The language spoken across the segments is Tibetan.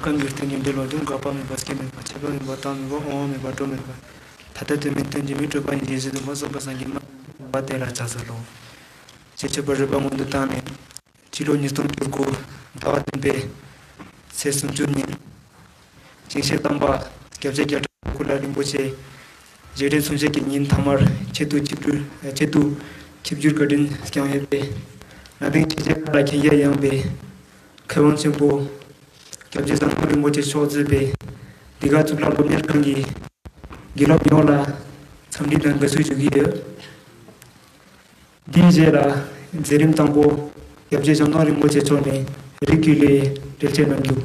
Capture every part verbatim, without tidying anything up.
གང་གི་རྟེན་ཅིང་འབྲེལ་བར་འདུ། འགག་པ་མེད་པ་སྐྱེ་མེད་པ། ཁྱབ་པ་མེད་པ་རྟག་མེད་པ། འོང་བ་མེད་པ་འགྲོ་མེད་པ། ད་ལྟ་དོན་མེད་རྟེན་ཅིང་མི་འཕྲོད་པ་ཡི་རྗེས་སུ་འདུན་པ་སོགས་པ་སངས་རྒྱས་མ་ཡིན་པ་དེ་ལ་ཕྱག་འཚལ་ལོ། ཞེས་མཆོད་པར་རོལ་པ་སྔོན་དུ་བཏང་ནས། སྤྱི་ལོ་ཉིས་སྟོང་བཅུ་དགུ་ཟླ་བ་བདུན་པའི་ཚེས་སུམ་ཅུ་ཉིན། ཞིང་གཤེགས་དམ་པ་སྐྱབས་རྗེ་རྒྱ་གྲགས་སྐུ་ལ་རིན་པོ་ཆེ་རྗེས་དྲན་གསུང་བཤད་ཀྱི་ཉིན་ཐ་མར་ཆེད་དུ་ཆིབས་བསྒྱུར་ཆེད་དུ་ཆིབས་བསྒྱུར་བཀའ་དྲིན་བསྐྱངས་ཡོད་པས། གནའ་དེང་ཕྱི་རྒྱལ་ཁག་ལ་མཁྱེན་རྒྱ་ཡངས་པའི་མཁས་དབང་ཆེན་པོ་སྐྱབས་རྗེ་ཟམ་གདོང་རིན་པོ་ཆེ་མཆོག་གཙོས་པའི་འདི་ག་གཙུག་ལག་སློབ་གཉེར་ཁང་གི་དགེ་སློབ་ཡོངས་ལ་འཚམས་འདྲི་དང་དགའ་བསུ་ཞུ་གི་ཡོད། འདིའི་རྗེས་ལ་མཛད་རིམ་དང་པོ་སྐྱབས་རྗེ་ཟམ་གདོང་རིན་པོ་ཆེ་མཆོག་ནས་རིགས་ཀྱི་ལས་འགྲེལ་བཤད་གནང་རྒྱུ།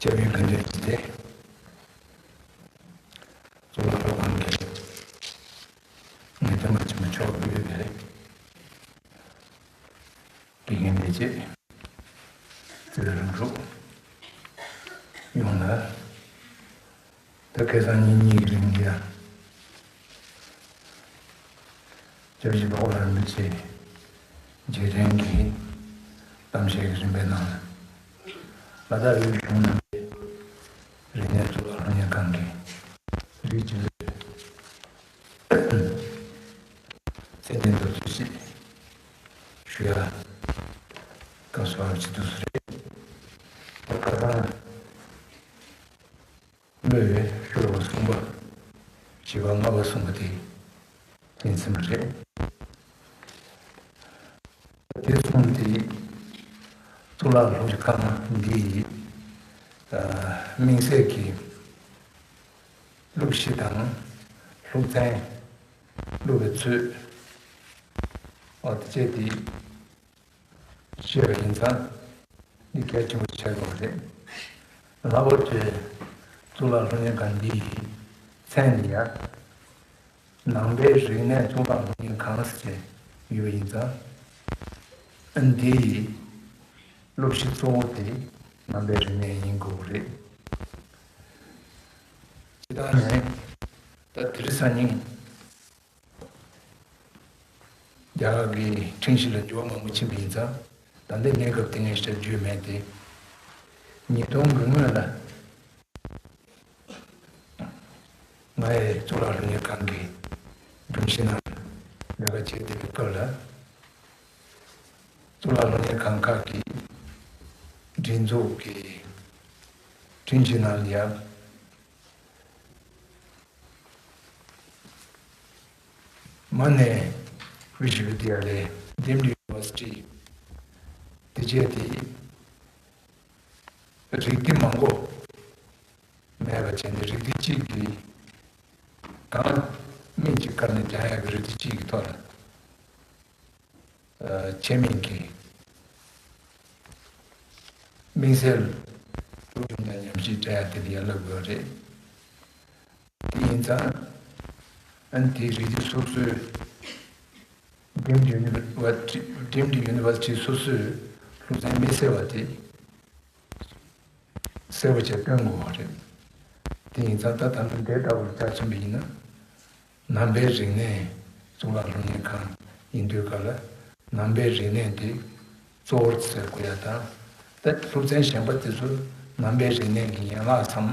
སྐྱབས་ཡུལ་ག་འདྲ་ཞིག་སྟེ། གཙུག་ལག་སློབ་ཁང་གི་ངེས་སྟོན་པ་ཆེན་པོ་མཆོག་ཕུལ་བའི་དགེ་རྒན་ལས་བྱེད། བརྩེ་བའི་རིགས་དྲུག་ཡོངས་ལ། ད་ཁ་སང་ཉིན་གཉིས་ཀྱི་རིང་ལ་ཡང་སྐྱབས་རྗེ་འཕགས་པ་རིན་པོ་ཆེའི་རྗེས་དྲན་གྱི་གཏམ་བཤད་ཀྱི་རིམ་པའི་ནང་ལ། ལ་དྭགས་དབུས་གཞུང་རྣམ་པའི་རིག་གནས་གཙུག་ལག་སློབ་གཉེར་ཁང་གི་རིགས་ཀྱི་ལས་ཚད་ལྡན་དུ་ཐུགས་སྲིད་ཞུ་ཡ་སྐབས་སུ་བབས་ཀྱི་འདུག་ས་རེད། ད་ཁ་སང་བློས་ཤོར་བ་གསུམ་པ། བཞི་པ་ལྔ་པ་གསུམ་པ་དེ་ཡིན་ཟིན་པ་རེད། དེ་གསུམ་དེ་གཙུག་ལག་སློབ་ཁང་འདིའི་དམིགས་བསལ་གྱི་སློབ་གཞི་དང་སློབ་ཚན། སློབ་པའི་ཚུལ། འོ་དེ་བཅས་དེ་ཤེས་པ་ཡིན་ཙང་འདི་གལ་ཆེན་པོ་ཆགས་ཡོད་རེད། ལྷག་པར་དུ་གཙུག་ལག་སློབ་གཉེར་ཁང་འདིའི་མཚན་ནི་ཡང་ནང་པའི་རིག་གནས་གཙུག་ལག་སློབ་གཉེར་ཁང་ཟེར་ཡོད་པ་ཡིན་ཙང་། འདིའི་སློབ་གཞི་གཙོ་བོ་དེ་ནང་པའི་རིག་གནས་ཡིན་དགོས་རེད། སྤྱིར་བཏང་ནས་ད་དེ་རིང་སང་ཉིན་རྒྱ་གར་གྱི་ཁྲིམས་གཞི་ལ་འགྱུར་བ་མང་པོ་ཕྱིན་པ་ཡིན་ཙང་། ད་ལྟའི་གནས་སྐབས་དེ་ངས་ཞིབ་བརྗོད་མེད་དེ། ཉིས་སྟོང་གི་སྔོན་ལ་ང་ཡི་གཙུག་ལག་སློབ་གཉེར་ཁང་གི་སྒྲོམ་གཞི་ནང་ལས་ཀ་བྱེད་བསྡད་པའི་སྐབས་ལ། གཙུག་ལག་སློབ་གཉེར་ཁང་ཁག་གི་སྒྲིག་འཛུགས་ཀྱི་ཁྲིམས་གཞི་ནང་ལ་ཡང་། མ་ནས་Vishwavityalayas, Deemed University དེ་བྱས་ཏེ་རིགས་དེ་མང་པོ་མེད་པ་བྱས་ནས། རིགས་དེ་གཅིག་གི་གང་མིན་གཅིག་བཀར་ནས་སྦྱང་ཡག་གི་རིགས་དེ་གཅིག་གི་ཐོག་ལ། ཨ། ཆེད་དམིགས་ཀྱི་དམིགས་བསལ་སློབ་སྦྱོང་དང་ཉམས་ཞིབ་སྤྲད་ཡ་དེ་ལ་ཡར་བསླབ་དགོས་རེད། དེ་ཡིན་ཙང་། ཨ་ནི་དེའི་རིགས་དེ་སོ་སོའི་Deemed University, Deemed University སོ་སོའི་སློབ་ཚན་མི་གསལ་བ་དེ་གསལ་པོ་བྱས་སྟོན་དགོས་པ་རེད། དེ་ཡིན་ཙང་ད་ད་ལྟ་འདི་ལྟ་བུར་ཆ་མཚོན་པ་ཡིན་ན། ནང་པའི་རིག་གནས་གཙུག་ལག་སློབ་གཉེར་ཁང་ཡིན་དུས་སྐབས་ལ། ནང་པའི་རིག་གནས་དེ་གཙོ་བོར་ཟེར་དགོས་ཡ་དང་། ད་སློབ་ཚན་གཞན་པ་དེ་ཚོ་ ནང་པའི་རིག་གནས་ཀྱི་ཡན་ལག་སམ།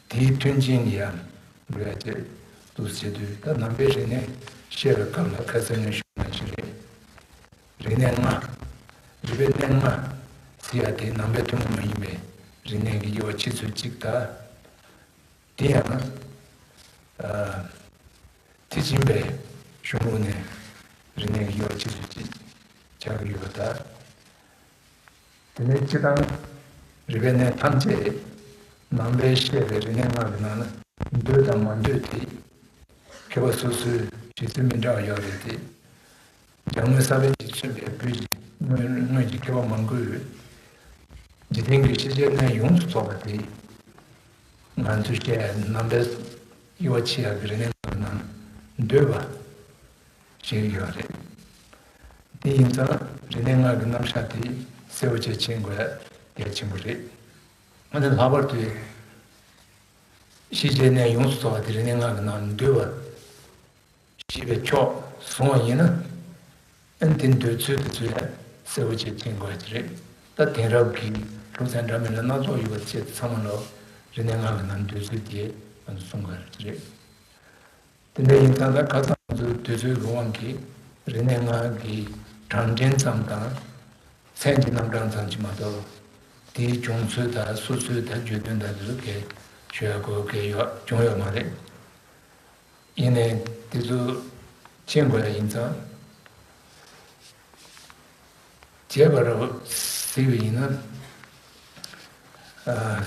དེའི་མཐུན་རྐྱེན་ལ་ཡང་འགྲོ་ཡ་ཅེས་འདུག་ཟེར་དུས། ད་ནང་པའི་རིག་གནས་བཤད་པའི་སྐབས་ལ་ཁ་སང་ནས་ཞུས་པ་ཞིག་རེད། རིག་གནས་ལྔ། རིག་པའི་གནས་ལྔ་ཟེར་ཡ་དེ་ནང་པའི་ཐུན་མོང་མ་ཡིན་པའི་རིག་གནས་ཀྱི་དབྱེ་བ་ཕྱེ་ཚུལ་གཅིག་དང་། དེ་ཡང་། ཨ། ཐེག་ཆེན་པའི་གཞུང་ལུགས་ནས་རིག་གནས་ཀྱི་དབྱེ་བ་ཕྱེ་ཚུལ་གཅིག་ཆགས་ཀྱི་ཡོད་པ་དང་། དེ་ནས་སྤྱིར་བཏང་རིག་པའི་གནས་ཐམས་ཅད་ནང་པས་བཤད་པའི་རིག་གནས་ལྔ་གི་ནང་ན་འདོད་དང་མ་འདོད་དེ་མཁས་པ་སོ་སོའི་བཞེད་ཚུལ་མི་འདྲ་བ་ཡོད་རེད་དེ། སྦྱར་དངོས་ས་བོན་གྱིས་མཚོན་པའི་བོད་ཀྱི་སྔོན་སྔོན་གྱི་མཁས་པ་མང་པོས་འཇིག་རྟེན་གྱི་ཤེས་བྱའི་གནས་ཡོངས་སུ་རྫོགས་པ་དེ་ང་ཚོས་བཤད་ནང་པའི་དབྱེ་བ་ཕྱེ་ཡག་གི་རིག་གནས་ལྔ་གི་ནང་འདོད་པ་ཞིག་ཡོད་རེད། དེ་ཡིན་ཙང་རིག་གནས་ལྔ་གི་རྣམ་གཞག་དེ་གསལ་པོ་བྱས་མཁྱེན་དགོས་ཡ་གལ་ཆེན་པོ་རེད། ཨ་ནི་ལྷག་པར་དུ་ཤེས་བྱའི་གནས་ཡོངས་སུ་རྫོགས་པ་དེ་རིག་གནས་ལྔ་གི་ནང་འདོད་པ་ཞེས་པའི་ཕྱོགས་བཟུང་བ་ཡིན་ན། ཨ་ནི་དེ་འདོད་ཚུལ་དེ་ཚོ་ཡང་གསལ་པོ་བྱས་མཁྱེན་དགོས་ཀྱི་རེད། ད་དེང་རབས་ཀྱི་སློབ་ཚན་འདྲ་མིན་ལ་སྣ་ཚོགས་ཡོད་པ་བཅས་ཚང་མ་ལ་རིག་གནས་ལྔ་གི་ནང་འདོད་ཚུལ་དེ་ང་ཚོ་གསུང་དགོས་ཀྱི་རེད། དེ་འདྲ་ཡིན་ཙང་ད་ཁ་སང་ང་ཚོའི་འདོད་ཚུལ་གྱི་དབང་གིས་རིག་གནས་ལྔ་གི་གྲངས་འདྲེན་ཙམ་དང་། མཚན་གྱི་རྣམ་གྲངས་ཙམ་གྱིས་མ་གཏོགས། དེའི་བྱུང་ཚུལ་དང་སོ་སོའི་ད་བརྗོད་དོན་དང་དེ་ཚོ་གས་ཞུ་ཡ་དགོས་གལ་ཡོད་བྱུང་ཡོད་མ་རེད། ཡིན་ནའི་དེ་ཚོ་མཁྱེན་དགོས་ཡ་ཡིན་ཙང་། བྱས་པ་རེད་ཟེར་བ་ཡིན་ན། ཨ།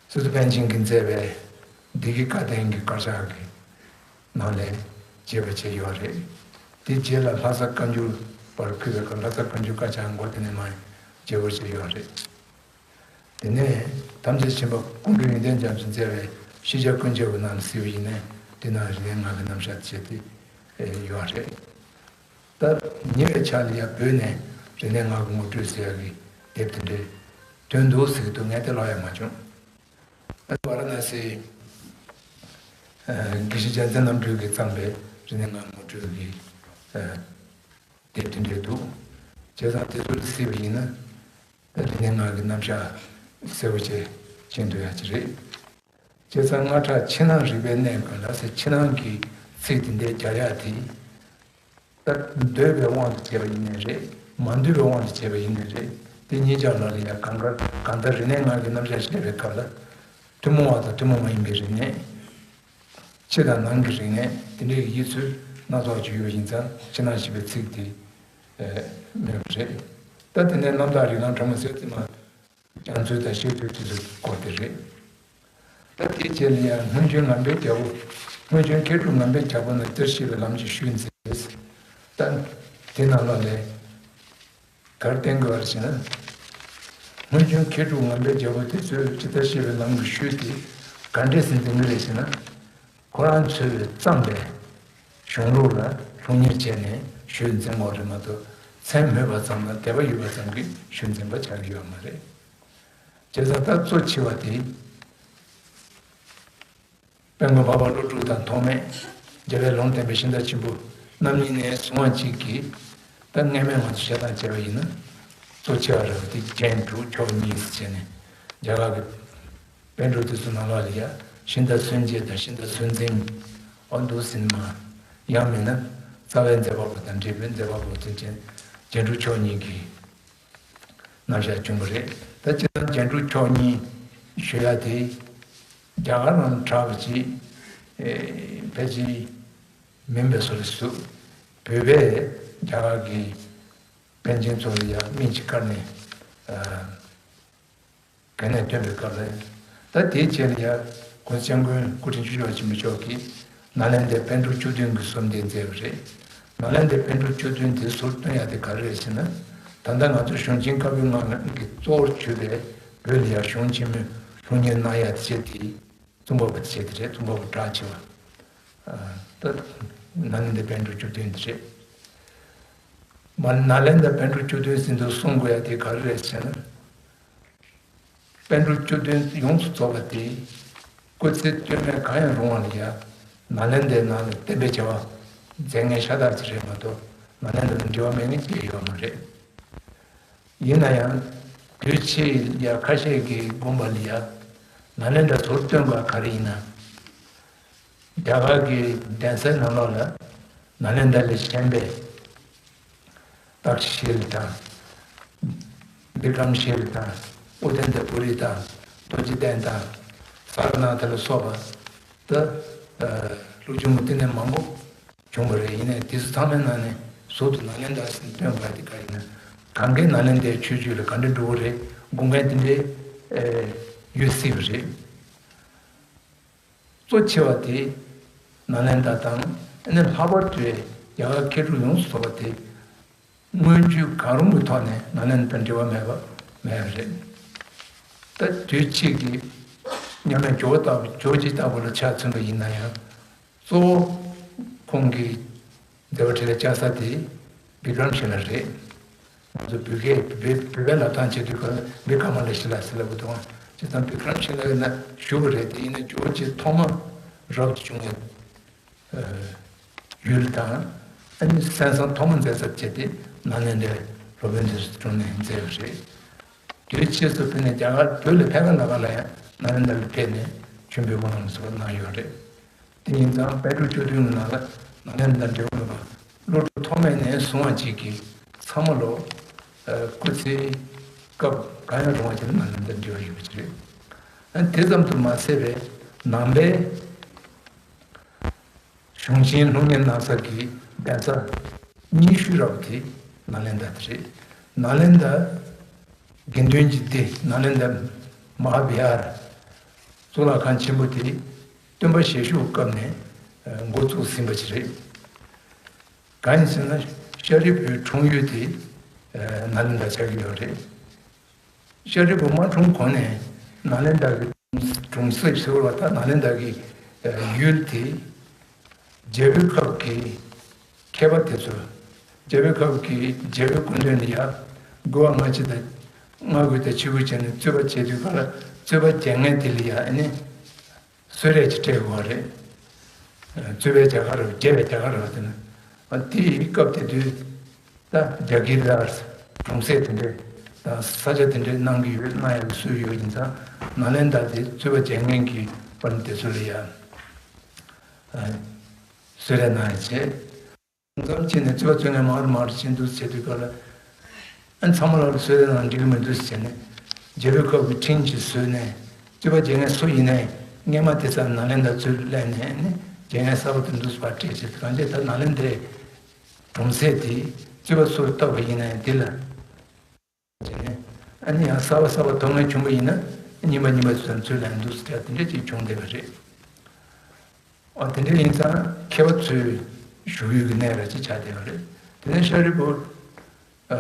སི་ཏུ་པཎ་ཆེན་གྱིས་མཛད་པའི་བདེ་སྐྱིད་བཀའ་བསྟན་གྱི་དཀར་ཆག་གི་ནང་ལས་བརྗེ་པོ་བྱས་ཡོད་རེད། དེ་རྗེས་ལ་ལྷ་ས་བཀའ་འགྱུར་པར་ཕུལ་བའི་སྐབས་ལྷ་ས་བཀའ་འགྱུར་དཀར་ཆག་མགོ་དེ་ནས་མར་བརྗེ་པོ་བྱས་ཡོད་རེད། དེ་ནས་དམ་ཆོས་ཆེན་པོ་ཀོང་སྤྲུལ་ཡོན་ཏན་རྒྱ་མཚོས་མཛད་པའི་ཤེས་བྱ་ཀུན་ཁྱབ་ཀྱི་ནང་ལ་གཟིགས་པ་ཡིན་ན་དེ་ནང་རིག་གནས་ལྔ་གི་རྣམ་གཞག་བྱས་ཏེ་ཡོད་རེད། ད་ཉེ་བའི་ཆར་ལ་ཡང་བོད་ནས་རིག་གནས་ལྔ་གི་ངོ་སྤྲོད་ཟེར་ཡག་གི་དེབ་དེ་འདྲའི་ཐོན་འདུག་ཟེར་གྱི་འདུག་ངས་དེ་ཀློག་ཡག་མ་བྱུང་། ཨ་ནི་ཝཱ་ར་ཎ་སིའི་དགེ་བཤེས་རྒྱལ་མཚན་རྣམ་གྲོལ་གྱིས་བརྩམས་པའི་རིག་གནས་ལྔ་ངོ་སྤྲོད་ཀྱི་དེབ་དེ་འདྲ་འདུག་བྱས་ཙང་དེ་ཚོ་ལ་གཟིགས་པ་ཡིན་ན་ད་རིག་གནས་ལྔ་གི་རྣམ་གཞག་གསལ་པོ་བྱས་མཁྱེན་ཐུབ་ཡག་ཅིག་རེད། བྱས་ཙང་སྔ་དྲགས་ཕྱི་ནང་རིག་པའི་གནས་ཀྱི་ལ་ཟེར་ཕྱི་ནང་གི་ཚིག་དེ་འདྲའི་སྦྱར་ཡག་དེ། ད་འདོད་པའི་དབང་དུ་བྱས་པ་ཡིན་ནའི་རེད། མ་འདོད་པའི་དབང་དུ་བྱས་པ་ཡིན་ནའི་རེད། དེ་གཉིས་ཆར་ལ་ལ་ཡང་གང་ག་གང་ལྟར་རིག་གནས་ལྔ་གི་རྣམ་གཞག་བཤད་པའི་སྐབས་ལ། ཐུན་མོང་བ་དང་ཐུན་མོང་མ་ཡིན་པའི་རིག་གནས། ཕྱི་དང་ནང་གི་རིག་གནས་དེ་འདྲའི་དབྱེ་ཚུལ་སྣ་ཚོགས་ཅིག་ཡོད་པ་ཡིན་ཙང་ཕྱི་ནང་ཞེས་པའི་ཚིག་དེ་མེད་པ་རེད། ད་དེ་ནས་རྣམ་དག་རིགས་ལམ་ཕྲ་མོ་ཟེར་དེ་མ། སྦྱང་ཚུལ་དང་བཤད་ཚུལ་དེ་ཚོའི་སྐོར་དེ་རེད། ད་དེའི་རྗེས་ལ་ཡང་སྔོན་བྱོན་ངང་པའི་རྒྱལ་པོ། སྔོན་བྱོན་མཁས་གྲུབ་ངང་པའི་རྒྱལ་པོ་རྣམས་འདིར་གཤེགས་པའི་ལམ་གྱི་ཤུལ་འཛིན་ཟེར། ད་དེ་ནང་ལོགས་ལས་ག་རེ་བསྟན་དགོས་པ་རེད་ཟེར་ན། སྔོན་བྱོན་མཁས་གྲུབ་ངང་པའི་རྒྱལ་པོ་དེ་ཚོས་ཇི་ལྟར་གཤེགས་པའི་ལམ་གྱི་ཤུལ་དེ་ག་འདྲས་སེ་འཛིན་གྱི་རེད་ཟེར་ན། ཁོ་རང་ཚོས་བརྩམས་པའི་གཞུང་ལུགས་ལ་སློབ་གཉེར་བྱས་ནས་ཤུལ་འཛིན་དགོས་རེད་མ་གཏོགས། མཚན་སྨོས་པ་ཙམ་ལ་དད་པ་ཡོད་པ་ཙམ་གྱིས་ཤུལ་འཛིན་པ་ཆགས་ཀྱི་ཡོད་མ་རེད། བྱས་ཙང་ད་གཙོ་ཆེ་བ་དེ། དཔལ་མགོན་འཕགས་པ་ཀླུ་སྒྲུབ་དང་ཐོགས་མེད་རྒྱལ་བའི་ལུང་བསྟན་པའི་ཤིང་རྟ་ཆེན་པོ་རྣམ་གཉིས་ནས་བཟུང་བ་གཅིག་གིས། ད་སྔ་མས་ང་ཚོ་བཤད་སྟངས་བྱས་པ་ཡིན་ན། གཙོ་ཆེ་བ་རེད་པ། དེ་རྒྱན་དྲུག་མཆོག་གཉིས་ཟེར་བྱས་ནས་རྒྱ་གར་གྱི་པཎ་གྲུབ་དེ་ཚོ་ནང་ལོགས་ལ་ཡ་ཤིང་རྟ་སུན་འབྱིན་དང་ཤིང་རྟ་སུན་འཛིན། ཨོ་འདུག་ཟིན་མ། ཡང་མིན་ན་རྩ་བའི་མཛད་པ་པོ་དང་འབྲས་བུའི་མཛད་པ་པོ་དེ་ཅན་རྒྱན་དྲུག་མཆོག་གཉིས་ཀྱི་རྣམ་གཞག་བྱུང་བ་རེད། ད་སྤྱིར་བཏང་རྒྱན་དྲུག་མཆོག་གཉིས་ཞུ་ཡ་དེ་རྒྱ་གར་ནང་གྲགས་པ་ཅིག་ཨེ་ཕལ་ཆེར་མིན་པའི་བཟོ་འདྲ་ཞིག་འདུག་བོད་པས་རྒྱ་གར་གྱི་པཎ་ཆེན་ཚོ་ལ་ཡང་སྨན་གྱིས་བཀར་ནས་ཨ། ག་ནས་ཐོན་པའི་སྐབས་ལ། ད་དེའི་རྗེས་ལ་ཡང་༸གོང་ས་༸སྐྱབས་མགོན་སྐུ་ཕྲེང་བཅུ་བཞི་པ་ཆེན་པོ་མཆོག་གིས་ནཱ་ལེནྡྲའི་པཎ་གྲུབ་བཅུ་བདུན་གྱི་ཟུར་འདོན་མཛད་པ་རེད། ནཱ་ལེནྡྲའི་པཎ་གྲུབ་བཅུ་བདུན་དེ་ཟུར་འདོན་ཡག་དེ་ག་རེ་རེད་ཟེར་ན། ད་ལྟ་ང་ཚོ་གཞུང་ཆེན་བཀའ་པོད་ལྔ་གི་གཙོ་བོར་གྱུར་པའི་བོད་ལ་ཡང་གཞུང་ཆེན་མོའི་སློབ་གཉེར་གནང་ཡག་དེ་བྱས་ཏེ། གཙུག་འབུམ་པ་དེ་བྱས་དེ་རེད། གཙུག་འབུམ་པ་གྲགས་ཆེ་བ། ད་ནཱ་ལེནྡྲའི་པཎ་གྲུབ་བཅུ་བདུན་དེ་རེད། མ་ནཱ་ལེནྡྲའི་པཎ་གྲུབ་བཅུ་བདུན་ཟེར་དུས་གསུང་དགོས་ཡ་དེ་ག་རེ་རེད་ཟེར་ན། པཎ་གྲུབ་བཅུ་བདུན་ཡོངས་སུ་རྫོགས་པ་དེ། སྐུ་ཚེ་སྟོད་སྨད་གང་ཡང་རུང་བ་ལ་ཡ། ནཱ་ལེནྡྲའི་ནང་ལ་བསྟན་པའི་བྱ་བ་མཛད་མཁན་ཤ་སྟག་ཅིག་རེད་མ་གཏོགས། ནཱ་ལེནྡྲ་དང་འབྲེལ་བ་མེད་མཁན་ཅིག་ཡོད་མ་རེད། ཡིན་ན་ཡང་ དུས་ཕྱིས་ཡ་ཁ་ཤས་ཀྱི་དགོངས་པ་ལ་ཡ་ནཱ་ལེནྡྲ་ཟུར་སྟོན་པ་ག་རེ་ཡིན་ན། རྒྱ་གར་གྱི་གདན་སའི་ནང་ལོགས་ལ་ནཱ་ལེནྡྲ་ལས་གཞན་པའི་ཏཀ་ཤི་ལ་དང་། བི་ཀྲམ་ཤི་ལ་དང་། ཨུ་དན་ཏ་པུ་རི་དང་། རྡོ་རྗེ་གདན་དང་། ས་ར་ནཱ་ཐ་ལ་སོགས་པ་ད་ལྷོ་ཕྱོགས་མུ་སྟེགས་ནས་མང་པོ་བྱུང་བ་རེད། ཡིན་ནའི་དེ་ཚོ་ཚང་མའི་ནང་ནས་ཟུར་དུ་ནཱ་ལེནྡྲ་ཟེར་སྟོན་པ་དེ་ག་ཡིན་ན། གང་གའི་ནཱ་ལེནྡྲའི་ཆོས་བརྒྱུད་ལ་ག་འདྲ་འགྲོ་གི་རེད། དགོངས་མཁན་དེ་འདྲའི་ཡོད་སྲིད་པ་རེད། གཙོ་ཆེ་བ་དེ་ནཱ་ལེནྡྲ་དང་། ཨ་ནི་ལྷག་པར་དུ་རྒྱ་གར་མཁས་གྲུབ་ཡོངས་སུ་རྫོགས་པ་དེ་སྔོན་ཇུས་གང་རུང་གི་ཐོག་ནས་ནཱ་ལེནྡྲ་དང་འབྲེལ་བ་མེད་པ་མེད་པ་རེད། ད་དུས་ཕྱིས་ཀྱི་མཉམ་མེད་ཇོ་བོ་ལྟ་བུ་ཇོ་བོ་རྗེ་ལྟ་བུ་ལ་ཆ་མཚོན་པ་ཡིན་ན་ཡང་། གཙོ་བོ་ཁོང་གི་མཛད་པ་འཕྲིན་ལས་བཅའ་ས་དེ་བི་ཀྲམ་ཤི་ལ་རེད། ང་ཚོ་བོད་སྐད་བོད་བོད་པའི་ལབ་སྟངས་བྱེད་དུས་ག་ལ་བི་ཀ་མ་ལ་ཤི་ལ་ཟེར་ལབ་དགོས་འདུག་བྱས་ཙང་བི་ཀྲམ་ཤི་ལ་ཡིན་ན་བཞུགས་པ་རེད། དེ་ཡིན་ན་ཇོ་བོ་རྗེ་ཐོག་མ་རབ་ཏུ་བྱུང་བའི་ཡུལ་དང་། ཨ་ནི་གསན་བསམ་ཐོག་མ་མཛད་ས་བྱས་ཏེ་ནཱ་ལེནྡྲའི་སློབ་དཔོན་དེ་ཚོའི་དྲུང་ནས་མཛད་པ་རེད། དུས་ཕྱིས་སུ་ཕེབས་ནས་རྒྱ་གར་བོད་ལ་ཕེབས་ཁ་ན་ག་ལ་ཡང་ནཱ་ལེནྡྲ་ལ་ཕེབས་ནས་ཆོས་འབུལ་སྨོན་ལམ་སོགས་གནང་ཡོད་རེད། དེ་ཡིན་ཙང་པཎ་གྲུབ་བཅུ་བདུན་གྱི་ནང་ལ་ནཱ་ལེནྡྲ་དང་འབྲེལ་བ་མེད་པ་བློ་གྲོས་ཐོག་མེད་ནས་བཟུང་བ་གཅིག་གིས་ཚང་མ་ལོ། ཨ། སྐུ་ཚེའི་སྐབས་གང་ཡང་རུང་བ་ཅིག་ལ་ནཱ་ལེནྡྲ་དང་འབྲེལ་བ་ཡོད་པ་ཅིག་རེད། ཨ། དེ་ཙམ་དུ་མ་ཟད་པའི་ནང་པའི་གཞུང་ཆེན་ལྷུར་བསྟན་གནང་ས་གི་གདན་ས་རྙིང་ཤོས་རབ་དེ་ནཱ་ལེནྡྲ་དེ་རེད། ནཱ་ལེནྡྲ་དགེ་འདུན་གྱི་སྡེ་ནཱ་ལེནྡྲ་མ་ཧཱ་བི་ཧར་གཙུག་ལག་ཁང་ཆེན་པོ་དེ་སྟོན་པ་ཞལ་བཞུགས་སྐབས་ནས་འགོ་བཙུགས་ཟིན་པ་ཞིག་རེད། གང་ཡིན་ཟེར་ན་ཤཱ་རིའི་བུའི་འཁྲུངས་ཡུལ་དེ་ནཱ་ལེནྡྲ་ཆགས་ཀྱི་ཡོད་རེད། ཤཱ་རིའི་བུ་མ་འཁྲུངས་གོང་ནས་ནཱ་ལེནྡྲ་གི་གྲོང་གྲོང་གསེབ་ཟེར་བ་དང་ནཱ་ལེནྡྲ་གི་ཡུལ་དེ་རྒྱལ་པོའི་སྐབས་ཀྱི་མཁས་པ་དེ་ཚོ། རྒྱལ་པོའི་སྐབས་ཀྱི་རྒྱལ་པོའི་སྐུ་མདུན་ལ་ཡ་དགེ་བ་ལྔ་བཅུ་དང་། ལྔ་བཅུ་དང་ཆིག་སྒོ་བྱས་ནས་རྩོད་པ་བྱེད་དུས་ག་ལ་རྩོད་པ་རྒྱལ་མཁན་དེ་ལ་ཡ་ཨ་ནི་གསོལ་རས་ཅིག་སྤྲད་དགོས་པ་རེད། རྩོད་པའི་རྒྱལ་ཁ་རེད། རྒྱལ་བའི་རྒྱལ་ཁ་རེད་པ། དེ་ནི་དེའི་སྐབས་དེ་དུས་ད་རྒྱ་གིར་ལ་གྲོང་གསེབ་དེ་འདྲས་དང་ས་ཆ་དེ་འདྲས་གནང་གི་ཡོད། གནང་ཡག་གི་སྲོལ་ཡོད། ཡིན་ཙང་ནཱ་ལེནྡྲ་དེ་རྩོད་པ་རྒྱལ་མཁན་གྱི་དཔོན་དེ་ཚོ་ལ་ཡ་གསོལ་རས་གནང་ཡག་བྱས། མཚམས་སྐྱེས་ནས་རྩོད་པ་རྩོད་མཁན་མང་རུ་མང་རུ་ཕྱིན་འདུག་ཟེར་དུས་སྐབས་ལ། ཨ། ཚང་མ་ལ་གསོལ་རས་གནང་འགྲིག་གི་མི་འདུག་ཟེར་ནས་རྒྱལ་པོའི་སྐབས་ཀྱི་ཁྲིམས་ཀྱིས་བཟོས་ནས་རྩོད་པ་རྒྱག་མཁན་སུ་ཡིན་ནའི་སྔས་མ་དེ་ཙམ་ནཱ་ལེནྡྲ་ཚུར་སླེབས་ནས་ནི་རྒྱག་མཁན་གསར་པ་དེ་འདུག་པ་སྤྲད་བྱས། གང་ཅི་ད་ནཱ་ལེནྡྲའི་གྲོང་གསེབ་དེ་རྩོད་པ་སུར་བཏབ་པ་ཡིན་ནའི་དེ་ལ་བྱས་ནས། ཨ་ནི་ཡང་གསར་པ་གསར་པ་ཐོན་མཁན་བྱུང་བ་ཡིན་ན་རྙིང་པ་རྙིང་པ་ཚོ་ཚུར་ལེན་འདུག་ཟེར་དེ་འདྲ་ཅིག་བྱུང་བསྡད་པ་རེད། ཨ། དེ་འདྲ་ཡིན་ཙང་མཁས་པ་ཚོའི་བཞུགས་ཡུལ་གྱི་གནས་ར་ཅིག་ཆགས་བསྡད་པ་རེད། དེ་ནས་ཤཱ་རིའི་བུ། ཨ།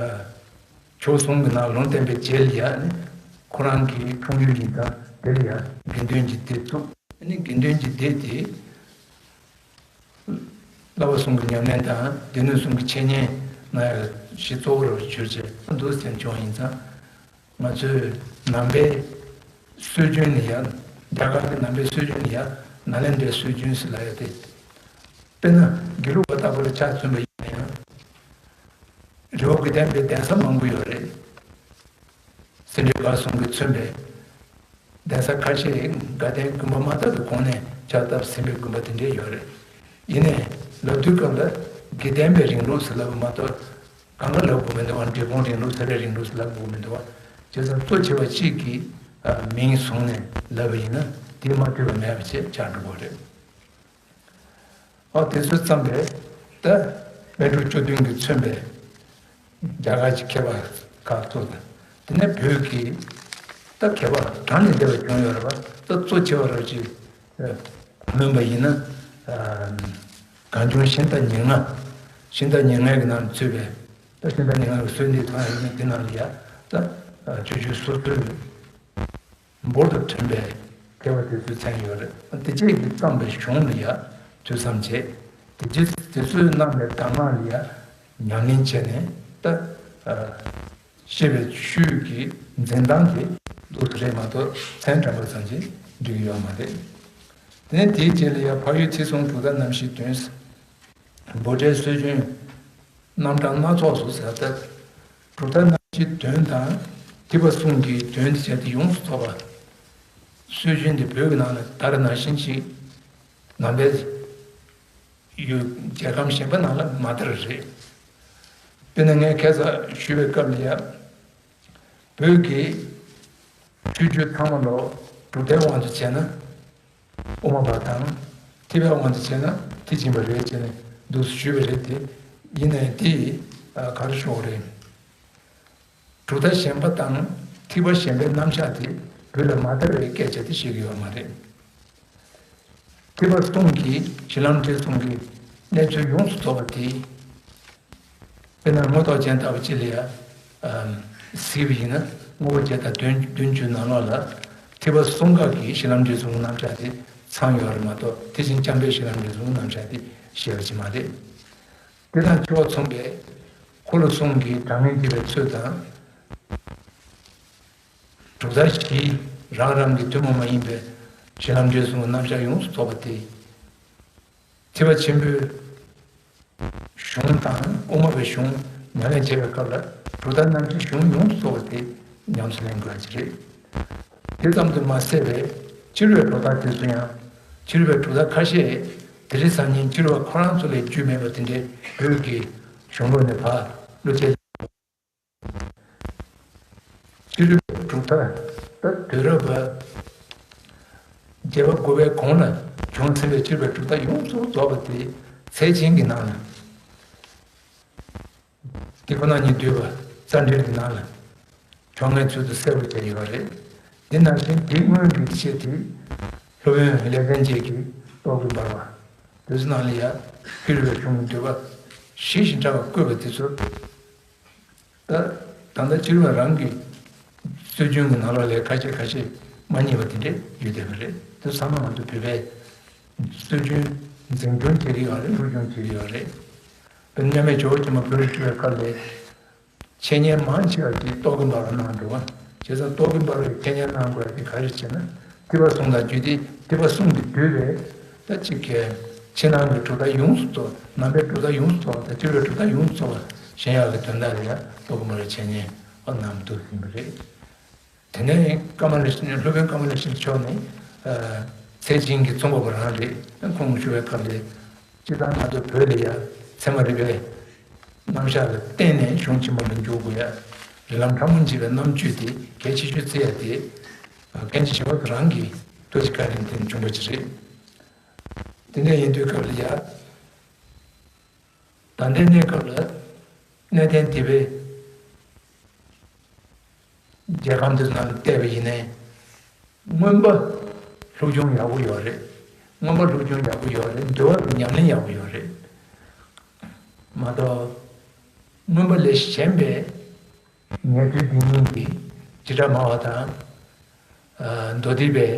ཆོས་གསུམ་གྱི་ནང་ལུང་བསྟན་པའི་རྗེས་ལ་ཡ་ནི་ཁོ་རང་གི་འཁྲུངས་ཡུལ་ཡིན་ཙང་དེ་ལ་ཡ་དགེ་འདུན་གྱི་སྡེ་བཙུགས། ཨ་ནི་དགེ་འདུན་གྱི་སྡེ་དེ་བསླབ་པ་གསུམ་གྱི་ཉམས་ལེན་དང་སྡེ་སྣོད་གསུམ་གྱི་འཆད་ཉན་གནང་ཡག་གཞི་གཙོ་བོ་རུ་གྱུར་བྱས་འདུག་ཟེར་བྱུང་བ་ཡིན་ཙང་། ང་ཚོའི་ནང་པའི་སྲོལ་རྒྱུན་ལ་ཡ། རྒྱ་གར་གྱི་ནང་པའི་སྲོལ་རྒྱུན་ལ་ཡ་ནཱ་ལེནྡྲའི་སྲོལ་རྒྱུན་ཟེར་ལབ་ཡ་དེ། དཔེར་ན་དགེ་ལུགས་པ་ལྟ་བུ་ལ་ཆ་མཚོན་པ་ཡིན་ན་ཡང་། རི་བོ་དགེ་ལྡན་པའི་གདན་ས་མང་པོ་ཡོད་རེད། སེ་འབྲས་དགའ་གསུམ་གྱིས་མཚོན་པའི་གདན་ས་ཁ་ཤས་དགའ་ལྡན་དགོན་པ་མ་དག་ཏུ་གོང་ནས་ཕྱག་བཏབ་ཟིན་པའི་དགོན་པ་དེ་འདྲས་ཡོད་རེད། ཡིན་ནའི་ལབ་དུས་སྐབས་ལ་དགེ་ལྡན་པའི་རིང་ལུགས་ཟེར་ལབ་པ་མ་གཏོགས། གང་ག་ལབ་དགོས་མི་འདུག་བ། འབྲས་སྤུངས་རིང་ལུགས། སེ་ར་རིང་ལུགས་ཟེར་ལབ་དགོས་མི་འདུག་བ། བྱས་ཙང་གཙོ་ཆེ་བ་གཅིག་གི་མིང་བཟུང་ནས་ལབ་པ་ཡིན་ན་དེ་མ་འཐུས་པ་མེད་པ་ཞིག་ཆགས་འགྲོ་གི་རེད། ཨ། དེ་ཚོ་བརྩམས་པའི་ད་པཎ་གྲུབ་བཅུ་བདུན་གྱིས་མཚོན་པའི་རྒྱ་གར་གྱི་མཁས་པ་ཁག་ཚོ་དང་། དེ་ནས་བོད་ཀྱི་ད་མཁས་པ་གྲངས་ལས་འདས་པ་བྱུང་ཡོད་རེད་པ། ད་གཙོ་ཆེ་བ་རེད་ཅེས་སྨོས་པ་ཡིན་ན། ཨ། གངས་ལྗོངས་ཤིང་རྟ་ཉེར་ལྔ། ཤིང་རྟ་ཉེར་ལྔ་གི་ནང་ཚུད་པའི། ད་ཤིང་རྟ་ཉེར་ལྔ་གི་སྲོལ་འདི་ཚང་ཡིན་ན་དེ་ནང་ལ་ཡ་ད་ཆོས་བརྒྱུད་སོ་སོའི་འབུར་དུ་ཐོན་པའི་མཁས་པ་དེ་ཚོས་མཚན་ཡོད་རེད། དེ་རྗེས་ཀྱི་བརྩམས་པའི་གཞུང་ལ་ཡ་ཐོས་བསམ་བྱས། དེ་རྗེས་དེ་ཚོས་གནང་པའི་གདམས་ངག་ལ་ཡ་ཉམས་ལེན་བྱས་ནས་ད། ཨ། བཤད་པའི་ཤུལ་གྱི་འཛིན་སྟངས་དེ་འདུག་སེ་རེད་མ་གཏོགས་མཚན་དྲན་པ་ཙམ་གྱིས་འགྲིག་གི་ཡོད་མ་རེད། དེ་ནས་དེའི་རྗེས་ལ་ཡ་འཕགས་ཡུལ་ཚེ་གསུམ་གྲུབ་མཐའ་རྣམ་བཞིའི་དོན། འབོད་སྒྲའི་སྲོལ་རྒྱུན་རྣམ་གྲངས་སྣ་ཚོགས་སུ་ཟེར་ཏེ། གྲུབ་མཐའ་རྣམ་བཞིའི་དོན་དང་ ཐེག་པ་གསུམ་གྱི་དོན་དེ་བྱས་ཏེ་ཡོངས་སུ་རྫོགས་པ། སྲོལ་རྒྱུན་དེ་བོད་ཀྱི་ནང་ལ་དར་ནང་བཞིན་ཅིག་ནང་པའི་ཡུལ་རྒྱལ་ཁམས་གཞན་པ་ནང་ལ་མ་དར་རེད། དཔེར་ན་ངས་ཁ་སང་ཞུས་པའི་སྐབས་ལ་ཡ། བོད་ཀྱི་ཆོས་བརྒྱུད་ཚང་མ་ལོ་གྲུབ་མཐའི་དབང་དུ་བྱས་ན། དབུ་མ་པ་དང་། ཐེག་པའི་དབང་དུ་བྱས་ན་མཐར་ཕྱིན་པ་རེད་ཅེས་ནས་འདུག་སེ་ཞུས་པ་རེད་དེ། ཡིན་ནའི་དེ་ག་རེ་ཞུ་དགོས་རེད། གྲུབ་མཐའ་གཞན་པ་དང་ཐེག་པ་གཞན་པའི་རྣམ་གཞག་དེ་བོད་ལ་མ་དར་བའི་སྐད་ཆ་དེ་བཤད་ཀྱི་ཡོད་མ་རེད། ཐེག་པ་གསུམ་གྱི་གཞི་ལམ་འབྲས་གསུམ་གྱི་གནས་ཚུལ་ཡོངས་སུ་རྫོགས་པ་དེ། དཔེར་ན་མངོན་རྟོགས་ཅན་ལྟ་བུ་ཅིག་ལ་ཡ། གཟིགས་པ་ཡིན་ན་དངོས་པོ་བརྒྱད་དང་བདུན་བདུན་ཅུ་ནང་ལོགས་ལ་ཐེག་པ་གསུམ་ཀ་གི་གཞི་ལམ་འབྲས་གསུམ་གྱི་རྣམ་གཞག་དེ་ཚང་ཡོད་རེད་མ་གཏོགས་དེ་བཞིན་རྐྱང་པའི་གཞི་ལམ་འབྲས་གསུམ་གྱི་རྣམ་གཞག་དེ་བཤད་པ་ཅིག་མ་རེད། དེ་དང་འཁྲིལ་བ་མཚུངས་པའི་འཁོར་ལོ་གསུམ་གྱི་གྲངས་ངེས་འགྱུར་བའི་ཚུལ་དང་། གྲུབ་མཐའ་བཞི་རང་རང་གི་ཐུན་མོང་མ་ཡིན་པའི་གཞི་ལམ་འབྲས་གསུམ་གྱི་རྣམ་གཞག་ཡོངས་སུ་རྫོགས་པ་དེ། ཐེག་པ་ཆེན་པོའི་གཞུང་དང་དབུ་མ་པའི་གཞུང་ཉམས་ལེན་བྱེད་པའི་སྐབས་ལ་གྲུབ་མཐའ་རྣམ་བཞིའི་གཞུང་ཡོངས་སུ་རྫོགས་པ་དེ་ཉམས་སུ་ལེན་དགོས་ཀྱི་རེད། དེ་ཙམ་དུ་མ་ཟད་པའི་ཕྱི་རོལ་གྲུབ་མཐའ་དེ་ཚོ་ཡང་ཕྱི་རོལ་པའི་གྲུབ་མཐའ་ཁ་ཤས་དེ་རིང་སང་ཉིན་ཕྱི་རོལ་པ་ཁོ་རང་ཚོ་ལས་བརྒྱུད་མེད་པ་དེ་འདྲའི་བོད་ཀྱི་གཞུང་ལུགས་ནས་ཕར་བློ་སྐྱེད། ཕྱི་རོལ་པའི་གྲུབ་མཐའ་ད་དུས་རབས་པ་བརྒྱད་པ་དགུ་པའི་གོང་ལ་བྱུང་ཟིན་པའི་ཕྱི་རོལ་པའི་གྲུབ་མཐའ་ཡོངས་སུ་རྫོགས་པ་དེ་ཚད་ཆེན་གྱི་ནང་ལ། དེ་ཁོ་ན་ཉིད་འདུས་པ་རྩ་འགྲེལ་གྱི་ནང་ལ་ཕྱོགས་སྔའི་ཚུལ་དུ་གསལ་པོ་བྱས་ཡོད་རེད། དེ་ནང་བཞིན་དེ་སྔོན་གྱི་ཆེད་དུ་སློབ་དཔོན་ལེགས་ལྡན་འབྱེད་ཀྱི་རྟོག་གེ་འབར་བ། དེ་ཚོ་ནང་ལ་ཡང་ཕྱི་རོལ་པའི་གཞུང་གི་འདུས་པ་ཞེས་བཞིན་ཕྲ་བ་བཀོད་པ་དེ་ཚོ། ད་ད་ལྟ་ཕྱི་རོལ་པ་རང་གི་སྲོལ་རྒྱུན་གྱི་ནང་ལོགས་ལས་ཁ་ཤས་ཁ་ཤས་མ་རྙེད་པ་དེ་འདྲས་ཡོད་བསྡད་པ་རེད། དེ་ཚང་མ་ང་ཚོ་བོད་པའི་སྲོལ་རྒྱུན་འཛིན་སྐྱོང་བྱེད་ཀྱི་ཡོད་རེད། སློབ་སྦྱོང་བྱེད་ཀྱི་ཡོད་རེད། དཔེར་ན་མཉམ་མེད་ཇོ་བོ་རྗེ་མ་བོད་ལ་བཞུགས་པའི་སྐབས་ལ་འཆད་ཉན་མང་ཆེ་བ་དེ་རྟོག་གེ་འབར་བ་གནང་འདུག་བ། བྱས་ཙང་རྟོག་གེ་འབར་བའི་འཆད་ཉན་གནང་དགོས་ཡ་དེ་ག་རེ་བྱས་ན་ཐེག་པ་གསུམ་དང་རྒྱུད་སྡེ་ཐེག་པ་གསུམ་གྱིས་བསྡུས་པའི་ད་ཅིག་གི་ཕྱི་ནང་གི་གྲུབ་མཐའ་ཡོངས་སུ་རྫོགས། ནང་པའི་གྲུབ་མཐའ་ཡོངས་སུ་རྫོགས་དང་ཕྱི་རོལ་གྲུབ་མཐའ་ཡོངས་སུ་རྫོགས་པ་ཤེས་ཡག་གི་དོན་དག་ལ་ཡང་རྟོག་གེ་འབར་བའི་འཆད་ཉན་ཨ་གནང་འདུག་ཟིན་པ་རེད། དེ་ནས་ཀ་མ་ལ་ཤཱི་ནི་སློབ་དཔོན་ཀ་མ་ལ་ཤཱི་ནི་མཆོག་ནི་ཚད་ཆེན་གྱི་ཙོང་ཁ་པ་རང་རེད། ཁོང་ཞུ་བའི་སྐབས་ལ་སྤྱིར་བཏང་ང་ཚོ་བོད་ལ་ཡ་ཚད་མ་རིག་པའི་རྣམ་གཞག་ལ་བརྟེན་ནས་གཞུང་ཆེན་པོ་ལ་འཇུག་དགོས་ཡ། རིགས་ལམ་ཕྲ་མོ་འབྱེད་པའི་རྣམ་དཔྱོད་དེ་གལ་ཆེ་ཤོས་བརྩི་ཡ་དེ། མཁན་ཆེན་ཞི་བ་ལྷ་རང་གི་ཐུགས་རྗེ་བཀའ་དྲིན་དེ་བྱུང་བ་ཅིག་རེད། དེ་འདྲ་ཡིན་དུས་སྐབས་ལ་ཡ། ད་ལྟའི་གནས་སྐབས་ལ་གནས་བརྟན་སྡེ་པའི་རྒྱལ་ཁམས་དེ་ནང་ལ་བལྟས་པ་ཡིན་ནའི། མངོན་པ་སློབ་སྦྱོང་ཡག་པོ་ཡོད་རེད། མངོན་པ་སློབ་སྦྱོང་ཡག་པོ་ཡོད་རེད། འདུལ་བ་གི་ཉམས་ལེན་ཡག་པོ་ཡོད་རེད། མ་གཏོགས་མངོན་པ་ལས་གཞན་པའི་ཉན་ཐོས་སྡེ་གཉིས་ཀྱི་བྱེ་བྲག་སྨྲ་བ་དང་། ཨ། མདོ་སྡེ་པའི་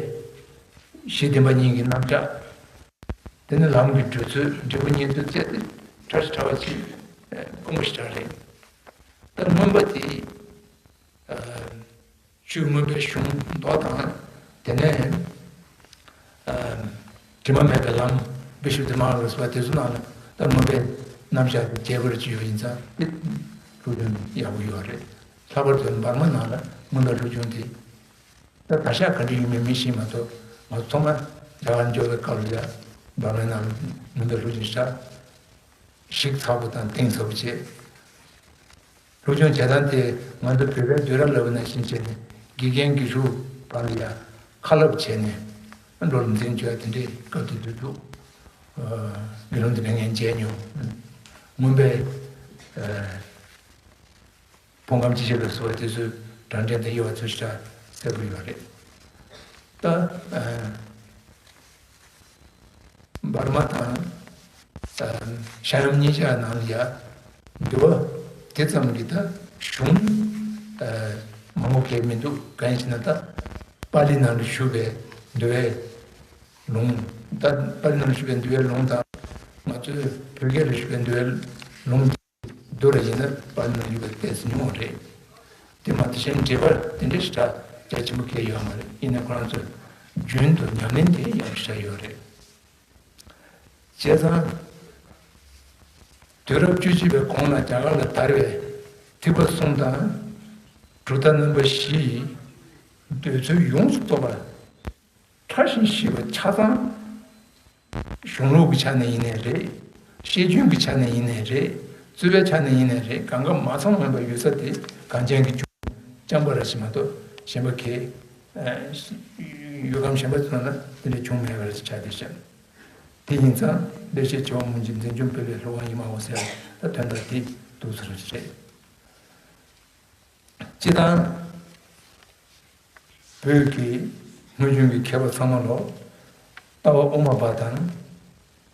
གཞི་བདེན་པ་གཉིས་ཀྱི་རྣམ་གཞག་དེ་ནི་ལམ་གྱི་སྒྲུབ་ཚུལ་འབྲས་བུ་རྙེད་ཚུལ་བཅས་ཏེ་ཕྲ་ཞིང་ཕྲ་བ་ཅིག་དཀོན་པོ་ཞིག་ཀྱང་རེད། ད་མངོན་པ་དེ། ཨ། ཆོས་མངོན་པའི་གཞུང་མདོ་དང་། དེ་ནས། ཨ། དྲི་མ་མེད་པའི་ལམ་བི་ཤུདྡྷི་མཱརྒ་ཟེར་བ་དེ་ཚོ་ནང་ལ་ད་མངོན་པའི་རྣམ་གཞག་དེ་རྒྱས་པར་བརྗོད་པ་ཡིན་ཙང་དེ་སློབ་སྦྱོང་ཡག་པོ་ཡོད་རེད། ལྷག་པར་དུ་འབར་མ་ནང་ལ་མངོན་པའི་སློབ་སྦྱོང་དེ། ད་བརྡར་ཤ་ག་འདྲ་ཡོད་མེད་མི་ཤེས་མ་གཏོགས་ང་ཚོ་ཚང་མ་རྒྱ་གར་འབྱོར་བའི་སྐབས་ལ་ཡ་འབར་མའི་ནང་ལ་མི་འདུག་སློབ་སྦྱོང་བྱ། ཞིབ་ཚགས་པོ་དང་གཏིང་ཟབ་པོ་བྱས། སློབ་སྦྱོང་བྱེད་སྟངས་དེ་ང་ཚོ་བོད་པའི་བསྡུས་གྲྭ་ལབ་པ་ནང་བཞིན་བྱས་ནས་དགེ་རྒན་གྱི་རུ་བར་ལ་ཡ་ཁ་སློབ་བྱས་ནས་འགྲོ་ལ་འཛིན་བྱས་དེ་འདྲའི་སྐབས་དེ་དུས་འདུག་དགེ་སློང་དེ་འདྲ་ངས་མཇལ་མྱོང་། མངོན་པའི། ཕུང་ཁམས་ཅི་ཞིག་ལ་སོགས་པ་དེ་ཚོའི་གྲངས་འདྲེན་དང་དབྱེ་བ་ཚོ་ཞེ་དྲག་གསལ་པོ་ཡོད་རེད། ད་ཨ། འབར་མ་དང་ཨ། ཤར་ཡམ་གཉིས་ཆ་ནང་ལ་ཡ་འདུལ་བ་དེ་ཙམ་གྱི་ད་གཞུང་ཨ། མང་པོ་གང་ཡང་མི་འདུག་གང་ཡིན་ཞེ་ན་ད་པཱ་ལི་ནང་ལ་བཞུགས་པའི་འདུལ་བའི་ལུང་། ད་པཱ་ལི་ནང་ལ་བཞུགས་པའི་འདུལ་བའི་ལུང་དང་ང་ཚོའི་བོད་སྐད་ལ་བཞུགས་པའི་འདུལ་བའི་ལུང་། བསྡུར་བ་ཡིན་ན་པཱ་ལི་ནང་ཡོད་པ་ཏོག་ཙམ་ཉུང་བ་རེད། དེ་མ་དེ་བཞིན་འགྲེལ་པ་དེ་འདྲ་ཞེ་དྲག་རྒྱ་ཆེན་པོ་གང་ཡང་ཡོད་མ་རེད། ཡིན་ན་ཁོ་རང་ཚོས་རྒྱུན་དུ་ཉམས་ལེན་དེ་ཡག་པོ་ཞེ་དྲག་ཡོད་རེད། བྱས་ཙང་དུས་རབས་བཅུ་གཅིག་པའི་གོང་ལ་རྒྱ་གར་ལ་དར་བའི་ཐེག་པ་གསུམ་དང་ གྲུབ་མཐའ་རྣམ་པ་བཞིའི་འདོད་ཚུལ་ཡོངས་སུ་རྫོགས་པ་ཕྲ་ཞིང་ཞིབ་པ་ཆ་ཚང་། གཞུང་ལུགས་ཀྱི་ཆ་ནས་ཡིན་ནའི་རེད། ཤེས་འཇོན་གྱི་ཆ་ནས་ཡིན་ནའི་རེད། རྩོད་པའི་ཆ་ནས་ཡིན་ནའི་རེད། གང་ག་མ་ཚང་བ་ཡིན་པ་ཡོད་ས་དེ་གངས་ཅན་གྱི་ལྗོངས་རྐྱང་པ་ར་ཞིག་མ་གཏོགས་གཞན་པ་གས། ཡུལ་ཁམས་གཞན་པ་ཚོ་ན་དེ་འདྲ་བྱུང་མེད་པ་ར་ཞིག་ཆགས་བསྡད་ཤག་དེ་ཡིན་ཙང་ལེགས་བཤད་ཆེ་བ་མུན་གྱི་འཛིན་སྐྱོང་སྤེལ་བའི་སློབ་དབང་ཡིན་མའོ་ཟེར་ད་དོན་དག་དེ་འདུག་ཟེར་བ་ཞིག་རེད། སྤྱིར་བཏང་། བོད་ཀྱི་སྔོན་བྱོན་གྱི་མཁས་པ་ཚང་མ་ལོ། ལྟ་བ་དབུ་མ་པ་དང་།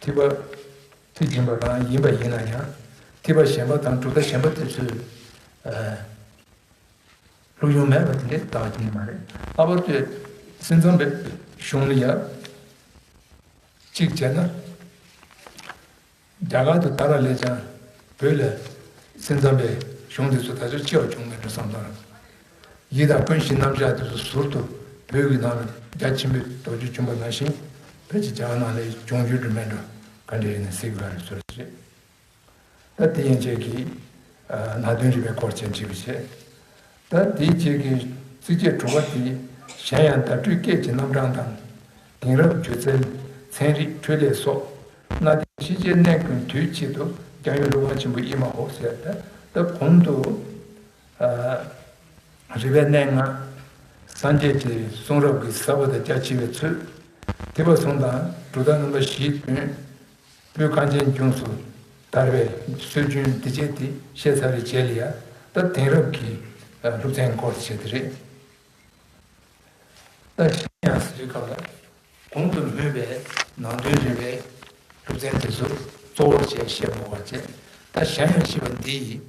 ཐེག་པ་མཐར་ཕྱིན་པ་རང་ཡིན་པ་ཡིན་ན་ཡང་། ཐེག་པ་གཞན་པ་དང་གྲུབ་མཐའ་གཞན་པ་དེ་ཚོས། ཨ། སློབ་སྦྱོང་མེད་པ་དེ་འདྲའི་རྟགས་ཅིག་མ་རེད། ལྷག་པར་དུ་སེམས་ཙམ་པའི་གཞུང་ལ་ཡ། གཅིག་བྱས་ན། རྒྱ་གར་དུ་ད་ར་ལས་ཀྱང་བོད་ལ་སེམས་ཙམ་པའི་གཞུང་འདི་ཚོ་ད་ཆ་ཆེ་བ་བྱུང་མེད་འགྲོ་བསམ་དང་། ཡིད་དང་ཀུན་གཞི་རྣམ་གཞག་དེ་ཚོ་ཟུར་དུ་བོད་ཀྱི་ནང་ལ་རྒྱ་ཆེན་པོའི་རྡོ་རྗེ་བྱུང་པ་ནང་བཞིན་ཕལ་ཆེར་རྒྱ་གར་ནང་ལ་བྱུང་རྒྱུ་འགྲོ་མེད་འགྲོ་ག་འདྲ་ཡིན་ན་གཟིགས་དགོས་རེད་ཟེར་བ་རེད། ད་དེ་ཡན་ཆད་ཀྱི་ནང་དོན་རིག་པའི་སྐོར་ཅན་བྲིས་པ་བྱས། ད་དེའི་རྗེས་ཀྱི་ཚིགས་བཅད་དྲུག་པ་དེ་གཞན་ཡང་བརྡ་སྤྲོད་སྐད་ཀྱི་རྣམ་གྲངས་དང་། དེང་རབས་སྒྱུ་རྩལ། ཚན་རིག་འཕྲུལ་ལས་སོགས་གནའ་དེང་ཕྱི་ཕྱིར་གནས་ཀུན་དུས་གཅིག་ཏུ་སྐྱོང་ཡུལ་སློབ་དབང་ཆེན་པོ་ཨིན་མའོ་ཟེར། ད་ད་གོང་དུ་རིག་པའི་གནས་ལྔ། སངས་རྒྱས་ཀྱི་གསུང་རབ་ཀྱི་ཟབ་པ་དང་རྒྱ་ཆེ་བའི་ཚུལ། ཐེག་པ་གསུམ་དང་གྲུབ་མཐའ་རྣམ་པ་བཞིའི་དོན། བོད་གངས་ཅན་ལྗོངས་སུ་དར་བའི་སྲོལ་རྒྱུན་འདི་བྱས་ཏེ་བཤད་ཚར་བའི་རྗེས་ལ་ཡ་ད་དེང་རབས་ཀྱི་སློབ་ཚན་སྐོར་བཤད་དེ་རེད། ད་གཞན་ཡང་ཟེར་དུས་སྐབས་ལ་གོང་དུ་སྨོས་པའི་ནང་དོན་རིག་པའི་སློབ་ཚན་དེ་ཚོ་གཙོ་བོར་བྱས་བཤད་དགོས་པ་བྱས། ད་གཞན་ཡང་ཞེས་པ་འདི་ཡིས།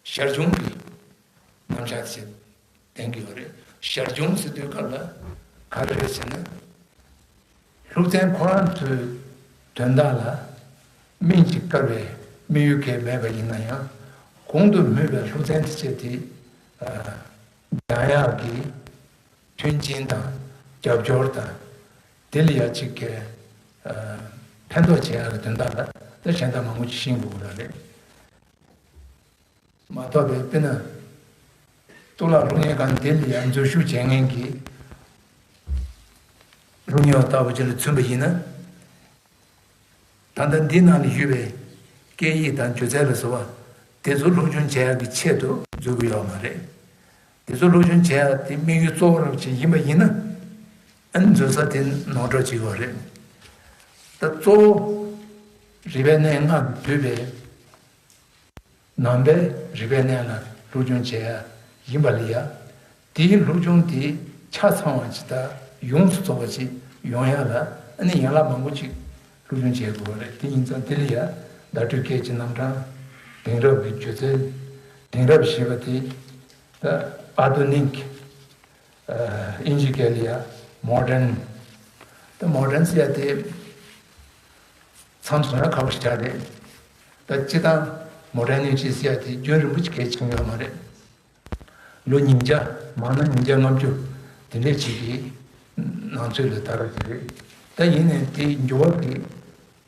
ཞར་བྱུང་གི་རྣམ་གཞག་ཅིག་བསྟན་གྱི་ཡོད་རེད། ཞར་བྱུང་ཟེར་དུས་སྐབས་ལ་ག་རེ་རེད་ཟེར་ན། སློབ་ཚན་ཁོ་རང་ཚོའི་དོན་དག་ལ་སྨན་གྱིས་བཀར་བའི་དམིགས་ཡུལ་གང་ཡང་མེད་པ་ཡིན་ན་ཡང་། གོང་དུ་སྨོས་པའི་སློབ་ཚན་དེ་བྱས་ཏེ་སྦྱང་ཡག་གི་མཐུན་རྐྱེན་དང་རྒྱབ་སྐྱོར་དང་། དེ་ལ་ཡ་གཅིག་གི་ཕན་ཐོགས་བྱེད་ཡག་གི་དོན་དག་ལ་ད་གཞན་དག་མང་པོ་ཅིག་ཤེས་དགོས་ཀྱི་རེད། མ་གཏོགས་པའི་དཔེར་ན། གཙུག་ལག་སློབ་གཉེར་ཁང་དེ་ལ་ཡང་འཛུལ་ཞུགས་བྱེད་མཁན་གྱི་སློབ་གཉེར་བ་ལྟ་བུ་ཅིག་ལ་མཚོན་པ་ཡིན་ན། ད་ལྟ་འདི་ནང་ལ་ཡོད་པའི་སྐད་ཡིག་དང་སྒྱུ་རྩལ་ལ་སོགས་པ་དེ་ཚོ་སློབ་སྦྱོང་བྱེད་ཡག་གི་ཆེད་དུ་འཛུལ་གྱི་ཡོད་མ་རེད། དེ་ཚོ་སློབ་སྦྱོང་བྱེད་ཡག་དེ་དམིགས་ཡུལ་གཙོ་བོ་རང་ཅིག་ཡིན་པ་ཡིན་ན། ཨ་ནི་འཛུལ་ས་དེ་ནོར་འགྲོ་བྱེད་ཀྱི་ཡོད་རེད། ད་གཙོ་བོ་རིག་པའི་གནས་ལྔ་འདུས་པའི། ནང་པའི་རིག་པའི་གནས་ལ་སློབ་སྦྱོང་བྱེད་ཡ་ཡིན་པ་ལ་ཡ། དེའི་སློབ་སྦྱོང་དེ་ཆ་ཚང་བ་ཅིག་དང་ཡོངས་སུ་རྫོགས་པ་ཅིག་ཡོང་ཡ་ལ་ཨ་ནི་ཡན་ལག་མང་པོ་ཅིག་སློབ་སྦྱོང་བྱེད་དགོས་པ་རེད། དེ་ཡིན་ཙང་དེ་ལ་ཡ་བརྡ་སྤྲོད་སྐད་ཀྱི་རྣམ་གྲངས། དེང་རབས་ཀྱི་སྒྱུ་རྩལ། དེང་རབས་ཞེས་པ་དེ་ད་ཨ་དྷུ་ནིག་ཨིན་ཇི་སྐད་ལ་ཡ་མོ་ཌན། ད་མོ་ཌན་ཟེར་ཡ་དེ་མཚམས་བཟུང་ཡ་ཁག་པོ་ཞིག་ཆགས་རེད། ད་སྤྱིར་བཏང་མོ་ཌན་ནི་ཊི་ཟེར་ཡ་དེ་རྒྱུན་རིང་པོ་ཅིག་གལ་ཆེན་ཡོད་མ་རེད། ལོ་ཉིས་བརྒྱ་མང་ན་ཉིས་བརྒྱ་ལྔ་བཅུ་དེ་འདྲས་ཅིག་གི་ནང་ཚུད་ལ་དར་བ་དེ་རེད། ད་ཡིན་ནའི་དེ་འགྱུར་བ་དེ་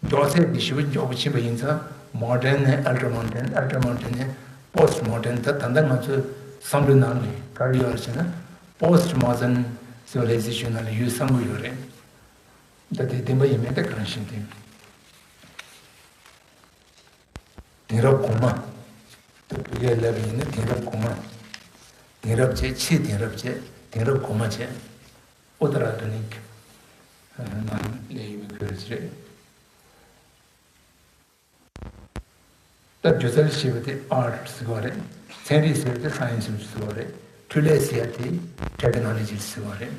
མགྱོགས་ཚད་དེ་ཞེ་པོ་མགྱོགས་པོ་ཕྱིན་པ་ཡིན་ཙང་མོ་ཌན་ནས་ཨལ་ཊྲ་མོ་ཌན། ཨལ་ཊྲ་མོ་ཌན་ནས་པོ་སི་ཊི་མོ་ཌན། ད་ད་ལྟ་ང་ཚོའི་བསམ་བློའི་ནང་ལ་ག་རེ་ཡོད་རེད་ཟེར་ན་པོ་སི་ཊི་མོ་ཌན་སི་ཝི་ལའི་ཟེ་ཤན་ནང་ལ་ཡོད་བསམ་གྱི་ཡོད་རེད། ད་དེ་བདེན་པ་ཡིན་མིན་ད་གང་ཤེས་ཏེ། དེང་རབས་གོང་མ། ད་བོད་སྐད་ལབ་པ་ཡིན་ན་དེང་རབས་གོང་མ། དེང་རབས་བྱས། ཕྱེད་དེང་རབས་བྱས། དེང་རབས་གོང་མ་བྱས། ཨོ་ཏ་ར་དྷུ་ནིག་ནང་ལས་ཡོད་པའི་ཁོལ་རེད། ད་སྒྱུ་རྩལ་ཞེས་པ་དེ་ཨར་ཊི་ཟེར་བ་རེད། ཚན་རིག་ཟེར་བ་དེ་སའེན་སི་ཟེར་བ་རེད། འཕྲུལ་ལས་ཟེར་ཡ་དེ་ཊེག་ནོ་ལོ་ཇི་ཟེར་བ་རེད།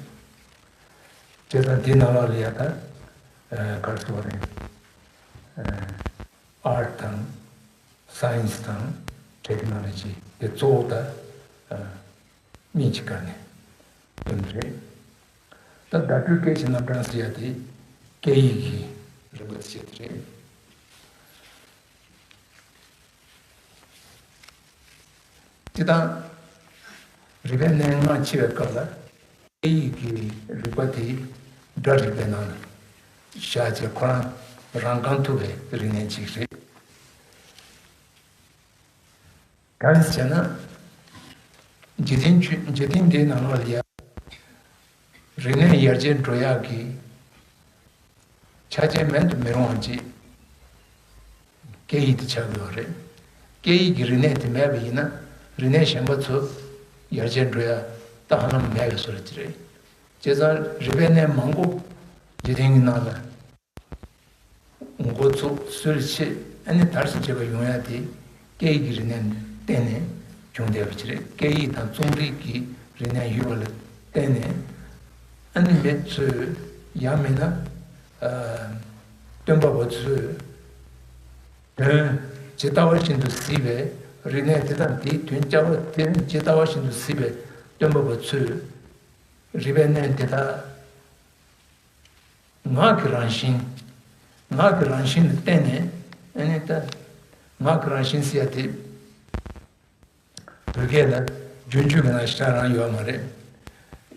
བྱས་ཙང་དེའི་ནང་ལོགས་ལ་ཡ་ད་ག་རེ་ཟེར་བ་རེད། ཨར་ཊི་དང་སའེན་སི་དང་ཊེག་ནོ་ལོ་ཇི་དེ་གཙོ་བོ་ད་སྨན་གྱི་སྒང་ནས་བཏོན་པ་རེད། ད་བརྡ་སྤྲོད་སྐད་ཀྱི་རྣམ་གྲངས་ཟེར་ཡ་དེ་སྐད་ཡིག་གི་རིམ་པ་དེ་བྱས་ཏེ་རེད། སྤྱིར་བཏང་རིག་པའི་གནས་ལྔ་ཕྱེ་བའི་སྐབས་ལ་སྐད་ཡིག་གི་རིག་པ་དེ་སྒྲ་རིག་པའི་ནང་ལ་བཞག་བྱས་ཁོ་རང་རང་རྐང་ཐུབ་པའི་རིག་གནས་ཅིག་རེད། གང་ཡིན་ཟེར་ན། འཇིག་རྟེན་ཆོས་འཇིག་རྟེན་འདིའི་ནང་ལོགས་ལ་ཡ། རིག་གནས་ཡར་རྒྱས་འགྲོ་ཡག་གི་ཆ་རྐྱེན་མེད་དུ་མི་རུང་བ་ཅིག་སྐད་ཡིག་དེ་ཆགས་ཡོད་རེད། སྐད་ཡིག་གི་རིག་གནས་དེ་མེད་པ་ཡིན་ན། རིག་གནས་གཞན་པ་ཚོ་ཡར་རྒྱས་འགྲོ་ཡག་ད་ཧ་ལམ་མེད་པའི་བཟོ་འདྲ་ཅིག་རེད། བྱས་ཙང་རིག་པའི་གནས་མང་པོ་འཇིག་རྟེན་གྱི་ནང་ལ་འགོ་ཚུགས་སྲོལ་ཕྱེ། ཨ་ནི་དར་ཞིང་རྒྱས་པ་ཡོང་ཡག་དེ་སྐད་ཡིག་གི་རིག་གནས་ནས་བརྟེན་ནས་བྱུང་བསྡད་པ་ཅིག་རེད། སྐད་ཡིག་དང་རྩོམ་རིག་གི་རིག་གནས་ཡོད་པ་ལ་བརྟེན་ནས། ཨ་ནི་མི་ཚོས་ཡང་མིན་ན་ཨ་སྟོན་པ་པོ་ཚོས་དོན་ཇི་ལྟ་བ་བཞིན་དུ་གཟིགས་པའི་རིག་གནས་དེ་དང་། དེའི་དོན་རྐྱང་པ་དེ་ཇི་ལྟ་བ་བཞིན་དུ་གཟིགས་པའི་སྟོན་པ་པོ་ཚོས་རིག་པའི་གནས་དེ་དག་ངག་གི་རང་བཞིན། ངག་གི་རང་བཞིན་ལ་བརྟེན་ནས། ཨ་ནི་ད་ངག་གི་རང་བཞིན་ཟེར་ཡ་དེ་བོད་སྐད་ལ་རྒྱུན་སྤྱོད་ཀྱི་ནང་ཞེ་དྲག་རང་ཡོད་མ་རེད།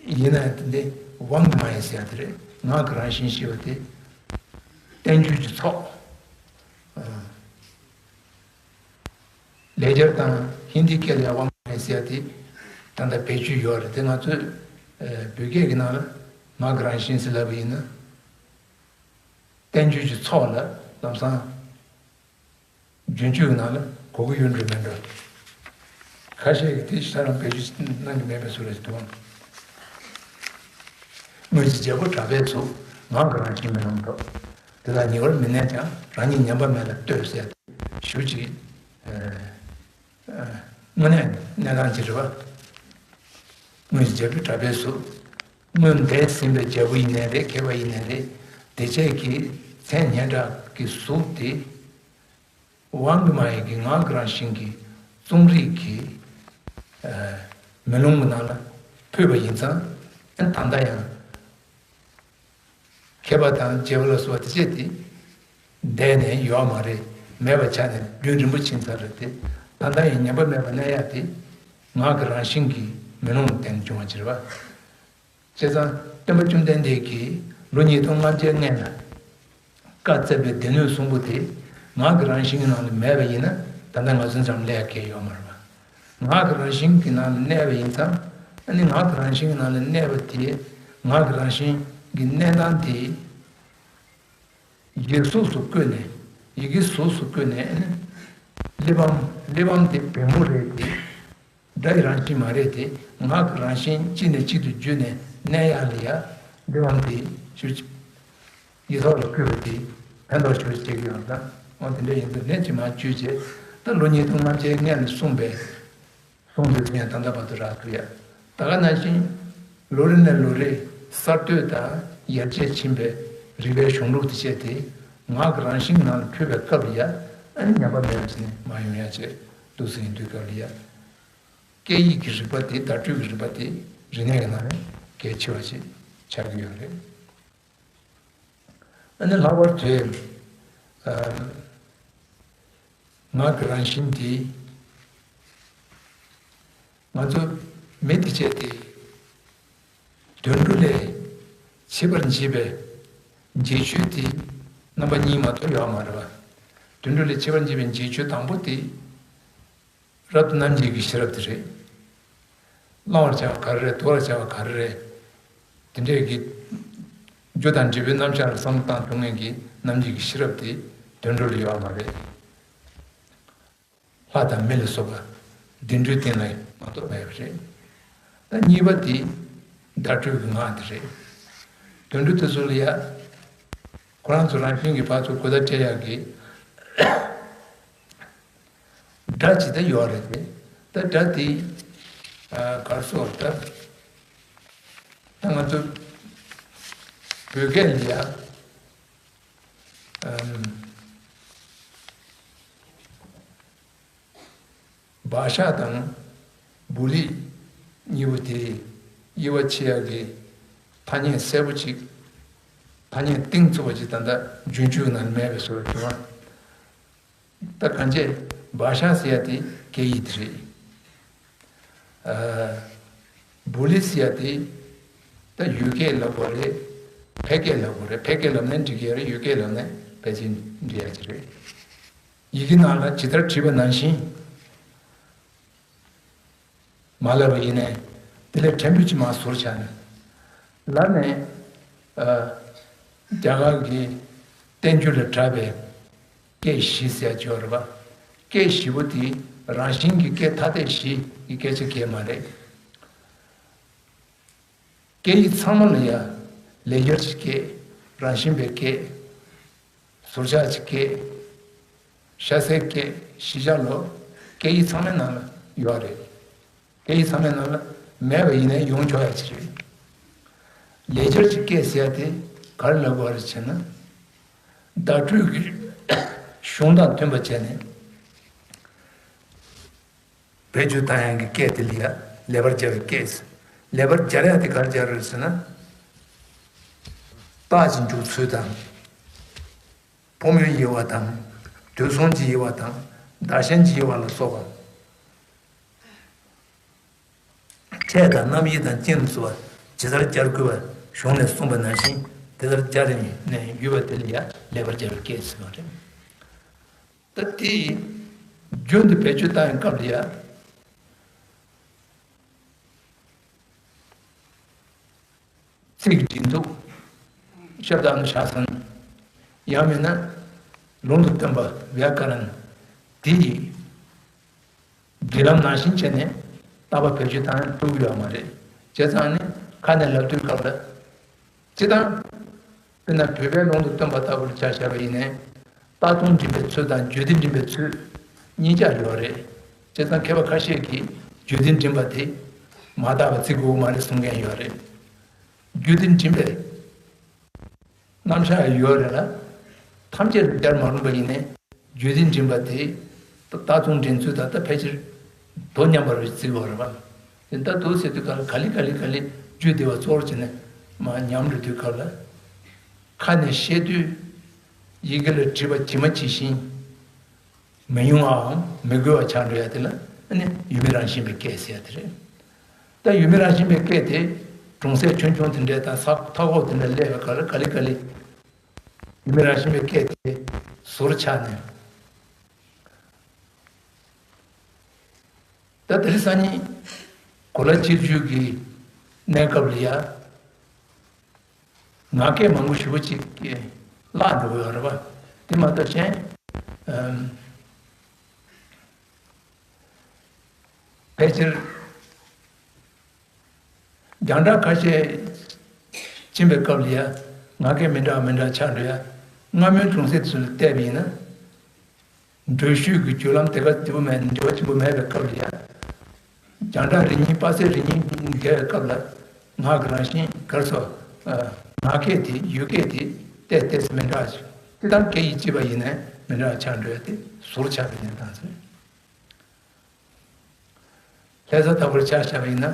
ཡིན་ན་ཡང་དེ་འདི་དབང་གི་མ་ཡིན་ཟེར་ཡ་དེ་རེད། ངག་གི་རང་བཞིན་ཞེས་པ་དེ་བསྟན་བཅོས་ཀྱི་ཚོགས། ལེགས་སྦྱར་དང་ཧིན་དི་སྐད་ལ་དབང་མེད་ཟེར་ཡ་དེ་ད་ལྟ་བེད་སྤྱོད་ཡོད་རེད། དེ་ང་ཚོས་ཨ་བོད་སྐད་ཀྱི་ནང་ལ་ངག་གི་རང་བཞིན་ཟེར་ལབ་པ་ཡིན་ན། བསྟན་བཅོས་ཀྱི་ཚོགས་ལ་ལམ་སང་རྒྱུན་སྤྱོད་ཀྱི་ནང་ལ་གོ་གི་ཡོད་འགྲོ་མེད་འགྲོ། ཁ་ཤས་ཀྱིས་དེ་ཞེ་དྲག་རང་བེད་སྤྱོད་གནང་གི་མེད་པའི་བཟོ་འདྲ་ཞིག་འདུག། སྔོན་གྱི་རྒྱལ་པོ་གྲགས་པས་གསུངས། ངག་གི་རང་བཞིན་མེ་ལོང་གྲོགས། དེ་དག་ཉེ་བར་མི་གནས་ཀྱང་། རང་ཉིད་ཉམས་པ་མེད་ལ་ལྟོས་ཟེར་ཞུ་ཅིག། ཨ་ཨ་དངོས་གནས་གནས་སྟངས་ཅིག་རེད་པ། སྔོན་གྱི་རྒྱལ་པོ་གྲགས་པས་གསུངས། སྔོན་འདས་ཟིན་པའི་རྒྱལ་པོ་ཡིན་ནའི་རེད། མཁས་པ་ཡིན་ནའི་རེད། དེ་བྱས་ཀྱི་མཚན་སྙན་གྲགས་ཀྱི་གཟུགས་དེ་དབང་གི་མ་ཡིན་གྱི་ངག་གི་རང་བཞིན་གྱི་རྩོམ་རིག་གི་ཨ་མེ་ལོང་གི་ནང་ལ་ཕུལ་བ་ཡིན་ཙང་། ཨ་ད་ལྟ་ཡང་མཁས་པ་དང་རྒྱལ་པོ་ལ་སོགས་པ་དེ་བྱས་ཏེ་འདས་ནས་ཡོད་མ་རེད། མེད་པ་ཆགས་ནས་རྒྱུན་རིང་པོ་ཕྱིན་ཚར་རེད་དེ། ད་ལྟ་ཡང་ཉམས་པ་མེད་པར་གནས་ཡག་དེ་ངག་གི་རང་བཞིན་གྱི་མེ་ལོང་ལ་བརྟེན་བྱུང་བ་ཅིག་རེད་པ། བྱས་ཙང་སྟོན་པ་བཅོམ་ལྡན་འདས་ཀྱིས་ལོ་ཉིས་སྟོང་ལྔ་བརྒྱའི་སྔོན་ལ་བཀའ་སྩལ་པའི་སྡེ་སྣོད་གསུམ་པོ་དེ་ངག་གི་རང་བཞིན་གྱི་ནང་ལ་མེད་པ་ཡིན་ན། ད་ལྟ་ང་ཚོ་འཛམ་གླིང་ལ་གལ་ཡོད་མ་རེད་པ། ངག་གི་རང་བཞིན་གྱི་ནང་ལ་གནས་པ་ཡིན་ཙང་། ཨ་ནི་ངག་གི་རང་བཞིན་གྱི་ནང་ལ་གནས་པ་དེ། ངག་གི་རང་བཞིན་གྱི་གནས་སྟངས་དེ་ཡིག་གཟུགས་སུ་བཀོད་ནས། ཡི་གེ་གཟུགས་སུ་བཀོད་ནས། ཨ་ནི་གླེགས་བམ། གླེགས་བམ་དེ་བེམ་པོ་རེད་དེ། སྒྲ་ཡི་རང་བཞིན་མ་རེད་དེ། ངག་གི་རང་བཞིན་གཅིག་ནས་གཅིག་ཏུ་བརྒྱུད་ནས་གནས་ཡག་ལ་ཡ། གླེགས་བམ་དེ་ཞུ། ཡིག་ཐོག་ལ་བཀོད་པ་དེ་ཕན་ཐོགས་ཞེ་པོ་ཅིག་ཡོད་ད། འོ་དེ་འདྲ་ཡིན་ཙང་ནས་ཅིག་མར་བརྒྱུད་བྱས། ད་ལོ་ཉིས་སྟོང་ལྔ་བརྒྱའི་སྔོན་ལ་གསུངས་པའི་གསུང་དེ་ཚོ་ཡང་ད་ལྟ་བར་དུ་རག་ཐུབ་ཡ། ད་ག་ནང་བཞིན་ལོ་རེ་ནས་ལོ་རེ་གསར་གཏོད་དང་ཡར་རྒྱས་ཕྱིན་པའི་རིག་པའི་གཞུང་ལུགས་དེ་བྱས་ཏེ། ངག་གི་རང་བཞིན་ནང་ལ་ཕུལ་བའི་སྐབས་ལ་ཡ། ཨ་ནི་ཉམས་པ་མེད་པ་བྱས་ནས་མར་ཡོང་ཡ་བྱས་འདུག་ཟེར་གྱི་དུས་སྐབས་ལ་ཡ། སྐད་ཡིག་གི་རིག་པ་དེ། བརྡ་སྤྲོད་ཀྱི་རིག་པ་དེ་རིག་གནས་ཀྱི་ནང་ནས་གལ་ཆེ་བ་ཞིག་ཆགས་ཀྱི་ཡོད་རེད། ཨ་ནི་ལྷག་པར་དུ་ཨ་ངག་གི་རང་བཞིན་དེ་ང་ཚོ་མི་དེ་བྱས་ཏེ་དུད་འགྲོ་ལས་ཆེ་བར་འབྱེད་པའི་འབྱེད་ཆོས་དེ་རྣམ་པ་གཉིས་མ་གཏོགས་ཡོད་མ་རེད་པ། དུད་འགྲོ་ལས་ཆེ་བར་འབྱེད་པའི་འབྱེད་ཆོས་དང་པོ་དེ། རབ་ཏུ་རྣམ་འབྱེད་ཀྱི་ཤེས་རབ་དེ་རེད། བླང་བར་བྱ་བ་ག་རེ་རེད། དོར་བར་བྱ་བ་ག་རེ་རེད། དེ་འདྲས་ཀྱི་རྒྱུ་དང་འབྲས་བུའི་རྣམ་གཞག་ལ་བསམ་བློ་བཏང་ཐུབ་མཁན་གྱི་རྣམ་འབྱེད་ཀྱི་ཤེས་རབ་དེ་དུད་འགྲོ་ལ་ཡོད་མ་རེད། ལྷ་དང་མི་ལ་སོགས་པ་བདེ་འགྲོའི་སྟེང་ལ་མ་གཏོགས་མེད་པ་རེད། ད་གཉིས་པ་དེ་བརྡ་སྤྲོད་ཀྱི་ངག་དེ་རེད། དུད་འགྲོ་དེ་ཚོ་ལ་ཡ་ཁོ་རང་ཚོ་རང་བཞིན་གྱི་ཕར་ཚུར་གོ་བརྡ་སྤྲད་ཡག་གི་སྒྲ་ཅིག་ད་ཡོད་རེད་དེ། ད་སྒྲ་དེ་ཨ་ག་རེ་ཟེར་ད། ད་ང་ཚོ་བོད་སྐད་ལ་ཡ་ཨམ་བག་ཆགས་དང་བུ་ལི་གཉིས་པོ་དེ་དབྱེ་བ་ཕྱེ་ཡག་གི་ཐ་སྙད་གསལ་པོ་ཅིག་ཐ་སྙད་གཏིང་ཚུགས་པ་ཅིག་ད་ལྟ་རྒྱུན་སྤྱོད་ནང་མེད་པའི་བཟོ་འདྲ་བྱུང་བ། ད་གང་བྱས་བག་ཆགས་ཟེར་ཡ་དེ་སྐད་ཡིག་དེ་རེད། ཨ་བུ་ལི་ཟེར་ཡ་དེ་ད་ཡུལ་སྐད་ལབ་དགོས་རེད། ཕལ་སྐད་ལབ་དགོས་རེད། ཕལ་སྐད་ལབ་ན་འགྲིག་གི་རེད། ཡུལ་སྐད་ལབ་ན་ཕལ་ཆེར་འགྲིག་ཡ་ཅིག་རེད། ཡི་གེ་ནང་ལ་ཇི་ལྟར་བྲིས་པ་ནང་བཞིན། མ་ལབ་པ་ཡིན་ནའི་དེ་ལས་ཕྲན་བུ་ཅིག་མར་ཟུར་ཆག་ནས། ལར་ནས་ཨ་རྒྱ་གར་གྱི་བསྟན་བཅོས་ལས་གྲགས་པའི་སྐད་བཞི་ཟེར་ཡ་ཅིག་ཡོད་རེད་པ། སྐད་བཞི་པོ་དེ་རང་བཞིན་གྱི་སྐད་ཐ་དད་བཞི་ཡི་སྐད་ཆ་གང་ཡང་མ་རེད། སྐད་ཡིག་ཚང་མ་ལ་ཡ་ལེགས་སྦྱར་གྱི་སྐད། རང་བཞིན་པའི་སྐད། ཟུར་ཆག་གི་སྐད། ཤ་ཟའི་སྐད། བཞི་ཆ་ལོ། སྐད་ཡིག་ཚང་མའི་ནང་ལ་ཡོད་རེད། སྐད་ཡིག་ཚང་མའི་ནང་ལ་མེད་པ་ཡིན་ནའི་ཡོང་ཆོག་ཡ་ཅིག་རེད། ལེགས་སྦྱར་གྱི་སྐད་ཟེར་ཡ་དེ་ག་རེ་ལབ་དགོས་རེད་ཟེར་ན། བརྡ་སྤྲོད་ཀྱི་གཞུང་དང་མཐུན་པ་བྱས་ནས། བེད་སྤྱོད་བཏང་ཡག་གི་སྐད་དེ་ལ་ཡ་ལེགས་པར་སྦྱར་བའི་སྐད་ཟེར། ལེགས་པར་སྦྱར་ཡག་དེ་ག་རེ་སྦྱར་རེད་ཟེར་ན། རྟགས་ཀྱི་འཇུག་ཚུལ་དང་། ཕོ་མོའི་དབྱེ་བ་དང་། དུས་གསུམ་གྱི་དབྱེ་བ་དང་། བདག་གཞན་གྱི་དབྱེ་བ་ལ་སོགས་པ། ཕྲད་དང་རྣམ་དབྱེ་དང་རྐྱེན་ལ་སོགས་པ་ཇི་ལྟར་སྦྱར་དགོས་པ་གཞུང་ནས་གསུངས་པ་ནང་བཞིན་དེ་ལྟར་སྦྱར་ནས་ཡོད་པ་དེ་ལ་ཡང་ལེགས་པར་སྦྱར་བའི་སྐད་ཟེར་བ་རེད། ད་དེ་རྒྱུན་དུ་བེད་སྤྱོད་བཏང་བའི་སྐབས་ལ་ཡང་། ཚིག་འགྲིག་འདུག་ཤབ་དཱ་ཨ་ནུ་ཤཱ་སན། ཡང་མིན་ན་ལུང་དུ་སྟོན་པ་བྱཱ་ཀ་ར་ཎ་འདི་ཡི་འབྲི་ལམ་ནང་བཞིན་བྱས་ནས་རྟག་པར་བེད་སྤྱོད་བཏང་ཡང་འགྲིག་གི་ཡོད་མ་རེད། བྱས་ཙང་ནི་ཁ་ནས་ལབ་དུས་སྐབས་ལ། སྤྱིར་བཏང་། དཔེར་ན་བོད་པའི་ལུང་དུ་སྟོན་པ་ལྟ་བུར་ཆ་བཞག་པ་ཡིན་ནའི། རྟགས་མཚུངས་འབྲིམ་པའི་ཚུལ་དང་བརྗོད་འདི་འབྲིམ་པའི་ཚུལ་གཉིས་ཆ་ཡོད་རེད། བྱས་ཙང་མཁས་པ་ཁ་ཤས་ཀྱིས་བརྗོད་འདི་འབྲིམ་པ་དེ་མ་དག་པ་བརྩི་དགོས་མ་རེད་གསུང་མཁན་ཡོད་རེད། རྒྱུད་སྡེ་འབྲིམ་པའི་རྣམ་གཞག་ཡོད་རེད་ལ། ཐམས་ཅད་ལ་སྦྱར་མ་རུང་བ་ཡིན་ནའི་རྒྱུད་སྡེ་འབྲིམ་པ་དེ་རྟགས་མཚུངས་འདྲེན་ཚུལ་དང་ད་ཕལ་ཆེར་དོ་མཉམ་པར་བརྩི་དགོས་རེད་པ། དེ་ལྟར་དུ་ཟེར་དུས་ག་ལ་ག་ལེ་ག་ལེ་ག་ལེ་རྒྱུད་སྡེ་བ་གཙོ་བོར་བྱས་ནས་མར་ཉམས་འགྲོ་དུས་སྐབས་ལ། ཁ་ནས་བཤད་དུས་ཡི་གེ་ལ་བྲིས་པ་ཇི་མ་ཇི་བཞིན། མི་ཉུང་བའམ་མི་དགོས་པ་ཆགས་འགྲོ་ཡ་དེ་ལ་ཨ་ནི་ཡུལ་མི་རང་བཞིན་པའི་སྐད་ཟེར་ཡ་དེ་རེད། ད་ཡུལ་མི་རང་བཞིན་པའི་སྐད་དེ་གྲོང་གསེབ་ཆུང་ཆུང་དེ་འདྲའི་དང་ས་མཐའ་འཁོབ་དེ་འདྲ་སླེབས་པའི་སྐབས་ལ་ག་ལེ་ག་ལེ་ཡུལ་མི་རང་བཞིན་པའི་སྐད་དེ་ཟུར་ཆག་ནས། ད་དེ་རིང་སང་ཉིན་གོ་ལ་སྤྱི་སྤྱོད་ཀྱི་གནས་སྐབས་ལ་ཡ། ངག་སྐད་མང་པོ་ཞེ་པོ་ཅིག་བརླག་འགྲོ་གི་ཡོད་རེད་པ། དེ་མ་གཏོགས་གཞན། ཨམ། ཕལ་ཆེར་རྒྱང་བསྒྲགས་ཁ་ཤས་ཕྱིན་པའི་སྐབས་ལ་ཡ། ངག་སྐད་མི་འདྲ་བ་མི་འདྲ་བ་ཆགས་འགྲོ་ཡ། སྔ་མོའི་གྲོང་གསེབ་ཚོ་ལ་བལྟས་པ་ཡིན་ན། འགྲུལ་བཞུད་ཀྱི་བརྒྱུད་ལམ་དེ་ག་དེ་པོ་མེད་འབྲེལ་བ་ཆེན་པོ་མེད་པའི་སྐབས་ལ་ཡ། རྒྱང་བསྒྲགས་རིགས་གཉིས་པ་སེ་རིགས་གཉིས་འགལ་བའི་སྐབས་ལ་ངག་གི་རང་བཞིན་གར་སོགས། ངག་སྐད་དེ་ཡུལ་སྐད་དེ་ཏོག་ཙམ་མི་འདྲ་ཞིག་དེ་དང་སྐད་ཡིག་གཅིག་པ་ཡིན་ནའི་མི་འདྲ་ཆགས་འགྲོ་ཡ་དེ་ཟུར་ཆག་པའི་གནས་སྟངས་ཟེར། ལྷ་ས་ལྟ་བུར་ཆ་བཞག་པ་ཡིན་ན།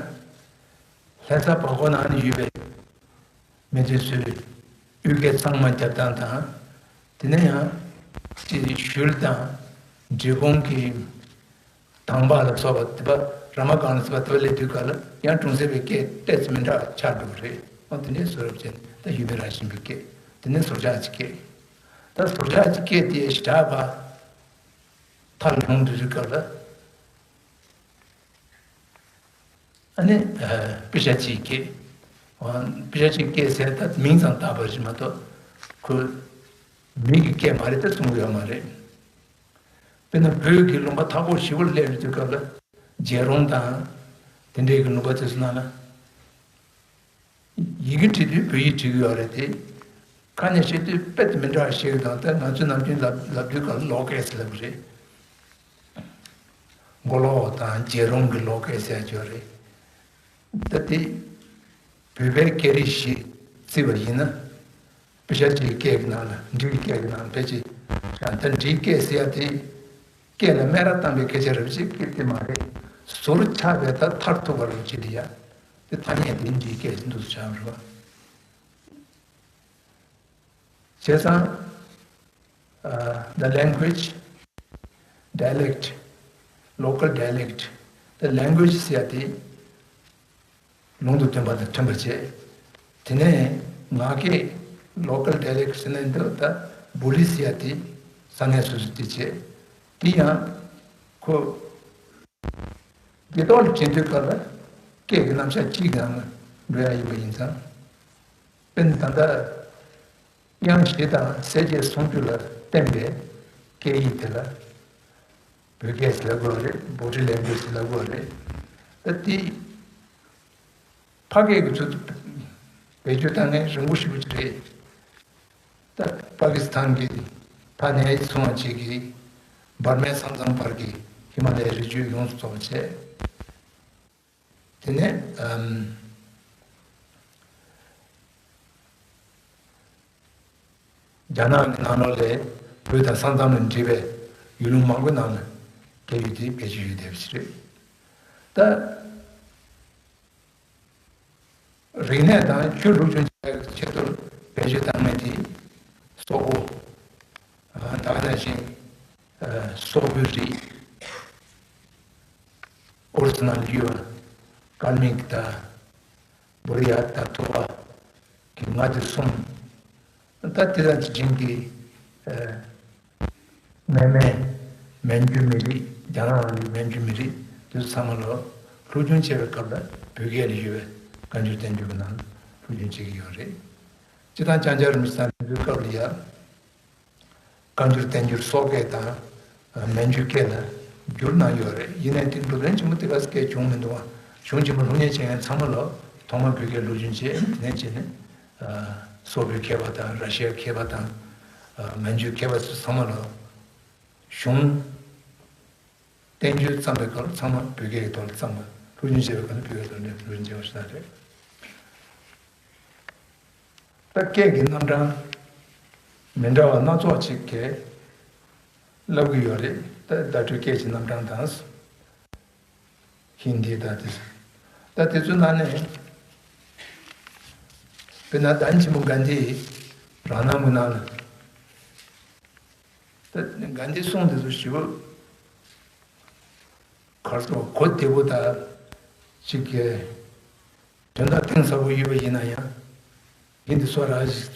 ལྷ་ས་བར་སྐོར་ནང་ནས་ཡོད་པའི་མི་དེ་ཚོས་གཡུལ་སྐད་གཙང་མ་རྒྱབ་སྟངས་དང་། དེ་ནས་ཡང་ཅིག་ཞུལ་དང་འབྲི་གུང་གི་དང་པ་ལ་སོགས་པ་དེ་པ་ར་མ་གང་ལ་སོགས་པ་དེ་པ་སླེབས་དུས་སྐབས་ལ་ཡང་གྲོང་གསེབ་པའི་སྐད་ཏོག་ཙམ་མི་འདྲ་བ་ཆགས་འགྲོ་གི་རེད། འོ་དེ་འདྲའི་བཟོ་འདྲ་བྱས་ནས་ད་ཡུལ་མི་རང་བཞིན་པའི་སྐད། དེ་ནས་ཟུར་ཆག་གི་སྐད། ད་ཟུར་ཆག་གི་སྐད་དེ་ཞེ་དྲག་པ། མཐར་ལྷུང་དུས་སྐབས་ལ། ཨ་ནི། ཨ། པི་ཤ་ཅིའི་སྐད། ཨ། པི་ཤ་ཅིའི་སྐད་ཟེར་ད་མིང་ཙམ་བཏགས་པ་ཞིག་མ་གཏོགས། ཁོ་མི་གི་སྐད་མ་རེད་ད་གསུང་གི་ཡོད་མ་རེད། དཔེར་ན་བོད་ཀྱི་ལུང་པ་མཐའ་འཁོབ་ཞེ་པོར་སླེབས་ཡོང་དུས་སྐབས་ལ་རྒྱལ་རོང་དང་། དེ་འདྲའི་གི་ལུང་པ་དེ་ཚོ་ནང་ལ། ཡི་གེ་བྲིས་དུས་བོད་ཡིག་བྲིས་ཀྱི་ཡོད་རེད་དེ། ཁ་ནས་བཤད་དུས་དཔེ་དེ་མི་འདྲ་བ་བཤད་ཀྱི་འདུག་ད་ང་ཚོས་ནམ་རྒྱུན་ལབ་ལབ་དུས་སྐབས་ལོག་སྐད་ཟེར་ལབ་ཀྱི་རེད། མགོ་ལོག་དང་རྒྱལ་རོང་གི་ལོག་སྐད་ཟེར་ཡ་ཅིག་ཡོད་རེད། ད་དེ་བོད་པའི་སྐད་རིགས་ཤིག་བརྩིས་པ་ཡིན་ན། པི་ཤ་ཅིའི་སྐད་ཀྱི་ནང་ལ་འབྲིའི་སྐད་ཀྱི་ནང་ལ་ཕལ་ཆེར་ད་འབྲིའི་སྐད་ཟེར་ཡ་དེ། སྐད་ལ་སྨད་ར་བཏང་བའི་སྐད་ཆ་རེད་པ་ཅིག་སྐད་དེ་མ་རེད། ཟུར་ཆག་པའི་ད་མཐར་ཐུག་པ་རེད་པ་ཅིག་རེད་ཡ། དེ་ཐ་སྙད་དེ་འདིའི་སྐད་ཅིག་འདུག་སེ་ཆགས་པ་རེད་པ། བྱས་ཙང་། ཨ། the language, dialect, local dialect, the language ཟེར་ཡ་དེ་ལུང་དུ་སྟོན་པ་དང་མཐུན་པ་བྱས། དེ་ནས་ངག་སྐད་local dialect ཟེར་ནས་འདི་ད་བོ་ལི་ཟེར་ཡ་དེ་ས་གནས་སོ་སོ་དེ་བྱས། དེ་ཡང་ཁོ། དགེ་ཐོག་ལ་བྱེད་དུས་སྐབས་ལ་སྐད་ཀྱི་རྣམ་གཞག་གཅིག་གི་ནང་ལ་འགྲོ་ཡ་ཡིན་པ་ཡིན་ཙང་། དཔེར་ན་ད་ལྟ་དབྱངས་བཞི་དང་གསལ་བྱེད་སུམ་ཅུ་ལ་བརྟེན་པའི་སྐད་ཡིག་དེ་ལ་བོད་སྐད་ཟེར་ལབ་དགོས་རེད། Body language ཟེར་ལབ་དགོས་རེད། ད་དེ་ཕ་སྐད་ཀྱི་ཚུལ་དུ་བེད་སྤྱོད་བཏང་མཁན་རིང་པོ་ཞེ་པོ་ཅིག་རེད། ད་པ་ཀི་སི་ཐན་གྱི་ཕ་ནས་བཟུང་བ་བཅས་ཀྱི་འབར་མའི་ས་མཚམས་བར་གྱི་ཧི་མ་ལ་ཡའི་རི་རྒྱུད་ཡོངས་སུ་རྫོགས་བྱས། དེ་ནས་ཨམ། རྒྱ་ནག་གི་ནང་ལོགས་ལ་བོད་དང་ས་མཚམས་ལ་འབྲེལ་བའི་ཡུལ་ལུང་མང་པོའི་ནང་ལ་སྐད་ཡིག་དེ་བེད་སྤྱོད་ཡོད་བསྡད་པ་ཞིག་རེད། ད། རིག་གནས་དང་ཆོས་སློབ་སྦྱོང་བྱེད་ཡག་གི་ཆེད་དུ་བེད་སྤྱོད་བཏང་མཁན་དེ་སོག་པོ། ད་ག་ནང་བཞིན་སོག་པོའི་རིགས། ཨོ་རི་ས་ནང་ལ་ཡོད་པ་ཀལ་མིག་དང་བུ་རི་ཡ་དང་ཐུ་བ་གི་མངའ་སྡེ་གསུམ། ད་དེ་དང་དེ་བཞིན་གྱི་མེན་མེན། མན་ཇུ་མི་རིགས། རྒྱ་ནག་རང་ལུགས་མན་ཇུ་མི་རིགས་དེ་ཚོ་ཚང་མ་ལ་སློབ་སྦྱོང་བྱེད་པའི་སྐབས་ལ་བོད་སྐད་ལ་ཡོད་པའི་བཀའ་འགྱུར་བསྟན་འགྱུར་གྱི་ནང་སློབ་སྦྱོང་བྱེད་ཀྱི་ཡོད་རེད། སྤྱིར་བཏང་ལྕང་སྐྱ་རིན་པོ་ཆེ་དང་དེ་ཚོའི་སྐབས་ལ་ཡ། བཀའ་འགྱུར་བསྟན་འགྱུར་སོག་སྐད་དང་མན་ཇུ་སྐད་ལ་བསྒྱུར་གནང་ཡོད་རེད། ཡིན་ནའི་དེ་འགྲོ་དོན་ཆེན་པོ་དེ་ག་སྐད་བྱུང་མི་འདུག་བ། གཞུང་ཆེན་པོ་སློབ་གཉེར་བྱེད་མཁན་ཚང་མ་ལ་ཐོག་མར་བོད་སྐད་སློབ་སྦྱོང་བྱས། དེ་ནས་བྱས་ནས་སོག་པོའི་མཁས་པ་དང་ར་ཤི་ཡའི་མཁས་པ་དང་མན་ཇུའི་མཁས་པ་ཚོ་ཚང་མ་ལ་གཞུང་བསྟན་བཅོས་བརྩམས་པའི་སྐབས་ཚང་མ་བོད་སྐད་ཀྱི་ཐོག་ལ་བརྩམས་པ། སློབ་སྦྱོང་བྱས་པའི་སྐབས་ནས་བོད་སྐད་ཐོག་ནས་སློབ་སྦྱོང་བྱས་པ་ཞིག་རེད། ད་སྐད་ཀྱི་རྣམ་གྲངས་མི་འདྲ་བ་སྣ་ཚོགས་ཅིག་གིས་ལབ་ཀྱི་ཡོད་རེད། ད་བརྡ་སྤྲོད་སྐད་ཀྱི་རྣམ་གྲངས་དང་ཧིན་དི་དང་དེ་ཚོ། ད་དེ་ཚོའི་ནང་ནས་དཔེར་ན་བདེན་ཆེན་པོ་གྷན་དྷིའི་རང་རྣམ་གྱི་ནང་ལ། ད་གྷན་དྷིའི་གསུང་དེ་ཚོ་ཞེ་པོ་གར་སོང་གོ་བདེ་པོ་དང་ཅིག་གི་དོན་དག་གཏིང་ཟབ་པོ་ཡོད་པ་ཡིན་ན་ཡང་། ཡིན་དེ་སོ་ར་ཞིག་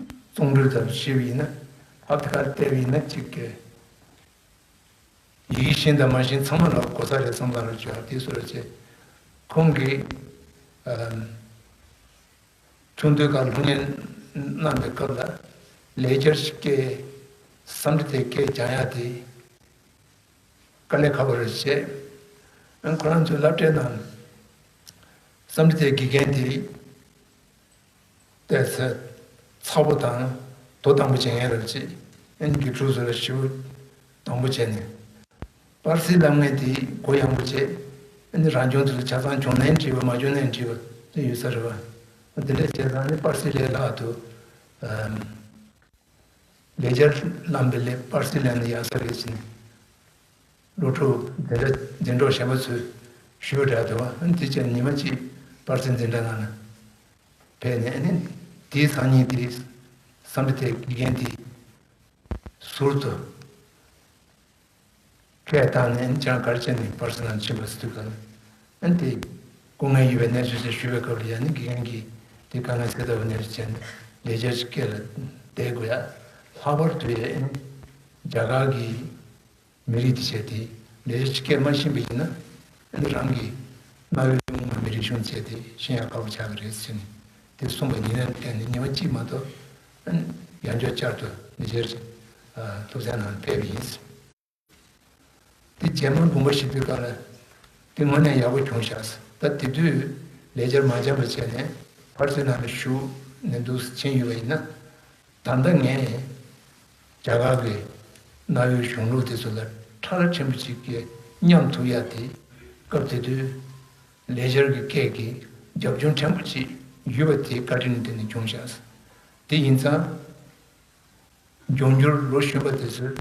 བརྩོན་འགྲུས་དང་ཞེས་པ་ཡིན་ན། ཨ་ཕི་ཁར་བལྟས་པ་ཡིན་ན་ཅིག་གི་ཡིག་ཤེས་དང་མ་ཤེས་ཚང་མ་ལ་གོ་ས་རེད་བསམ་ལ་རུ་བྱ་དེ་སོ་ར་བྱས། ཁོང་གིས་ཨམ། ཚོགས་འདུའི་སྐབས་སློབ་གཉེར་གནང་པའི་སྐབས་ལ་ལེགས་སྦྱར་སྐད། སཾ་སྐྲྀ་ཏའི་སྐད་སྦྱང་ཡག་དེ་དཀའ་ལས་ཁག་པོ་རེད་བྱས། ཨ་ཁོ་རང་ཚོའི་སློབ་གྲྭའི་ནང་སཾ་སྐྲྀ་ཏའི་དགེ་རྒན་དེ་ཏོག་ཙམ་ཚ་པོ་དང་དོ་དམ་པོ་བྱེད་མཁན་རེད་བྱས། ཨ་ནི་དགེ་ཕྲུག་ཚོ་ལ་ཞེ་པོ་དམ་པོ་བྱས་ནས། པར་སིག་ལབ་མཁན་དེ་གུ་ཡངས་པོ་བྱས། ཨ་ནི་རང་སྦྱོང་དེ་ཚོ་ཆ་ཚང་བྱུང་ནའི་འགྲིག་པ། མ་བྱུང་ནའི་འགྲིག་པ་དེ་ཡོད་ས་རེད་པ། དེ་འདྲ་བྱས་ཙང་ནི་པར་སིག་ལས་ལྷག་ཏུ་ཨམ། ལེགས་སྦྱར་བླངས་པའི་ལས་པར་སིག་ལེན་ན་ཡག་ས་རེད་ཟེར་ནས། སློབ་ཕྲུག་འཛིན་གྲྭ་འཛིན་གྲོགས་གཞན་པ་ཚོས་ཞུས་པ་འདྲ་འདུག་པ། ཨ་ནི་དེ་བྱས་ཉི་མ་གཅིག་པར་སིག་འཛིན་གྲྭ་ནང་ལ་ཕེབས་ནས། ཨ་ནི་དེའི་སང་ཉིན་དེ་སཾ་སྐྲྀ་ཏའི་དགེ་རྒན་དེས་ཟུར་དུ་སྐད་བཏང་ནས། ཨ་ནི་ཁྱེད་རང་ག་རེ་བྱས་ནས་པར་སིག་ནང་ཕྱིན་པ་ཟེར་དུས་ག་ལ། ཨ་ནི་དེ་སྐུ་ངལ་ཡོད་པའི་གནས་ཚུལ་ཞིག་ཞུས་པའི་སྐབས་ལ་ཡ། ཨ་ནི་དགེ་རྒན་གྱིས་དེ་དཀའ་ངལ་སེལ་ཐབས་ཀྱི་གནས་ཚུལ་བྱས་ནས་ལེགས་སྦྱར་གྱི་སྐད་ལ་བསྡད་དགོས་ཡ། ལྷག་པར་དུ་ཡ་ཨ་ནི་རྒྱ་གར་གྱི་མི་རིགས་དེ་བྱས་ཏེ་ལེགས་སྦྱར་གྱི་སྐད་མ་ཤེས་པ་ཡིན་ན། ཨ་ནི་རང་གི་གནའ་བོའི་སྔོན་མ་མི་རིགས་གཞུང་བྱས་ཏེ་ཤེས་ཡག་ཁག་པོ་ཆགས་ཀྱི་རེད་ཟེར་ནས་དེ་གསུངས་པ་ཡིན་ནའི་བརྟེན་ནས་ཉི་མ་གཅིག་མ་གཏོགས་ཨ་ནི་ཡང་བསྐྱར་བསྐྱར་དུ་ལེགས་སྦྱར་སློབ་ཚན་ནང་ཕེབས་པ་ཡིན། དེ་རྗེས་མ་དགོངས་པ་བཞེས་དུས་སྐབས་ལ་དེ་དངོས་གནས་ཡག་པོ་བྱུང་ཤག། ད་དེ་དུས་ལེགས་སྦྱར་མ་སྦྱངས་པ་བྱས་ནས་པར་སིག་ནང་ལ་ཞུགས་ནས་འདུག་ཕྱིན་ཡོད་པ་ཡིན་ན། ད་ལྟ་ངས་རྒྱ་གར་གྱི་གནའ་བོའི་གཞུང་ལུགས་དེ་ཚོ་ལ་ཁྲ་ལ་ཕྲན་བུ་ཅིག་གི་མཉམ་ཐུག་ཡ་དེ། སྐབས་དེ་དུས་ལེགས་སྦྱར་གྱི་སྐད་ཀྱི་རྒྱབ་ལྗོངས་ཕྲན་བུ་ཅིག་ཡོད་པ་དེའི་བཀའ་དྲིན་དེ་ནས་བྱུང་ཤག། དེ་ཡིན་ཙང་། འབྱུང་འགྱུར་ལོ་གཞོན་པ་དེ་ཚོས་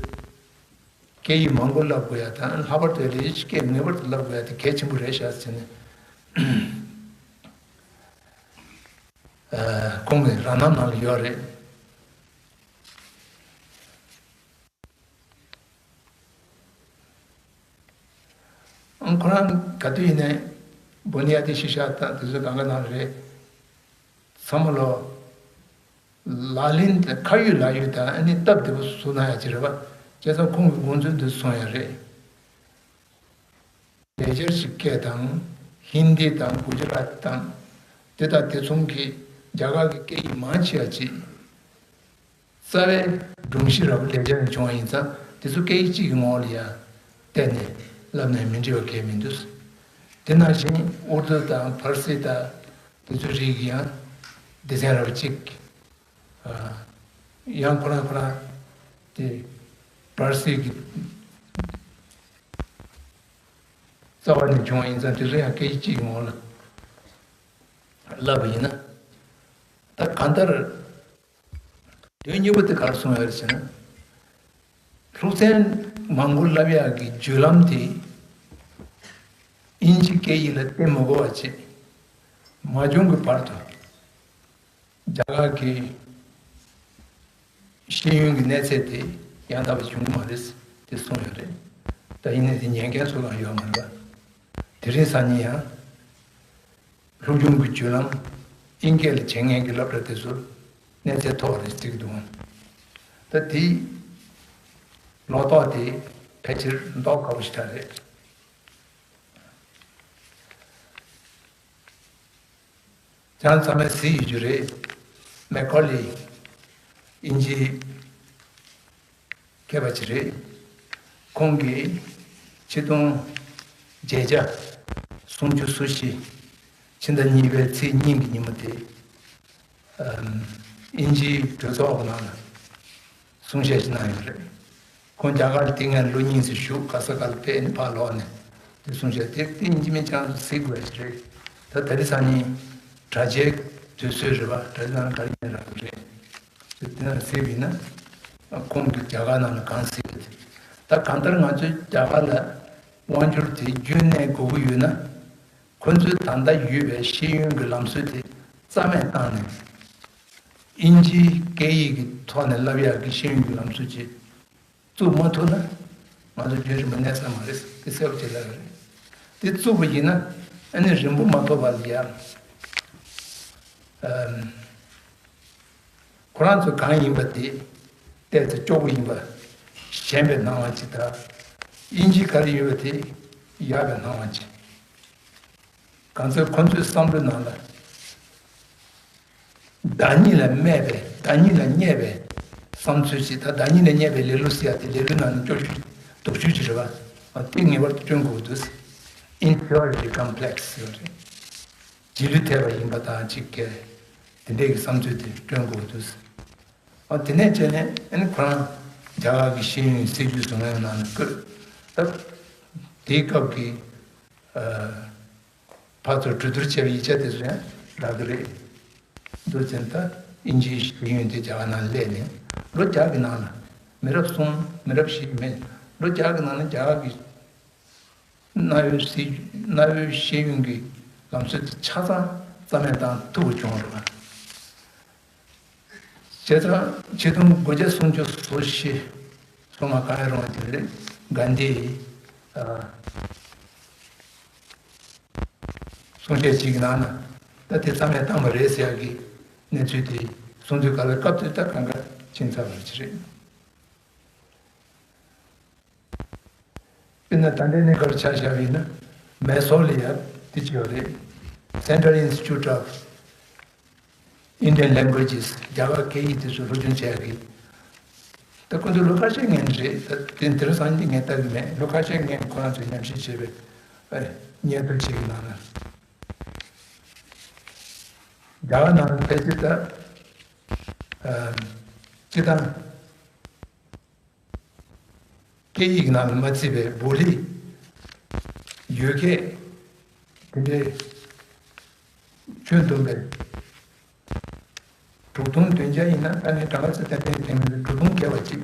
སྐད་ཡིག་མང་པོ་བསླབ་དགོས་ཡ་དང་། ལྷག་པར་དུ་ལེགས་སྦྱར་སྐད་ངེས་པར་དུ་བསླབ་དགོས་ཡ་དེ་གལ་ཆེན་པོ་རེད་ཤག་ཟེར་ནས། ཨ། ཁོང་གི་རང་རྣམ་ནང་ལ་ཡོད་རེད། ཨང་། ཁོ་རང་ག་དུས་ཡིན་ནའི་བོ་ནི་ཡ་དེ་ཤི་ཤག་དང་དེ་ཚོ་གང་ག་ནང་རེད། ཚང་མ་ལོ་ལག་ལེན་དང་ཁ་ཡོད་ལག་ཡོད་དང་། ཨ་ནི་སྟབས་བདེ་པོ་བཟོ་གནང་ཡ་ཅིག་རེད་པ། བྱས་ཙང་ཁོང་གི་དགོངས་ཚུལ་འདི་སོང་ཡ་རེད། ལེགས་སྦྱར་གྱི་སྐད་དང་། ཧིན་དི་དང་གུ་ཇི་ར་ཏི་དང་། དེ་དང་དེ་མཚུངས་ཀྱི་རྒྱ་གར་གྱི་སྐད་ཡིག་མང་ཆེ་བ་ཅིག་རྩ་བའི་སྒྲོམ་གཞི་ར་བ་ལེགས་སྦྱར་ནས་བྱུང་བ་ཡིན་ཙང་། དེ་ཚོ་སྐད་ཡིག་གཅིག་གི་ངོ་ལ་ཡང་བལྟས་ནས་བསླབ་ནས་མི་འགྲིག་པ་གང་ཡང་མི་འདུག་དེ་ནང་བཞིན་ཨུར་དུ་དང་ཕར་སི་དང་དེ་ཚོའི་རིགས་ཀྱི་ཡང་སྡེ་ཚན་ར་བ་གཅིག་ཡང་ཁོ་རང་ཁོ་རང་དེ་ཕར་སི་གི་རྩ་བ་ནས་བྱུང་བ་ཡིན་ཙང་། དེ་ཚོ་ཡང་སྐད་ཡིག་གཅིག་གི་ངོ་ལ་བསླབ་པ་ཡིན་ན། ད་གང་ལྟར་དོན་གཉིས་པོ་དེ་ག་རེ་གསུངས་ཡོད་རེད་ཟེར་ན། ལྷུག་ཚན་མང་པོ་བསླབ་ཡག་གི་བརྒྱུད་ལམ་དེ་དབྱིན་ཇི་སྐད་ཡིག་ལ་བརྟེན་མི་དགོས་པ་བྱས། མ་བྱུང་གི་བར་དུ་རྒྱ་གར་གྱི་ཤེས་ཡོན་གྱི་གནས་ཚད་དེ་ཡང་དག་པ་བྱུང་གི་མ་རེད་དེ་གསུངས་ཡོད་རེད། ད་ཡིན་ནའི་དེ་ཉན་མཁན་ཚོ་ལའང་ཡོད་མ་རེད་པ། དེ་རིང་སང་ཉིན་ཡང་སློབ་སྦྱོང་གི་བརྒྱུད་ལམ་དབྱིན་སྐད་ལ་བྱེད་མཁན་གྱི་སློབ་གྲྭ་དེ་ཚོར་གནས་ཚད་མཐོ་བ་རེད་བརྩི་གི་འདུག་ད་དེའི་ལོ་ཏོག་དེ་ཕལ་ཆེར་མདོག་ཁ་པོ་ཞེ་དྲག་རེད། ཁྱེད་རང་ཚང་མས་གཟིགས་ཡོད་རྒྱུ་རེད། མེ་ཁོ་ལི། དབྱིན་ཇིའི་མཁས་པ་ཅིག་རེད། ཁོང་གིས་ཆིག་སྟོང་བརྒྱད་བརྒྱ་སུམ་ཅུ་སོ་བཞི་ཕྱི་ཟླ་གཉིས་པའི་ཚེས་གཉིས་ཀྱི་ཉིན་མོ་དེ། ཨམ། དབྱིན་ཇིའི་གྲོས་ཚོགས་ཀྱི་ནང་ལ་གསུང་བཤད་ཅིག་གནང་ཡོད་རེད། ཁོང་རྒྱ་གར་ལ་དེ་སྔ་ལོ་གཉིས་ཙམ་བཞུགས། ག་ས་ག་ལ་ཕེབས་ནས་ཕར་ལོག་ནས་དེ་གསུང་བཤད་དེ་དེ་ཡིན་གཅིག་མིན་གཅིག་གཟིགས་དགོས་ཡ་ཞིག་རེད། ད་ད་རེས་སང་ཉིན་དྲ་རྒྱའི་དུས་ཚོད་རེད་པ། དྲ་རྒྱའི་ནང་ལ་ག་རེ་ཡིན་རག་གི་རེད། དེ་དེ་ནང་གཟིགས་པ་ཡིན་ན། ཁོང་གིས་རྒྱ་གར་ནང་ལ་གང་གཟིགས་པ་དེ། ད་གང་ལྟར་ང་ཚོས་རྒྱ་གར་ལ་དབང་སྒྱུར་དེ་རྒྱུན་གནས་དགོས་ཀྱི་ཡོད་ན། ཁོ་ཚོའི་ད་ལྟ་ཡོད་པའི་ཤེས་ཡོན་གྱི་ལམ་སྲོལ་དེ་རྩ་མེད་བཏང་ནས། དབྱིན་ཇིའི་སྐད་ཡིག་གི་ཐོག་ནས་བསླབ་ཡག་གི་ཤེས་ཡོན་གྱི་ལམ་སྲོལ་ཅིག་བཙུགས་མ་ཐུབ་ན། ང་ཚོ་རྒྱུན་རིང་པོ་གནས་ས་མ་རེད། དེ་གསལ་པོ་ཅིག་ལབ་ཡོད་རེད། དེ་བཙུགས་པ་ཡིན་ན། ཨ་ནི་རིང་པོ་མ་ཐོགས་པ་ལ་ཡ། ཨམ། ཁོ་རང་ཚོ་གང་ཡིན་པ་དེ་བལྟས་ཚེ་སྐྱོ་པོ་ཡིན་པ། ཞན་པའི་སྣང་བ་ཅིག་དང་། དབྱིན་ཇི་ག་རེ་ཡོད་པ་དེ་ཡག་པའི་སྣང་བ་ཅིག་གང་ཚེ་ཁོ་ཚོའི་བསམ་བློའི་ནང་ལ། བདག་ཉིད་ལ་སྨད་པའི། བདག་ཉིད་ལ་བརྙས་པའི་བསམ་ཚུལ་ཅིག་ད་བདག་ཉིད་ལ་བརྙས་པའི་ལེ་ལོ་ཟེར་ཡ་དེ་ལེ་ལོའི་ནང་ནས་སྐྱོ་ཤོས་སྡུག་ཤོས་ཅིག་རེད་པ། དེ་ངེས་པར་དུ་སྐྱོན་དགོས་འདུག Inferiority complex ཟེར་བ་རེད། རྗེས་ལུས་ཐེབས་པ་ཡིན་པ་དང་གཅིག་གིས་དེ་འདྲའི་གི་བསམ་ཚུལ་དེ་སྐྱོན་དགོས་འདུག་ཨ། དེ་ནས་བྱས་ནས་ཨ་ནི་ཁོ་རང་རྒྱ་གར་གྱི་ཤེས་ཡོན་སྲིད་ཇུས་བཟོ་མཁན་ནང་ནས་བསྐོས། ད་དེའི་སྐབས་ཀྱི་ཨ། ཕར་ཚུར་གྲོས་བསྡུར་བྱས་པའི་ཡིག་ཆ་དེ་ཚོ་ཡང་རག་གི་རེད། འདུག་ཙང་ད་དབྱིན་ཇིའི་ཤེས་ཡོན་དེ་རྒྱ་གར་ནང་སླེབས་ནས་ལོ་བརྒྱ་གི་ནང་ལ་མི་རབས་གསུམ་མི་རབས་བཞི་མེད། ལོ་བརྒྱ་གི་ནང་ལ་རྒྱ་གར་གྱི་གནའ་བོའི་སྲིད། གནའ་བོའི་ཤེས་ཡོན་གྱི་ལམ་སྲོལ་དེ་ཆ་ཚང་རྩ་མེད་བཏང་ཐུབ་པ་བྱུང་རེད་པ། བྱས་ཙང་ཆིག་སྟོང་དགུ་བརྒྱ་སུམ་ཅུ་སོ་བཞི། སོ་ལྔ་གང་ཡིན་རུང་དེ་རེད། གྷན་དྷིའི་ཨ། གསུང་བཤད་ཅིག་གི་ནང་ན་ད་དེ་རྩ་མེད་བཏང་བ་རེད་ཟེར་ཡག་གི་གནས་ཚུལ་དེ་གསུང་དུས་ག་ལ་སྐབས་དེར་ད་གང་ག་ཕྱིན་ཚར་བ་ཅིག་རེད། དཔེར་ན་ད་ལྟའི་གནས་སྐབས་ཆ་བཞག་པ་ཡིན་ན། མེ་སོར་ལ་ཡ་དེ་ཅིག་ཡོད་རེད། Central Institute of Indian Languages རྒྱ་གར་སྐད་ཡིག་དེ་ཚོ་སློབ་སྦྱོང་བྱས་ཀྱི། ད་ཁོ་ཚོ་ལོ་ཁ་ཤས་སྔོན་རེད། ད་དེ་དེང་སང་ཉིན་ངས་ལྟ་གི་མེད། ལོ་ཁ་ཤས་སྔོན་ཁོ་རང་ཚོས་ཉམས་ཞིབ་བྱས་པའི་ཨ། སྙན་ཐོ་ཅིག་གི་ནང་ན། རྒྱ་གར་ནང་ཕལ་ཆེར་ད་ཨ། སྤྱིར་བཏང་སྐད་ཡིག་ནང་ལ་མ་བརྩིས་པའི་བོ་ལི། ཡུལ་སྐད། དེ་འདྲའི་ཁྱོན་བསྡོམས་པའི་དྲུག་སྟོང་བདུན་བརྒྱ་ཡིན་ན། ད་ངས་གྲངས་ཀ་ཚོ་ཏན་ཏན་དེ་མིན་དྲུག་སྟོང་བརྒལ་བ་ཅིག་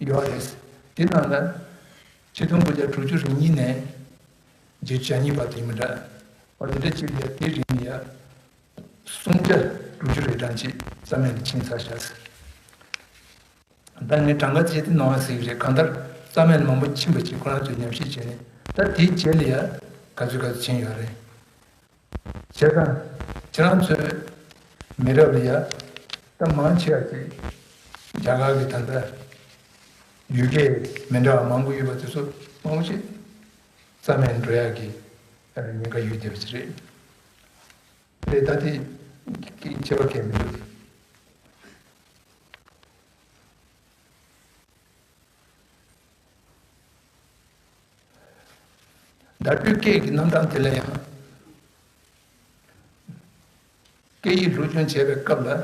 ཡོད་རེད། དེ་ནང་ལ་ཆིག་སྟོང་དགུ་བརྒྱ་དྲུག་ཅུ་རེ་གཉིས་ནས་བརྒྱད་ཅུ་གྱ་གཉིས་བར་དུ་ཡིན་པ་འདྲ། འོ་དེ་འདྲ་ཅིག་ལ་དེ་རིང་ཡ་སུམ་བརྒྱ་དྲུག་ཅུ་རེ་གྲངས་ཅིག་རྩ་མེད་ལ་ཕྱིན་ཚར་ཤག་ད་ངས་གྲངས་ཀ་བྱས་ཏེ་ནོར་བ་ཟེར་གྱི་རེད། གང་ལྟར་རྩ་མེད་ལ་མང་པོ་ཕྱིན་པ་ཅིག་ཁོ་རང་ཚོས་ཉམས་ཞིབ་བྱས་ནས། ད་དེའི་རྗེས་ལ་ཡ་ག་ཚོད་ག་ཚོད་ཕྱིན་ཡོད་རེད། བྱས་ཙང་ཁྱེད་རང་ཚོའི་མི་རབས་ལ་ཡ་ད་མང་ཆེ་བ་ཅིག་རྒྱ་གར་གྱི་ད་ལྟ་ཡུལ་སྐད་མི་འདྲ་བ་མང་པོ་ཡོད་པ་དེ་ཚོ་མང་པོ་ཅིག་ རྩ་མེད་འགྲོ་ཡག་གི་ཉེན་ཁ་ཡོད་བསྡད་པ་ཅིག་རེད། རེད། ད་དེ་ཁྱད་པར་གང་ཡང་མི་འདུག་བརྡ་སྤྲོད་སྐད་ཀྱི་རྣམ་གྲངས་དེ་ལ་ཡང་སྐད་ཡིག་སློབ་སྦྱོང་བྱེད་པའི་སྐབས་ལ་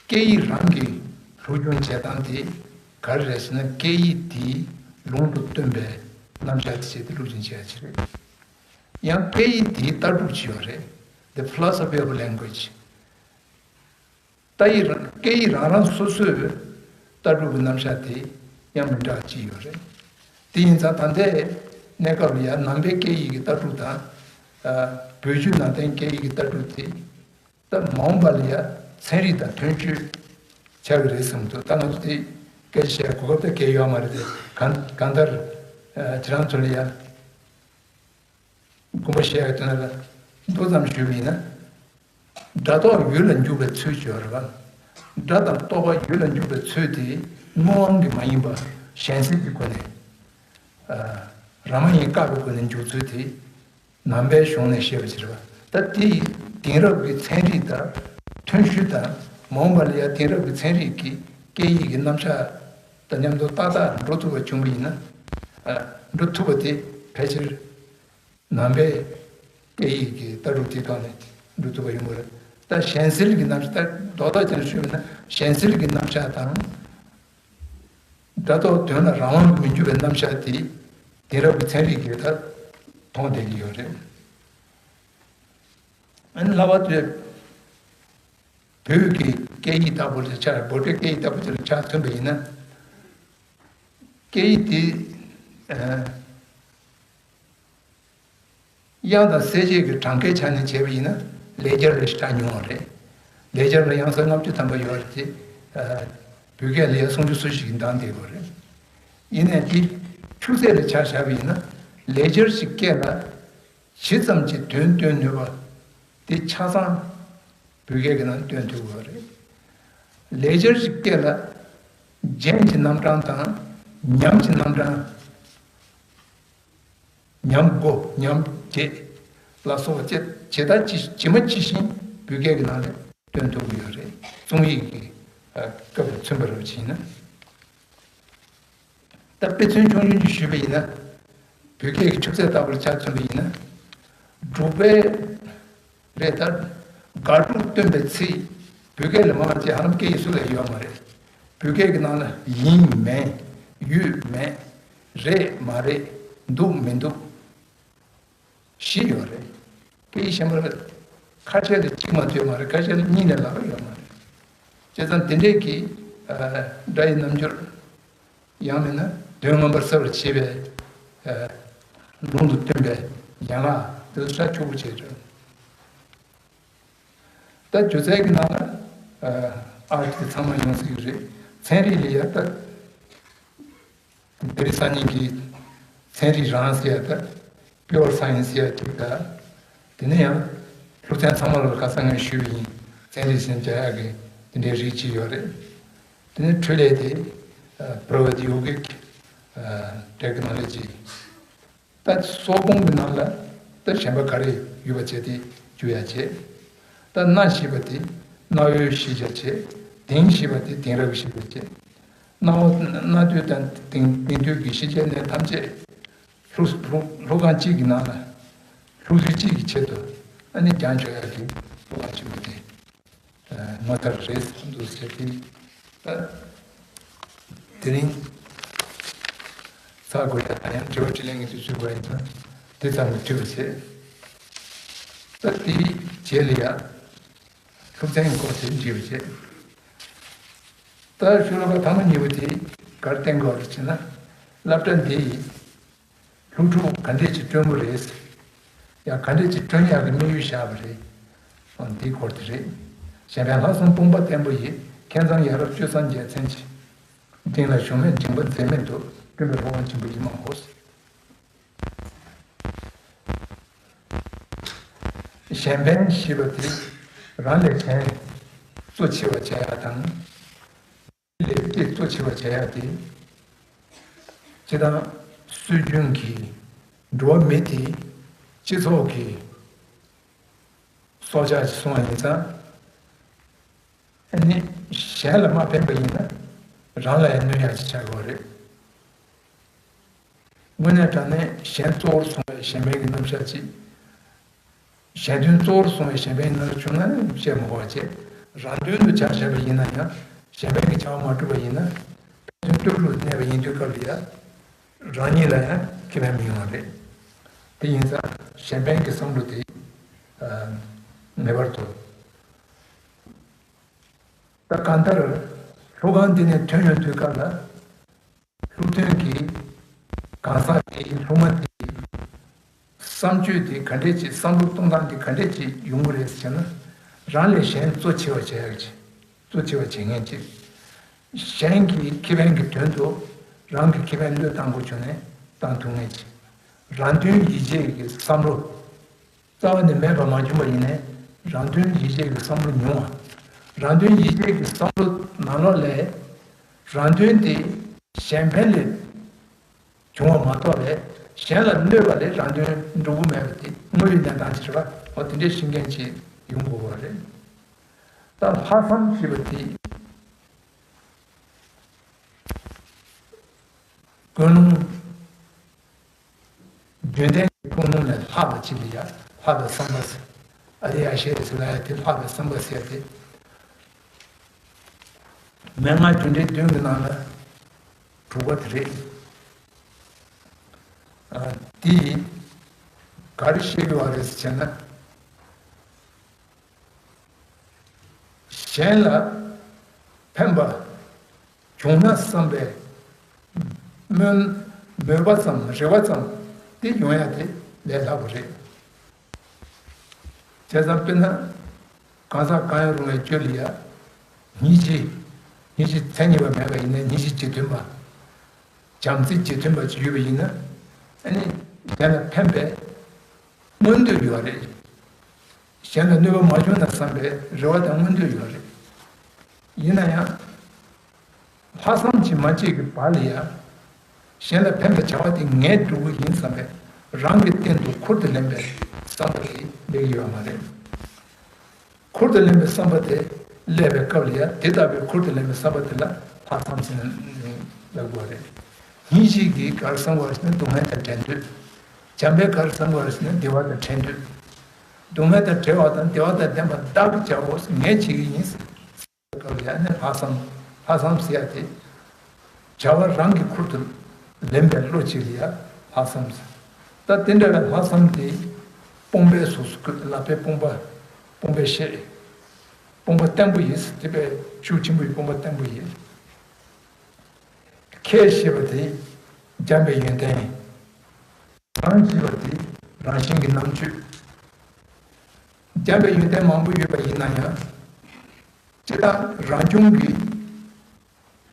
སྐད་ཡིག་རང་གི་སློབ་སྦྱོང་བྱེད་སྟངས་དེ་ག་རེ་རེད་ཟེར་ན། སྐད་ཡིག་དེའི་ལུང་དུ་སྟོན་པའི་རྣམ་གཞག་དེ་བྱས་ཏེ་སློབ་སྦྱོང་བྱེད་ཡ་ཅིག་རེད། ཡང་སྐད་ཡིག་དེའི་ལྟ་གྲུབ་ཅིག་ཡོད་རེད། The philosophy of language. ད་ཡིག་རང་སྐད་ཡིག་རང་རང་སོ་སོའི་ལྟ་གྲུབ་ཀྱི་རྣམ་གཞག་དེ་ཡང་མི་འདྲ་བ་ཅིག་ཡོད་རེད། དེ་ཡིན་ཙང་ད་ལྟའི་གནས་སྐབས་ལ་ཡང་ནང་པའི་སྐད་ཡིག་གི་ལྟ་གྲུབ་དང་། ཨ། བོད་བརྒྱུད་ནང་བསྟན་སྐད་ཡིག་གི་ལྟ་གྲུབ་དེ་ད་མ་འོངས་པ་ལ་ཡང་ཚན་རིག་དང་མཐུན་སྤྱོད་ཆགས་ཀྱི་རེད་བསམ་འདུག་ད་ང་ཚོ་དེ་སྐད་ཆ་བཤད་གོ་སྐབས་ད་གང་ཡང་ཡོད་མ་རེད་དེ། གང་གང་ལྟར་ཨ། ཁྱེད་རང་ཚོ་ལ་ཡང་དགོངས་པ་བཞེས་ཡག་དོན་ལ་མདོ་ཙམ་ཞུས་པ་ཡིན་ན། སྒྲ་རྟོག་ཡུལ་ལ་འཇུག་པའི་ཚུལ་ཅིག་ཡོད་རེད་པ། སྒྲ་དང་རྟོག་པ་ཡུལ་ལ་འཇུག་པའི་ཚུལ་དེ་དངོས་དབང་གི་མ་ཡིན་པ་གཞན་སེལ་གྱི་སྒོ་ནས། ཨ། རང་མ་ཡིན་བཀག་པའི་སྒོ་ནས་འཇུག་ཚུལ་དེ་ནང་པའི་གཞུང་ནས་བཤད་པ་ཅིག་རེད་པ། ད་དེ་ཡི་དེང་རབས་ཀྱི་ཚན་རིག་དང་མཐུན་ཞུ་དང་། མ་འོངས་པ་ལ་ཡང་དེང་རབས་ཀྱི་ཚན་རིག་གི་སྐད་ཡིག་གི་རྣམ་གཞག་དང་མཉམ་དུ་ཏག་ཏག་འགྲོ་ཐུབ་པ་བྱུང་བ་ཡིན་ན། ཨ། འགྲོ་ཐུབ་པ་དེ་ཕལ་ཆེར་ནང་པའི་སྐད་ཡིག་གི་ལྟ་གྲུབ་དེའི་ཐོག་ནས་འགྲོ་ཐུབ་པ་ཡོང་གི་རེད། ད་གཞན་སེལ་གྱི་རྣམ་གཞག་ད་རྡོག་རྡོག་ཅན་ཞུས་པ་ན། གཞན་སེལ་གྱི་རྣམ་གཞག་དང་། སྒྲ་རྟོག་དོན་ལ་རང་དབང་དུ་མི་འགྱུར་བའི་རྣམ་གཞག་དེ་དེང་རབས་ཀྱི་ཚན་རིག་གིས་ད་མཐོང་བསྡད་ཀྱི་ཡོད་རེད། ཨ་ནི་ལྷག་པར་དུ་བོད་ཀྱི་སྐད་ཡིག་ལྟ་བུ་ལ་ཆ། བོད་པའི་སྐད་ཡིག་ལྟ་བུ་དེ་ལ་ཆ་མཚོན་པ་ཡིན་ན། སྐད་ཡིག་དེ་ཨ། དབྱངས་དང་གསལ་བྱེད་ཀྱི་གྲངས་ཀའི་ཆ་ནས་བྱས་པ་ཡིན་ན་ལེགས་སྦྱར་ལས་ཆ་ཉུང་བ་རེད། ལེགས་སྦྱར་ལ་དབྱངས་གསལ་ལྔ་བཅུ་ཐམ་པ་ཡོད་རེད་དེ། ཨ། བོད་སྐད་ལ་ཡང་སུམ་ཅུ་སོ་བཞི་ཞིག་འདང་བསྡད་ཡོད་རེད། ཡིན་ནའི་དེ་ཆུ་ཚད་ལ་ཆ་བཞག་པ་ཡིན་ན། ལེགས་སྦྱར་གྱི་སྐད་ལ་ཇི་ཙམ་གྱི་དོན་སྟོན་ནུས་པ་དེ་ཆ་ཚང་བོད་སྐད་ཀྱི་ནང་སྟོན་ཐུབ་ཡོད་རེད། ལེགས་སྦྱར་གྱི་སྐད་ལ་རྒྱན་གྱི་རྣམ་གྲངས་དང་ཉམས་ཀྱི་རྣམ་གྲངས། ཉམས་སྒོ། ཉམས་བརྒྱད་ལ་སོགས་པ་ཇི་ཇི་ལྟ་ཇི་ཇི་མ་ཇི་བཞིན་བོད་སྐད་ཀྱི་ནང་ལ་སྟོན་ཐུབ་ཀྱི་ཡོད་རེད། རྩོམ་ཡིག་གི་ཨ་སྐབས་ལ་མཚོན་པ་རེད་པ་ཅིག་ཡིན་ན། ད་དཔེ་མཚོན་ཆུང་ཆུང་ཅིག་ཞུས་པ་ཡིན་ན། བོད་སྐད་ཀྱི་ཆུ་ཚད་ལྟ་བུར་ཆ་མཚོན་པ་ཡིན་ན། འབྲུག་པའི་རེད་ད། དགག་སྒྲུབ་སྟོན་པའི་ཚིག་བོད་སྐད་ལས་མང་ཆེ་ཧ་ལམ་སྐད་ཡིག་སུ་ལ་ཡོད་མ་རེད། བོད་སྐད་ཀྱི་ནང་ལ་ཡིན་མིན། ཡོད་མེད། རེད་མ་རེད། འདུག་མི་འདུག་བཞི་ཡོད་རེད། སྐད་ཡིག་གཞན་པ་ལ་ཁ་ཤས་ལ་གཅིག་མ་ཐོན་མ་རེད། ཁ་ཤས་ལ་གཉིས་ནས་ལྷག་ཡོད་མ་རེད། བྱས་ཙང་དེ་འདྲས་ཀྱི་ཨ་སྒྲ་ཡི་རྣམ་འགྱུར། ཡང་མིན་ན་དོན་མངོན་པར་གསལ་བར་བྱེད་པའི་ཨ་ལུང་དུ་སྟོན་པའི་ཡན་ལག་དེ་ཚོ་ཧྲ་ཆོག་པོ་བྱས་འགྲོ། ད་སྒྱུ་རྩལ་གྱི་ནང་ལ་ཨ་ཨར་ཊི་དེ་ཚང་མ་ཡོང་སྲིད་ཀྱི་རེད། ཚན་རིག་ལ་ཡ་ད་དེ་རིང་སང་ཉིན་གྱི་ཚན་རིག་རང་ཟེར་ཡ་ད་པིའུར་སའེན་སི་ཟེར་ཡ་ཅིག་ད། དེ་ནས་ཡང་སློབ་ཚན་ཚང་མ་ལ་ཁ་སང་ངས་ཞུས་པ་ཡིན། ཚན་རིག་ཟེར་བྱ་ཡག་གི་དེ་འདྲའི་རིགས་ཅིག་ཡོད་རེད། དེ་ནས་འཕྲུལ་ལས་དེ་ཨ་པྲོ་བི་དི་ཡོ་གིག་ཨ་ཊེག་ནོ་ལོ་ཇི། ད་སོག་གོང་གི་ནང་ལ་ད་གཞན་པ་ག་རེ་ཡོད་པ་བྱས་ཏེ་བཅུག་ཡ་བྱས། ད་སྣ་ཞེས་པ་དེ་གནའ་བོའི་ཤེས་བྱ་བྱས། དེང་ཞེས་པ་དེ་དེང་རབས་ཀྱི་ཤེས་བྱ་བྱས། གནའ་བོ་གནའ་དུས་དང་དེང་དེང་དུས་ཀྱི་ཤེས་བྱའི་གནས་ཐམས་ཅད་ལྷོ་ལྷོ་ལྷོ་ཁང་གཅིག་གི་ནང་ལ་ལྷུག་བསྡུས་གཅིག་གི་ཆེད་དུ་ཨ་ནི་སྦྱང་ཆོག་ཡག་གི་ལྷོ་ཁང་ཆེན་པོ་དེ། ངོ་མཚར་རེད་བསམ་འདུག་ཟེར་ཏེ། ད་དེ་རིང་ཚར་དགོས་ཡ་ད་ཡང་དྲི་བ་དྲིས་ལན་གྱི་དུས་ཚོད་དགོས་ཡིན་ཙང་དེ་ཙམ་གྱིས་འགྲིག་པ་བྱེད། ད་དེའི་རྗེས་ལ་ཡ་སློབ་ཚན་གྱི་སྐོར་དེ་འགྲིག་པ་བྱེད། ད་ཤོ་ལོ་ཀ་དང་པོ་གཉིས་པོ་དེ་ག་རེ་བསྟན་དགོས་རེད་ཅེ་ན། སློབ་གྲྭ་འདི་ཡིས་སློབ་ཕྲུག་ག་འདྲས་ཅིག་བསྐྲུན་དགོས་རེད། ཡང་ག་འདྲས་ཅིག་བསྐྲུན་ཡག་གི་དམིགས་ཡུལ་བཞག་པ་རེད། འོ་འདིའི་སྐོར་དེ་རེད། གཞན་ཕན་ལྷག་བསམ་དཔུང་པ་བརྟན་པོ་ཡིས། མཁས་མཛངས་ཡ་རབས་སྤྱོད་བཟང་རྒྱལ་མཚན་གྱི། སྒྲིང་ལ་ཞུམ་མེད་མགྲིན་པ་འཛད་མེད་དུ། བསྐྲུན་པའི་ལྷུན་གྱིས་འཇིག་པ་ཡིན་མ་ཧོ། གཞན་ཕན་ཞེས་པ་དེ་རང་ལས་གཞན་གཙོ་ཆེ་བ་བྱ་ཡག་དང་། ལས་སྐྱེས་གཙོ་ཆེ་བ་བྱ་ཡག་དེ། སྤྱིར་བཏང་སྲོལ་རྒྱུན་གྱི་ འགྲོ་བ་མི་དེ་སྤྱི་ཚོགས་ཀྱི་སྲོག་ཆགས་ཤིག་སོང་བ་ཡིན་ཙང་། ཨ་ནི་གཞན་ལ་མ་ཕན་པ་ཡིན་ན་རང་ལ་ཡང་གནོད་ཡག་ཅིག་ཆགས་ཀྱི་ཡོད་རེད། དངོས་གནས་དྲང་གནས་གཞན་གཙོ་བོར་བཟུང་བའི་གཞན་ཕན་གྱི་རྣམ་གཞག་ཅིག་གཞན་དོན་གཙོ་བོར་བཟུང་བའི་གཞན་ཕན་གནང་བྱུང་ན་བཤད་མི་དགོས་པ་བྱས། རང་དོན་དུ་བྱ་བཞག་པ་ཡིན་ན་ཡང་གཞན་ཕན་གྱི་བྱ་བ་མ་བསྒྲུབས་པ་ཡིན་ན་ཕན་ཚུན་ལྟོས་གྲུབ་གནས་པ་ཡིན་དུས་སྐབས་ལ་ཡང་རང་ཉིད་ལ་ཡང་ཁེ་ཕན་མི་ཡོང་བ་རེད། དེ་ཡིན་ཙང་གཞན་ཕན་གྱི་བསམ་བློ་དེ་ངེས་པར་དུ། ད་གང་ལྟར་ལྷོ་ཁང་འདི་ནས་ཐོན་ཡོང་དུས་སྐབས་ལ། ལྷོ་སྟོན་གྱི་གང་ཟག་དེའི་སློབ་མ་དེའི་བསམ་སྤྱོད་དེ་ག་འདྲས་ཅིག་བསམ་བློ་གཏོང་སྟངས་དེ་ག་འདྲས་ཅིག་ཡོང་གི་རེད་ཟེར་ན། རང་ལས་གཞན་གཙོ་ཆེ་བ་བྱེད་ཡག་ཅིག་གཙོ་ཆེ་བ་བྱེད་མཁན་ཅིག་གཞན་གྱི་ཁེ་ཕན་གྱི་དོན་དུ་རང་གི་ཁེ་ཕན་བློས་བཏང་དགོས་བྱུང་ནས་བཏང་ཐུབ་མཁན་ཅིག་རང་དོན་ཡིད་བྱེད་ཀྱི་བསམ་བློ། རྩ་བ་ནས་མེད་པ་མ་བྱུང་བ་ཡིན་ནའི་རང་དོན་ཡིད་བྱེད་ཀྱི་བསམ་བློ་ཉུང་བ། རང་དོན་ཡིད་བྱེད་ཀྱི་བསམ་བློ་ནང་ལོགས་ལས་རང་དོན་དེ་གཞན་ཕན་ལས་བྱུང་བ་མ་གཏོགས་ལས་གཞན་ལ་གནོད་པ་ལས་རང་དོན་འགྲུབ་ཀྱི་མེད་པ་དེ་དངོས་ཡོད་གནས་སྟངས་ཅིག་རེད་པ། འོ་དེ་འདྲའི་ཤེས་མཁན་ཅིག་ཡོང་དགོས་པ་རེད། ད་ལྷག་བསམ་ཞེས་པ་དེ་ཀུན་སློང་། རྒྱུན་ལྡན་གྱི་ཀུན་སློང་ལས་ལྷག་པ་ཅིག་ལ་ཡ་ལྷག་པའི་བསམ་པ་ཟེར། ཨ་རི་ཨ་ཤེ་རེ་ཟེར་ལ་ཡ་དེ་ལྷག་པའི་བསམ་པ་ཟེར་ཏེ། མན་ངག་རྒྱུ་འབྲས་བདུན་གྱི་ནང་ལ་དྲུག་པ་དེ་རེད། ཨ། དེ་ག་རེ་བཤད་ཀྱི་ཡོད་རེད་ཟེར་བྱས་ན། གཞན་ལ་ཕན་པ་བྱུང་ན་བསམ་པའི་སྨོན། མོས་པ་ཙམ་རེ་བ་ཙམ་དེ་ཡོང་ཡ་དེ་ལས་སླ་པོ་རེད། བྱས་ཙང་དཔེར་ན་གང་ཟག་གང་ཡང་རུང་བའི་རྒྱུད་ལ་ཡ་སྙིང་རྗེ། སྙིང་རྗེ་མཚན་ཉིད་པ་མེད་པ་ཡིན་ན་སྙིང་རྗེ་རྗེས་མཐུན་པ། བྱམས་བརྩེ་རྗེས་མཐུན་པ་ཅིག་ཡོད་པ་ཡིན་ན། ཨ་ནི་གཞན་ལ་ཕན་པའི་མངོན་འདོད་ཡོད་རེད། གཞན་ལ་གནོད་པ་མ་བྱུང་ན་བསམ་པའི་རེ་བ་དང་མངོན་འདོད་ཡོད་རེད། ཡིན་ན་ཡང་། ལྷག་བསམ་གྱིས་མ་གཅིག་གི་བར་ལ་ཡང་། གཞན་ལ་ཕན་པའི་བྱ་བ་དེ་ངས་སྒྲུབ་ཀྱི་ཡིན་བསམ་པའི་རང་གི་སྟེང་དུ་ཁུར་དུ་ལེན་པའི་བསམ་པ་དེ་སླེབས་ཀྱི་ཡོད་མ་རེད། ཁུར་དུ་ལེན་པའི་བསམ་པ་དེ་སླེབས་པའི་སྐབས་ལ་ཡང་དེ་ལྟ་བུའི་ཁུར་དུ་ལེན་པའི་བསམ་པ་དེ་ལ་ལྷག་བསམ་ཟེར་ནས་ལབ་དགོས་རེད། སྙིང་རྗེ་གིས་ག་རེ་བསམ་དགོས་ཟེར་ན་སྡུག་བསྔལ་དང་བྲལ་འདོད། བྱམས་པས་ག་རེ་བསམ་དགོས་ཟེར་ན་བདེ་བ་དང་བྲལ་འདོད། སྡུག་བསྔལ་དང་བྲལ་བ་དང་བདེ་བ་དང་ལྡན་པ་བདག་གིས་བྱའོ་ངས་བྱེད་ཀྱི་ཡིན། སྐབས་ལ་ཡང་ནི་ལྷག་བསམ། ལྷག་བསམ་ཟེར་ཡ་དེ། བྱ་བ་རང་གི་ཁུར་དུ་ལེན་པའི་བློ་གཅིག་ལ་ཡང་ལྷག་བསམ་ཟེར། ད་དེ་འདྲ་བའི་ལྷག་བསམ་དེ་སྤོང་པའི་གཟུགས་སུ་བཀོད། ལག་པས་སྤོང་པ། སྤོང་པའི་ཤེས། སྤོང་པ་བརྟན་པོ་ཡིན། དེ་བས་ཤུགས་ཆེན་པོའི་སྤོང་པ་བརྟན་པོ་ཡིན། ཁྱེད་ཞེས་པ་དེ་འཇམ་པའི་ཡོན་ཏན་ཡིན། རང་ཞེས་པ་དེ་རང་བཞིན་གྱི་རྣམ་དཔྱོད། འཇམ་པའི་ཡོན་ཏན་མང་པོ་ཡོད་པ་ཡིན་ན་ཡང་། སྤྱིར་བཏང་རང་བྱུང་གི་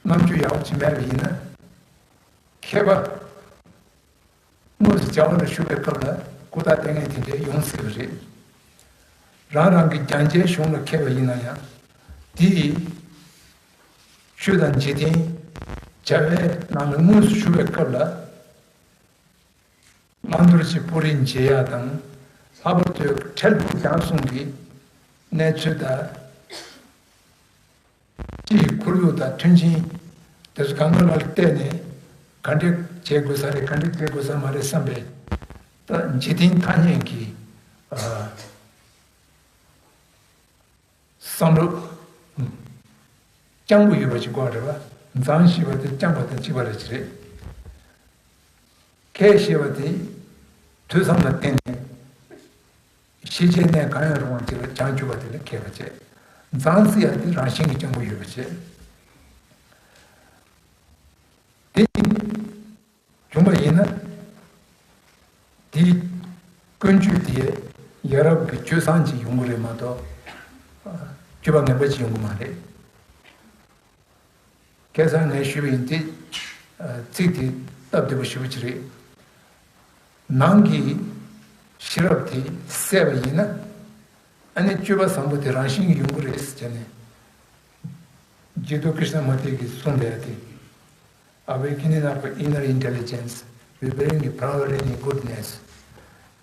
རྣམ་དཔྱོད་ཡག་པོ་ཅིག་མེད་པ་ཡིན་ན། མཁས་པ་དངོས་སུ་བྱ་བ་ལ་ཞུགས་པའི་སྐབས་ལ་ཧུར་ཐག་གཏོང་མཁན་དེ་འདྲ་ཡོང་སྲིད་པ་རེད། རང་རང་གི་སྦྱང་བྱའི་གཞུང་ལ་མཁས་པ་ཡིན་ན་ཡང་། དེ་ཡི་ཆོས་དང་འཇིག་རྟེན་བྱ་བའི་ནང་ལ་དངོས་སུ་ཞུགས་པའི་སྐབས་ལ། བླང་དོར་གྱི་སྤུ་རིས་འབྱེད་ཡ་དང་། ལྷག་པར་དུ་འཕྲལ་ཕུགས་རྒྱང་གསུམ་གྱི་གནས་ཚུལ་དང་། སྤྱི་ཡི་ཁོར་ཡུག་དང་མཐུན་རྐྱེན་དེ་ཚོ་གང་ག་ལ་བལྟས་ནས་ག་འདྲས་བྱེད་དགོས་ས་རེད། ག་འདྲས་བྱེད་དགོས་ས་མ་རེད་བསམ་པའི། ད་འཇིག་རྟེན་ཐ་སྙད་ཀྱི། ཨ། བསམ་བློ་རྐྱང་པོ་ཡོད་པ་ཅིག་དགོས་རེད་པ། མཛངས་ཞེས་པ་དེ་རྐྱང་པ་དང་གཅིག་པ་རེད་ཅིག་རེད། མཁས་ཞེས་པ་དེ་ཐོས་བསམ་ལ་བརྟེན་ནས་ཤེས་བྱའི་གནས་གང་ཡང་རུང་བ་ཅིག་ལ་སྦྱང་བཅུག་པ་དེ་ལ་མཁས་པ་བྱས། མཛངས་ཟེར་ཡ་དེ་རང་བཞིན་གྱིས་རྐྱང་པོ་ཡོད་པ་བྱས། དེ་བྱུང་བ་ཡིན་ན། དེའི་ཀུན་སྤྱོད་དེ་ཡ་རབས་ཀྱི་སྤྱོད་བཟང་ཅིག་ཡོང་གི་རེད་མ་གཏོགས། སྤྱོད་པ་ངན་པ་ཅིག་ཡོང་གི་མ་རེད། ཁ་སང་ངས་ཞུས་པ་ཡིན་ཏེ། ཚིག་དེ་སྟབས་བདེ་པོ་ཞེ་པོ་ཅིག་རེད། ནང་གི་ཤེས་རབ་དེ་གསལ་བ་ཡིན་ན། ཨ་ནི་སྤྱོད་པ་བཟང་པོ་དེ་རང་བཞིན་གྱིས་ཡོང་གི་རེད་ཟེར་བྱས་ནས། རྗེ་བཙུན་ཀྲིཤ་ན་མུར་ཏི་གིས་གསུངས་པའི་དེ། Awakening of inner intelligence. Preparing the flowering goodness.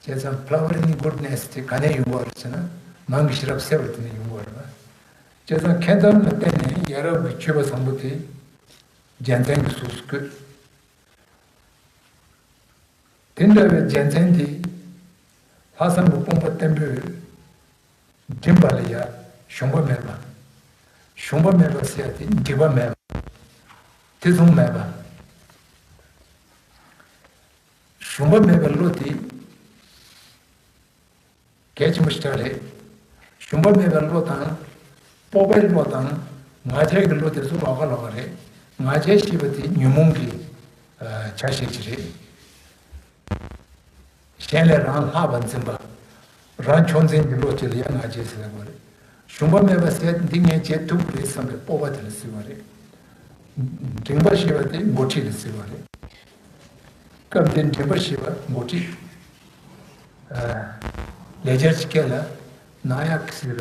བྱས་ཙང་flowering goodness་དེ་ག་ནས་ཡོང་གི་རེད་ཟེར་ན། ནང་གི་ཤེས་རབ་གསལ་བ་དེ་ནས་ཡོང་གི་རེད་པ། བྱས་ཙང་མཁས་བཙུན་ལ་བརྟེན་ནས་ཡ་རབས་ཀྱི་སྤྱོད་པ་བཟང་པོ་དེ་རྒྱལ་མཚན་གྱི་གཟུགས་སུ་བཀོད། དེ་འདྲ་བའི་རྒྱལ་མཚན་དེ་ལྷག་བསམ་གྱི་དཔུང་པ་བརྟན་པོས་བསྒྲིམས་པ་ལ་ཡ་ཞུམ་པ་མེད་པ། ཞུམ་པ་མེད་པ་ཟེར་ཡ་དེ་འཇིགས་པ་མེད་པ། ཐེ་ཚོམ་མེད་པ། ཞུམ་པ་མེད་པའི་བློ་དེ་གལ་ཆེན་པོ་ཞིག་རེད། ཞུམ་པ་མེད་པའི་བློ་དང་། སྤོབས་པའི་བློ་དང་། ང་རྒྱལ་གྱི་བློ་དེ་ཚོ་ལོགས་ཀ་ལོགས་ཀ་རེད། ང་རྒྱལ་ཞེས་པ་དེ་ཉོན་མོངས་ཀྱི་ཆ་ཤས་ཅིག་རེད། གཞན་ལས་རང་ལྷག་པར་འཛིན་པ། རང་མཆོག་འཛིན་གྱི་བློ་དེ་ལ་ཡང་ང་རྒྱལ་ཟེར་བ་རེད། ཞུམ་པ་མེད་པ་ཟེར་འདི་ངས་བྱེད་ཐུབ་ཀྱི་རེད་བསམ་པའི་སྤོབས་པ་དེ་ལ་ཟེར་བ་རེད། འདྲེན་པ་ཞེས་པ་དེ་འགོ་ཁྲིད་ལ་ཟེར་བ་རེད། སྐབས་འདིར་འདྲེན་པ་ཞེས་པ་འགོ་ཁྲིད། ལེགས་སྦྱར་གྱི་སྐད་ལ་ན་ཡག་ཟེར་བ།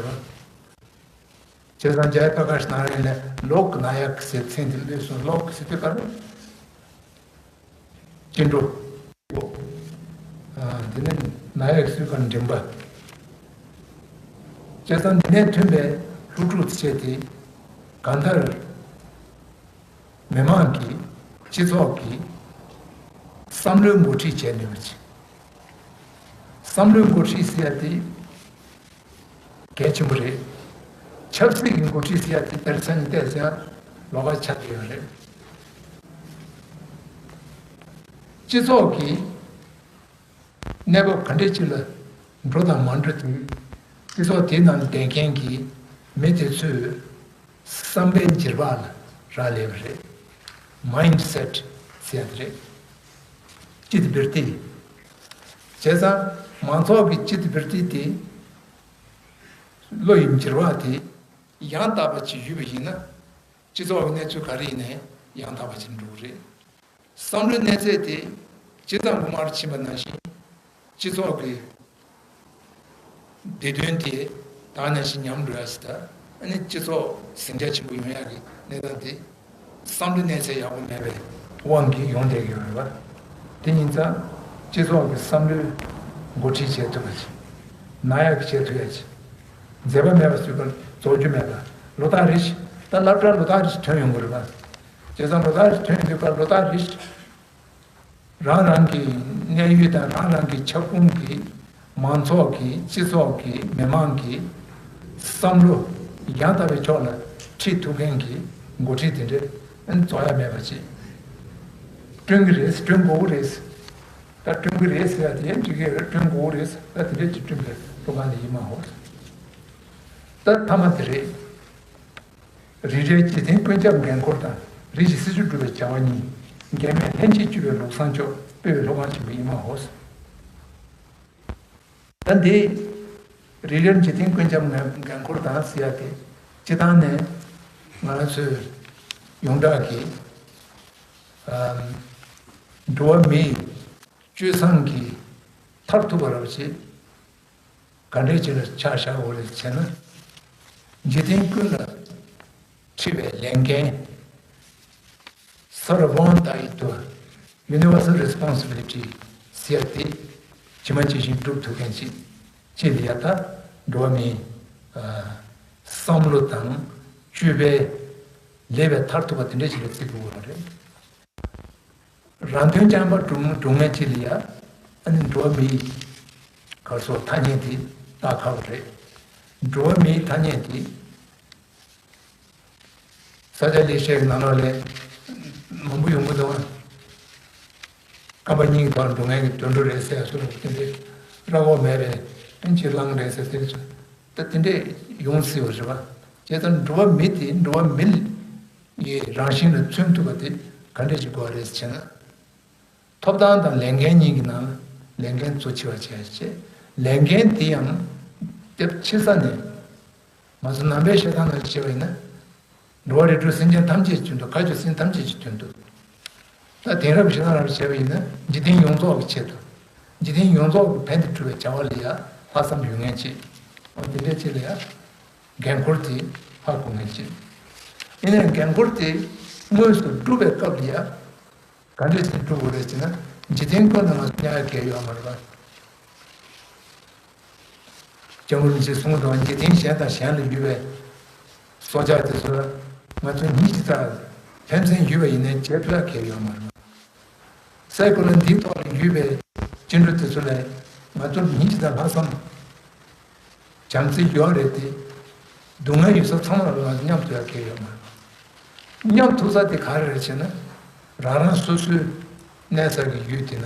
བྱས་ཙང་ཇཱ་ཡ་པྲ་ཀ་ཤ་ན་ར་ཡན་ལས་ལོ་ཀ་ན་ཡག་ཟེར་མཚན་དེ་སླེབས་སོང་། ལོ་ཀ་ཟེར་དུས་ག་རེ། སྐྱེ་འགྲོ། འདི་ནི་ན་ཡག་ཟེར་བ་འདྲེན་པ། བྱས་ཙང་འདི་ནས་ཐོན་པའི་ལྷུག་ཕྲུག་ཚེ་དེ་གང་ལྟར་མི་མང་གི་སྤྱི་ཚོགས་ཀྱི་བསམ་བློའི་འགོ་ཁྲིད་བྱས་ནུས་པ་ཅིག་བསམ་བློའི་འགོ་ཁྲིད་ཟེར་ཡ་དེ་གལ་ཆེན་པོ་རེད། ཆབ་སྲིད་ཀྱི་འགོ་ཁྲིད་ཟེར་ཡ་དེ་དེར་ས་ནས་བལྟས་ཟེར་ཡ་ལོགས་ཀ་ཆགས་ཀྱི་ཡོད་རེད། སྤྱི་ཚོགས་ཀྱི་གནས་བབ་ག་འདྲ་ཅིག་ལ་འགྲོ་དང་མ་འགྲོ་དེ་སྤྱི་ཚོགས་དེའི་ནང་བསྡད་མཁན་གྱི་མི་དེ་ཚོས་བསམ་པའི་འགྱུར་བ་ལ་རག་ལས་པ་རེད། མའིན་ཌི་སེ་ཊི་ཟེར་ཡ་དེ་རེད། སྤྱི་དེ་བིར་ཏི། བྱས་ཙང་མང་ཚོགས་ཀྱི་སྤྱི་དེ་བིར་ཏི་དེ་བློ་ཡི་འགྱུར་བ་དེ་ཡང་དག་པ་ཅིག་ཡོད་པ་ཡིན་ན། སྤྱི་ཚོགས་ཀྱི་གནས་ཚུལ་ག་རེ་ཡིན་ནའི་ཡང་དག་པ་ཅིག་འགྲོ་གི་རེད། བསམ་བློའི་གནས་ཚད་དེ་ཇི་ཙམ་གོང་མར་ཕྱིན་པ་ནང་བཞིན་སྤྱི་ཚོགས་ཀྱི་བདེ་དོན་དེ་ད་ག་ནང་བཞིན་ཉམས་འགྲོ་ཡ་ཞིག་དང་། ཨ་ནི་སྤྱི་ཚོགས་ཟིང་ཆ་ཆེན་པོ་ཡོང་ཡ་གི་གནས་སྟངས་དེ་བསམ་བློའི་གནས་ཚད་ཡག་པོ་མེད་པའི་དབང་གིས་ཡོང་བསྡད་ཀྱི་ཡོད་རེད་པ། དེ་ཡིན་ཙང་སྤྱི་ཚོགས་ཀྱི་བསམ་བློའི་འགོ་ཁྲིད་བྱེད་ཐུབ་པ་ཅིག་ན་ཡག་གི་བྱེད་ཐུབ་ཡ་ཅིག་མཛད་པ་མེད་པ་ཟེར་བ་རྫོགས་རྒྱུ་མེད་པ། ལོ་ལྟར་རེ་བཞིན་ད་སློབ་གྲྭར་ལོ་ལྟར་རེ་བཞིན་ཐོན་ཡོང་གི་རེད་པ། བྱས་ཙང་ལོ་ལྟར་རེ་བཞིན་ཐོན་ཡོང་དུས་སྐབས་ལོ་ལྟར་རེ་བཞིན་རང་རང་གི་གནས་ཡུལ་དང་རང་རང་གི་ཁྱབ་ཁོངས་ཀྱི་མང་ཚོགས་ཀྱི་སྤྱི་ཚོགས་ཀྱི་མི་མང་གི་བསམ་བློ་ཡང་དག་པའི་ཕྱོགས་ལ་ཁྲིད་ཐུབ་མཁན་གྱི་འགོ་ཁྲིད་དེ་འདྲ་རྩོག་ཡ་མེད་པ་ཅིག་བསྐྲུན་གྱི་རེད། བསྐྲུན་དགོས་ཀྱི་རེད། ད་བསྐྲུན་གྱི་རེད་ཟེར་ཡ་དེ་འགྲིག་གི་རེད། བསྐྲུན་དགོས་ཀྱི་རེད། ད་དེ་འདྲ་ཅིག་བསྐྲུན་པའི་ལྷུག་གང་ལ་ཡིན་མ་ཧོ། ད་མཐའ་མ་དེ་རེད། རིགས་རལ་འཇིག་རྟེན་ཀུན་ཁྱབ་འགན་འཁུར་དང་། རིགས་ཀྱི་སྲིད་ཕྱོགས་སྒྲུབ་པའི་བྱ་བ་གཉིས། འགལ་མེད་ལྷན་ཅིག་སྤྱོད་པའི་ལུགས་བཟང་སྤྱོད། སྤེལ་བའི་ལྷུག་གང་ཆེན་པོ་ཡིན་མ་ཧོ། ད་འདི་རིགས་རལ་འཇིག་རྟེན་ཀུན་ཁྱབ་འགན་འགན་འཁུར་དང་ཟེར་ཡ་དེ་སྤྱིར་བཏང་ནས་ང་རང་ཚོའི་ཡོངས་གྲགས་ཀྱི་ཨམ་འགྲོ་བ་མིའི་སྤྱོད་བཟང་གི་མཐར་ཐུག་པ་རེད་པ་ཅིག་ག་འདྲས་ཅིག་ལ་ཆ་བཞག་དགོས་རེད་ཟེར་ན། འཇིག་རྟེན་ཀུན་ལ་འཁྲི་བའི་ལས་འགན། Sort of bond tied to universal responsibility ཟེར་ཏེ་ཇི་མ་ཇི་བཞིན་སྒྲུབ་ཐུབ་མཁན་ཅིག་ཅིག་ལ་ཡ་ད་འགྲོ་བ་མིའི་ཨ་བསམ་བློ་དང་སྤྱོད་པའི་ལས་པའི་མཐར་ཐུག་པ་དེ་འདྲས་ཅིག་ལ་བརྩི་དགོས་པ་རེད། རང་དོན་རྐྱང་པ་སྒྲུབ་སྒྲུབ་མཁན་ཅིག་ལ་ཡ་ཨ་ནི་འགྲོ་བ་མིའི་ག་སོགས་ཐ་སྙད་དེ་བཏགས་ཁག་པོ་རེད། འགྲོ་བ་མིའི་ཐ་སྙད་དེ་ས་སྐྱ་ལེགས་བཤད་ཀྱི་ནང་ལོགས་ལ་མང་པོ་ཡོང་གི་འདུག་རྐང་པ་གཉིས་ཀྱི་ཐོག་འགྲོ་མཁན་གྱི་དུད་འགྲོ་རེད་ཟེར་ཡ་སུ་རེད་དེ་འདྲའི་ར་གོ་མེད་པའི་ཨན་ཅི་གླང་རེད་ཟེར་དེ་ཚོ་ད་དེ་འདྲས་ཡོང་སྲིད་པ་རེད་པ། བྱས་ཙང་འགྲོ་བ་མི་དེ་འགྲོ་བ་མི་ཡི་རང་བཞིན་ལ་མཚོན་ཐུབ་པ་དེ་ག་འདྲས་ཞིག་དགོས་རེད་ཟེར་ན། ཐོབ་ཐང་དང་ལས་འགན་གཉིས་ཀྱི་ནང་ལས་འགན་གཙོ་ཆེ་བ་བྱས་བྱས། ལས་འགན་དེ་ཡང་དེབ་ཕྱི་ས་ནས་ང་ཚོ་ནང་པའི་བཤད་སྟངས་ནང་བཤད་པ་ཡིན་ན། འགྲོ་བ་རིགས་དྲུག་སེམས་ཅན་ཐམས་ཅད་ཀྱི་དོན་དུ། ཁ་ཆོས་སེམས་ཐམས་ཅད་ཀྱི་དོན་དུ། ད་དེང་རབས་བཤད་སྟངས་རང་བཤད་པ་ཡིན་ན་འཇིག་རྟེན་ཡོངས་རྫོགས་ཀྱི་ཆེད་དུ། འཇིག་རྟེན་ཡོངས་རྫོགས་ཀྱི་ཕན་བདེ་སྒྲུབ་པའི་བྱ་བ་ལ་ཡ་ལྷག་བསམ་ཡོད་མཁན་ཅིག་འོ་དེ་འདྲའི་ཅིག་ལ་ཡ་འགན་འཁུར་དེ་ཧ་གོ་མཁན་ཅིག་ཡིན་ནའི་འགན་འཁུར་དེ་དངོས་སུ་སྒྲུབ་པའི་སྐབས་ལ་ཡ། ག་འདྲས་ཞིག་སྒྲུབ་དགོས་རེད་ཅེ་ན། འཇིག་རྟེན་ཀུན་ལ་ང་ཚོ་མཉམ་ཡ་གལ་ཡོད་མ་རེད་པ། སྐྱབས་མགོན་རིན་པོ་ཆེས་གསུངས་འདུག་འཇིག་རྟེན་གཞན་དང་གཞན་ལ་ཡོད་པའི་སྲོག་ཆགས་དེ་ཚོ་ལ་ང་ཚོ་ཉིད་ཀྱི་རྩ་ཕན་ཚུན་ཡོད་པ་ཡིན་ནའི་བྱེད་ཐུབ་ཡ་གལ་ཡོད་མ་རེད། སའི་གོ་ལ་འདིའི་ཐོག་ལ་ཡོད་པའི་སྐྱེ་འགྲོ་དེ་ཚོ་ལ་ང་ཚོ་ཉིད་ཀྱི་རྩ་ལྷག་བསམ་བྱམས་བརྩེ་ཡོད་རེད་དེ། སྡུག་བསྔལ་ཡོད་ས་ཚང་མ་ལ་ང་ཚོ་མཉམ་ཐུབ་ཡ་གལ་ཡོད་མ་རེད། མཉམ་ཐུབ་ས་དེ་ག་རེ་རེད་ཟེར་ན། རང་རང་སོ་སོའི་གནས་ས་གི་ཡུལ་དེ་ན།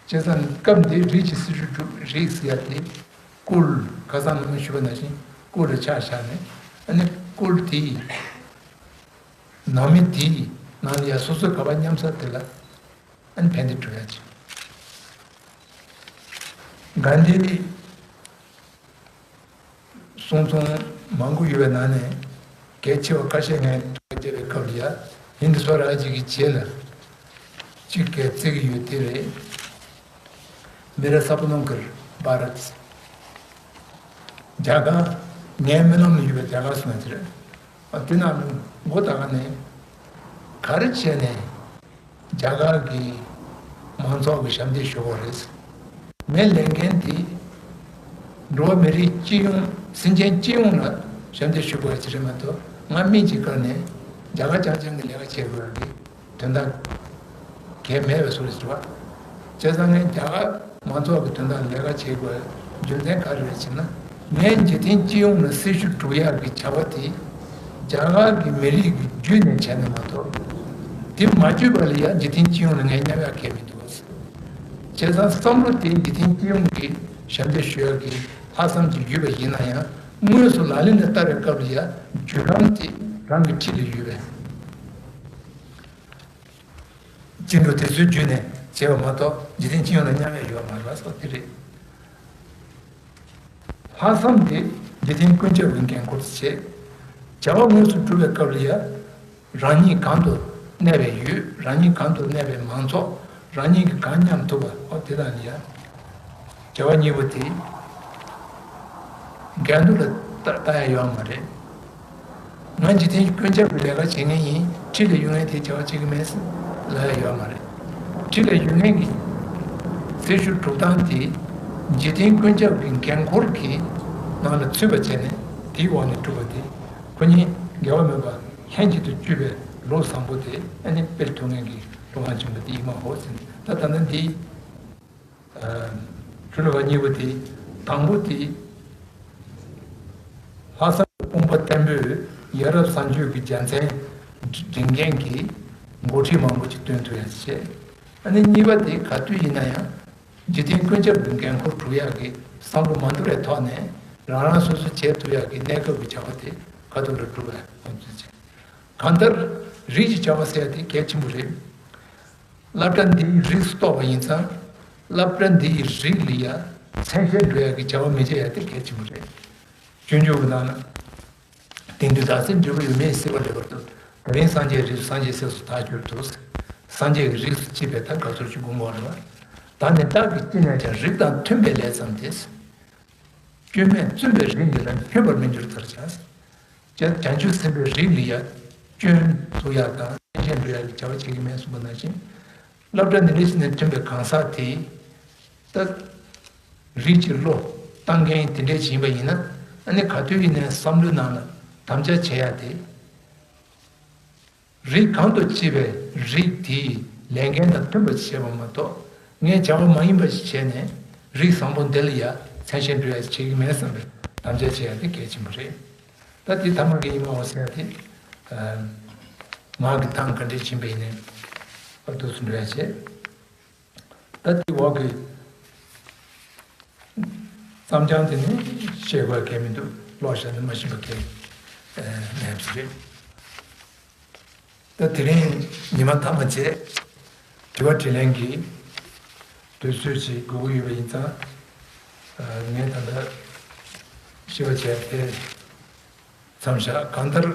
བྱས་ཙང་སྐབས་འདིའི་རིགས་ཀྱི་སྲི་ཞུ་སྒྲུབ་རིགས་ཟེར་ཡ་དེ། ཀུལ་ཁ་སང་ནང་ཞུས་པ་ནང་བཞིན་ཀུལ་ལ་ཆ་བཞག་ནས། ཨ་ནི་ཀུལ་དེའི་ནང་མི་དེའི་ནང་ལ་ཡ་སོ་སོའི་ག་པར་མཉམ་ས་དེ་ལ་ཨ་ནི་ཕན་བདེ་སྒྲུབ་ཡ་ཅིག་གྷན་དྷི་གསུང་རྩོམ་མང་པོ་ཡོད་པའི་ནང་ནས་གལ་ཆེ་བ་ཁ་ཤས་ངས་ཐུགས་ཁུར་བསྐྱེད་པའི་སྐབས་ལ་ཡ། ཧིན་དི་སྭ་རཱཇ་གི་རྗེས་ལ་གཅིག་གིས་བརྩི་གི་ཡོད་དེ་རེད། མེ་ར་ས་པ་ནོ་གར་བྷ་རཏ། རྒྱ་གར། ངའི་རྨི་ལམ་ལ་ཡོད་པའི་རྒྱ་གར་ཟེར་ན་དེ་རེད། ཨ་དེ་ནང་མགོ་བཏགས་ནས་ག་རེ་བྱས་ནས། རྒྱ་གར་གྱི་མང་ཚོགས་ཀྱི་ཞབས་འདེགས་ཞུ་དགོས་རེད། ངའི་ལས་འགན་དེ་འགྲོ་བ་མི་རིགས་སྤྱི་ཡོངས་སེམས་ཅན་སྤྱི་ཡོངས་ལ་ཞབས་འདེགས་ཞུ་དགོས་ཡ་ཅིག་རེད་མ་གཏོགས། ང་མིང་གཅིག་བཀར་ནས་རྒྱ་གར་རྐྱང་རྐྱང་གི་ལས་ཀ་བྱེད་དགོས་ཡ་གི་དོན་དག་གལ་མེད་པའི་བཟོ་རེད་ཟེར་བ། བྱས་ཙང་ངས་རྒྱ་གར་མང་ཚོགས་ཀྱི་དོན་དག་ལས་ཀ་བྱེད་དགོས་རྒྱུ་མཚན་ག་རེ་རེད་ཟེར་ན། ངས་འཇིག་རྟེན་སྤྱི་ཡོངས་ལ་སྲི་ཞུ་སྒྲུབ་ཡག་གི་བྱ་བ་དེ་རྒྱ་གར་གྱི་མི་རིགས་ཀྱི་བརྒྱུད་ནས་བྱས་ན་མ་གཏོགས། དེ་མ་བརྒྱུད་པ་ལ་ཡང་འཇིག་རྟེན་སྤྱི་ཡོངས་ལ་ངས་མཉམ་ཡག་གལ་མི་འདུག་བྱས་ཙང་བསམ་བློ་དེ་འཇིག་རྟེན་སྤྱི་ཡོངས་ཀྱི་ཞབས་འདེགས་ཞུ་ཡག་གི་ལྷག་བསམ་ཅིག་ཡོད་པ་ཡིན་ན་ཡང་། དངོས་སུ་ལག་ལེན་ལ་བསྟར་བའི་སྐབས་ལ་ཡང་བརྒྱུད་རིམ་དེ་རང་གི་འཁྲིས་ལ་ཡོད་པས། སྐྱེ་འགྲོ་དེ་ཚོའི་བརྒྱུད་ནས་བྱས་པ་མ་གཏོགས། འཇིག་རྟེན་སྤྱི་ཡོངས་ལ་མཉམ་ཡག་ཡོད་མ་རེད་པ་སོགས་དེ་རེད། ལྷག་བསམ་དེ་འཇིག་རྟེན་ཀུན་ཁྱབ་ཀྱི་འགན་ཁུར་དུ་བྱེད། བྱ་བ་དངོས་སུ་སྒྲུབ་པའི་སྐབས་ལ་ཡང་། རང་ཉིད་གང་དུ་གནས་པའི་ཡུལ། རང་ཉིད་གང་དུ་གནས་པའི་མང་ཚོགས། རང་ཉིད་ཀྱིས་གང་མཉམ་ཐུབ་པ། འོ་དེ་དག་ནི་ཡང་། བྱ་བ་གཉིས་པོ་དེ། འགལ་འདུ་ལ་ལྟ་ལྟ་ཡ་ཡོད་མ་རེད། ང་འཇིག་རྟེན་ཀུན་ཁྱབ་ཀྱི་ལས་ཀ་བྱེད་མཁན་ཡིན། འཁྲིས་ལ་ཡོད་མཁན་དེ་བྱ་བ་བྱེད་ཀྱི་མེད་ཟེར་ལབ་ཡ་ཡོད་མ་རེད། འཁྲིས་ལ་ཡོད་མཁན་གྱི་སྲི་ཞུ་སྒྲུབ་སྟངས་དེ་འཇིག་རྟེན་ཀུན་ཁྱབ་ཀྱི་འགན་ཁུར་གྱི་ནང་ལ་ཚུད་པ་བྱས་ནས་དེའི་འོག་ནས་སྒྲུབ་པ་དེ་ཁོ་གཉིས་འགལ་བ་མེད་པ་ལྷན་ཅིག་ཏུ་སྤྱོད་པའི་བློ་བཟང་པོ་དེ་ཨ་ནི་སྤེལ་ཐུབ་མཁན་གྱི་སློབ་དཔོན་ཆེན་པོ་དེ་ཡིན་པ་འོ་ཟེར་ནས། ད་ད་ལྟ་འདི། ཆོས་ལུགས་པ་གཉིས་པོ་དེ། དང་པོ་དེ། ལྷག་བསམ་གྱི་དཔུང་པ་བརྟན་པོས་ཡ་རབས་བཟང་སྤྱོད་ཀྱི་རྒྱལ་མཚན་སྒྲེང་མཁན་གྱི་འགོ་ཁྲིད་མང་པོ་ཅིག་བཏོན་ཐུབ་ཡ་བྱས། ཨ་ནི་གཉིས་པ་དེ་ག་དུས་ཡིན་ན་ཡང་འཇིག་རྟེན་ཀུན་ཁྱབ་ཀྱི་འགན་ཁུར་སྒྲུབ་ཡག་གི་བསམ་བློ་མ་འདོར་བའི་ཐོག་ནས་རང་རང་སོ་སོས་བྱེད་ཐུབ་ཡག་གི་གནས་སྐབས་ཀྱི་བྱ་བ་དེ་ཁ་ཐུག་ལ་སྒྲུབ་པ་ཡོང་ཚུལ་བྱས། གང་ལྟར་རིགས་ཀྱི་བྱ་བ་ཟེར་ཡ་དེ་གལ་ཆེན་པོ་རེད། སློབ་གྲྭ་འདིའི་རིགས་སུ་གཏོགས་པ་ཡིན་ཙང་། སློབ་གྲྭ་འདིའི་རིགས་ལ་ཡ་མཚན་ཤས་འགྲོ་ཡ་གི་བྱ་བ་མི་བྱེད་ཡ་དེ་གལ་ཆེན་པོ་རེད། སྤྱོད་འཇུག་གི་ནང་ན། དེང་དུས་བདག་སྲིད་འབྲས་བུ་ཡོད་མེད་སྲིད་པ་ལེགས་པར་ཐོབ། ད་རིང་སངས་རྒྱས་རིགས་སུ་སངས་རྒྱས་སྲས་སུ་བདག་གྱུར་ཏོ། སངས་རྒྱས་ཀྱི་རིགས་སུ་སྐྱེས་པའི་ད་དགའ་ཚོར་ཅིག་སྒོམ་དགོས་རེད་བ། ད་ནི་བདག་གིས་ཅི་ནས་ཀྱང་རིགས་དང་མཐུན་པའི་ལས་བརྩམས་ཏེ། སྐྱོན་མེད་བཙུན་པའི་རིགས་ཉིད་ལ་འཁྱོད་པར་མི་འགྱུར་ལྟར་བྱ། ཀྱང་བྱང་ཆུབ་སེམས་དཔའི་རིགས་ལ་ཡང་སྐྱོན་འཛུགས་ཡག་དང་མཚན་ཤས་འགྲོ་ཡག་གི་བྱ་བ་བྱེད་ཀྱི་མེད་གསུངས་པ་ནང་བཞིན། སློབ་གྲྭ་འདི་འདྲ་ཞིག་ནས་ཐོན་པའི་གང་ཟག་དེས། ད། རིགས་ཀྱི་བློ་བཏང་མཁན་དེ་འདྲ་ཞིག་ཡིན་པ་ཡིན་ན། ཨ་ནི་ག་དུས་ཡིན་ནའི་བསམ་བློའི་ནང་ལ་དམ་བཅའ་བྱེད་ཡག་དེ། རིགས་གང་དུ་སྐྱེས་པའི་རིགས་དེའི་ལས་འགན་དང་མཐུན་པ་ཞིག་བྱེད་པ་མ་གཏོགས། ངས་བྱ་བ་མ་ཡིན་པ་ཞིག་བྱས་ནས་རིགས་བཟང་པོ་འདི་ལ་ཡ་མཚན་ཤས་འགྲོ་ཡ་ཞིག་བྱེད་ཀྱི་མེད་བསམ་པའི་དམ་བཅའ་བྱེད་ཡ་དེ་གལ་ཆེན་པོ་རེད། ད་དེ་ཐ་མ་གི་ཡིན་མ་འོ་ཟེར་ཡ་དེ། ངག་གི་ཐང་ག་འདྲས་ཕྱིན་པ་ཡིན་ནའི་ཨ་འདུག་སེ་འགྲོ་ཡ་བྱེད། ད་དེ་འོག་གི་མཚམས་སྦྱང་དེ་ནི་བཤད་དགོས་གལ་མི་འདུག་ཀློག་བཞག་ནས་མ་ཤེས་པ་གལ་མེད་པ་རེད། ད་དེ་རིང་ཉི་མ་ཐ་མ་བྱས། དྲི་བ་དྲིས་ལན་གྱི་དུས་ཚོད་ཅིག་དགོས་ཀྱི་ཡོད་པ་ཡིན་ཙང་། ངས་ད་ལྟ་ཞུ་བ་བྱས་ཏེ་མཚམས་བཞག་གང་ལྟར།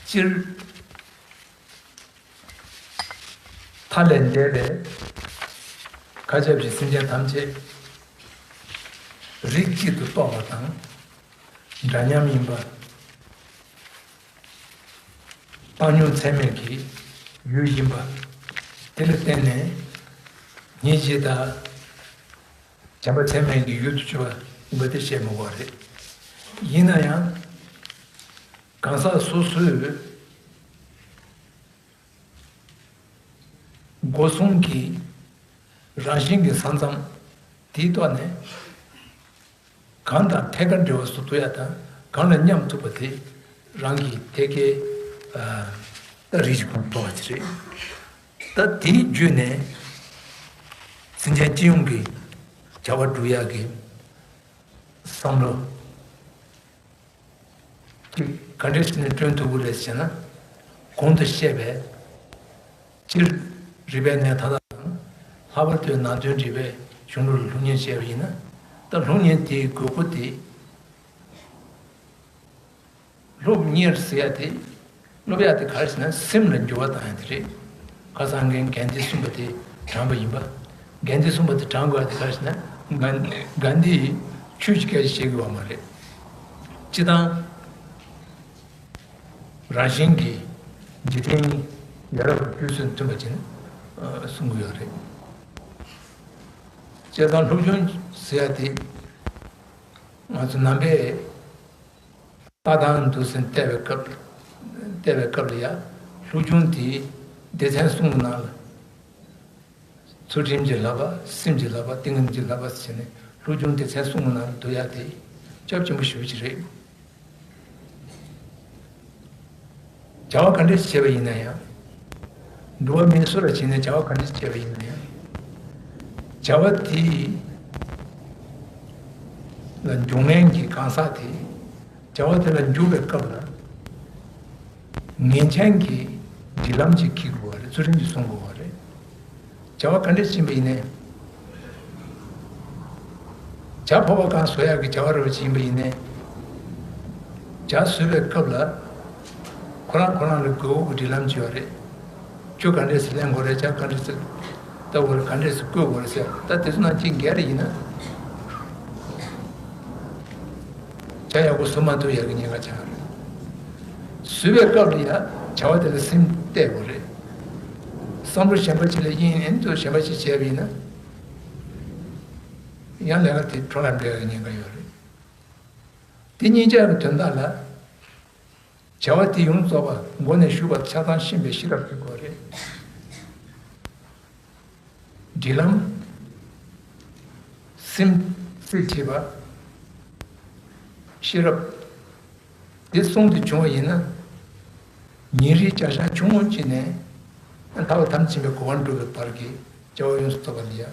སྤྱིར། མཐའ་ལས་འདས་པའི་མཁའ་ཁྱབ་ཀྱི་སེམས་ཅན་ཐམས་ཅད་རིགས་གཅིག་ཏུ་གཏོགས་པ་དང་། འདྲ་མཉམ་ཡིན་པ། བཏང་སྙོམས་ཚད་མེད་ཀྱི་ཡུལ་ཡིན་པ། དེ་ལ་བརྟེན་ནས་སྙིང་རྗེ་དང་བྱམས་པ་ཚད་མེད་ཀྱི་ཡུལ་དུ་གྱུར་པ་ཡིན་པ་དེ་བཤད་མི་དགོས་པ་རེད། ཡིན་ན་ཡང་གང་ཟག་སོ་སོའི་སྒོ་གསུམ་གྱི་རང་བཞིན་གྱི་ས་མཚམས་དེའི་ཐོག་ནས། གང་དང་ཐད་ཀར་འབྲེལ་བ་བཟོ་ཐུབ་ཡ་དང་གང་ལ་མཉམ་ཐུབ་པ་དེ་རང་གི་ཐད་ཀའི་ཨ་ད་རིགས་ཀྱི་ཁོངས་གཏོགས་པ་ཅིག་རེད། ད་དེའི་བརྒྱུད་ནས་སེམས་ཅན་སྤྱི་ཡོངས་ཀྱི་བྱ་བ་སྒྲུབ་ཡ་གི་བསམ་བློ་གཅིག་ག་འདྲས་བྱས་ནས་བསྐྲུན་ཐུབ་ཀྱི་རེད་ཟེར་ན། གོང་དུ་བཤད་པའི་སྤྱིར་རིག་པའི་གནས་མཐའ་དག་དང་། ལྷག་པར་དུ་ནང་དོན་རིག་པའི་གཞུང་ལུགས་ལ་སློབ་གཉེར་བྱས་པ་ཡིན་ན། ད་སློབ་གཉེར་དེའི་དགོས་མཁོ་དེ་སློབ་གཉེར་ཟེར་ཡ་དེ། སློབ་ཡ་དེ་ག་རེ་ཟེར་ན་སེམས་ལ་འགྱུར་བ་བཏང་ཡ་དེ་རེད། ཁ་སང་གི་དགེ་ལྡན་གསུམ་པ་དེ་དྲངས་པ་ཡིན་པ། དགེ་ལྡན་གསུམ་པ་དེ་དྲངས་དགོས་ཡ་དེ་ག་རེ་ཟེར་ན་དགའ་དགའ་ལྡན་ཆོས་ཀྱི་སྐད་ཆ་བཤད་དགོས་པ་མ་རེད། སྤྱིར་བཏང་རང་བཞིན་གྱིས་འཇིག་རྟེན་ཡ་རབས་ཀྱི་སྤྱོད་ཚུལ་མཐུན་པ་བྱས་ནས་གསུང་གི་ཡོད་རེད། བྱས་ཙང་སློབ་སྦྱོང་ཟེར་ཡ་དེ་ང་ཚོ་ནང་པའི་ལྟ་སྟངས་འདུག་སེ་བལྟས་པའི་སྐབས། བལྟས་པའི་སྐབས་ལ་ཡ། སློབ་སྦྱོང་དེ་སྡེ་ཚན་གསུམ་གྱི་ནང་ལ། ཚུལ་ཁྲིམས་ཀྱི་བསླབ་པ། སེམས་ཀྱི་བསླབ་པ། ཏིང་ངེ་འཛིན་གྱི་བསླབ་པ་ཟེར་ནས་སློབ་སྦྱོང་སྡེ་ཚན་གསུམ་གྱི་ནང་ལ་འདུ་ཡ་དེ་སྐྱབས་ཆེན་པོ་ཞེ་པོ་ཅིག་རེད། བྱ་བ་ག་འདྲས་བྱས་པ་ཡིན་ན་ཡང་། འགྲོ་བ་མིའི་སུ་ལ་བྱས་ནས་བྱ་བ་ག་འདྲས་བྱས་པ་ཡིན་ན་ཡང་། བྱ་བ་དེ་ལ་འབྱུང་ལྡན་གྱི་གང་ཟག་དེ། བྱ་བ་དེ་ལ་འཇུག་པའི་སྐབས་ལ་ངེས་ཅན་གྱི་སྒྲིག་ལམ་ཅིག་འཁྱེར་དགོས་པ་རེད། ཚུལ་ཁྲིམས་ཅིག་སྲུང་དགོས་པ་རེད། བྱ་བ་ག་འདྲས་ཕྱིན་པ་ཡིན་ནའི། ཇ་ཕོར་པ་གང་བཟོ་ཡག་གི་བྱ་བ་རེད་པ་ཅིག་ཡིན་པ་ཡིན་ནའི། ཇ་བཟོས་པའི་སྐབས་ལ་ཁོ་རང་ཁོ་རང་ལ་དགོས་མཁོ་གི་སྒྲིག་ལམ་ཅིག་ཡོད་རེད། ཆུ་ག་འདྲས་སེ་ལེན་དགོས་རེད། ཇ་ག་འདྲས་སེ་བཏབ་དགོས་རེད། ག་འདྲས་སེ་བསྐོལ་དགོས་རེད་ཟེར། ད་དེ་ཚོ་ནང་གཅིག་འགལ་རེ་ཡིན་ན། ཇ་ཡག་པོ་བཟོ་མ་ཐུབ་ཡག་གི་ཉེན་ཁ་ཆགས་རེད། བཟོས་པའི་སྐབས་ལ་ཡ་བྱ་བ་དེ་ལ་སེམས་གཏད་དགོས་རེད། བསམ་བློ་གཞན་པ་ཅིག་ལ་དབྱིངས་ཨེ་འདུག་གཞན་པ་ཅིག་བྱས་པ་ཡིན་ན། ཡང་ལས་ཀ་དེ་འཕྲོ་བརླག་འགྲོ་ཡག་གི་ཉེན་ཁ་ཡོད་རེད། དེ་གཉིས་ཆར་གྱི་དོན་དག་ལ། བྱ་བ་དེ་ཡོངས་རྫོགས་པ་མགོ་ནས་མཇུག་བར་ཆ་ཚང་ཤེས་པའི་ཤེས་རབ་ཅིག་དགོས་རེད། སྒྲིག་ལམ། སེམས་རྩེ་བྱེད་པ། ཤེས་རབ། དེ་གསུམ་དེ་བྱུང་བ་ཡིན་ན། ཉིན་རེའི་བྱ་གཞག་ཆུང་ངུ་གཅིག་ནས་ཐར་པ་ཐམས་ཅད་མཁྱེན་པའི་གོ་འཕང་སྒྲུབ་པའི་བར་གྱི་བྱ་བ་ཡོངས་སུ་རྫོགས་པ་ལ་ཡང་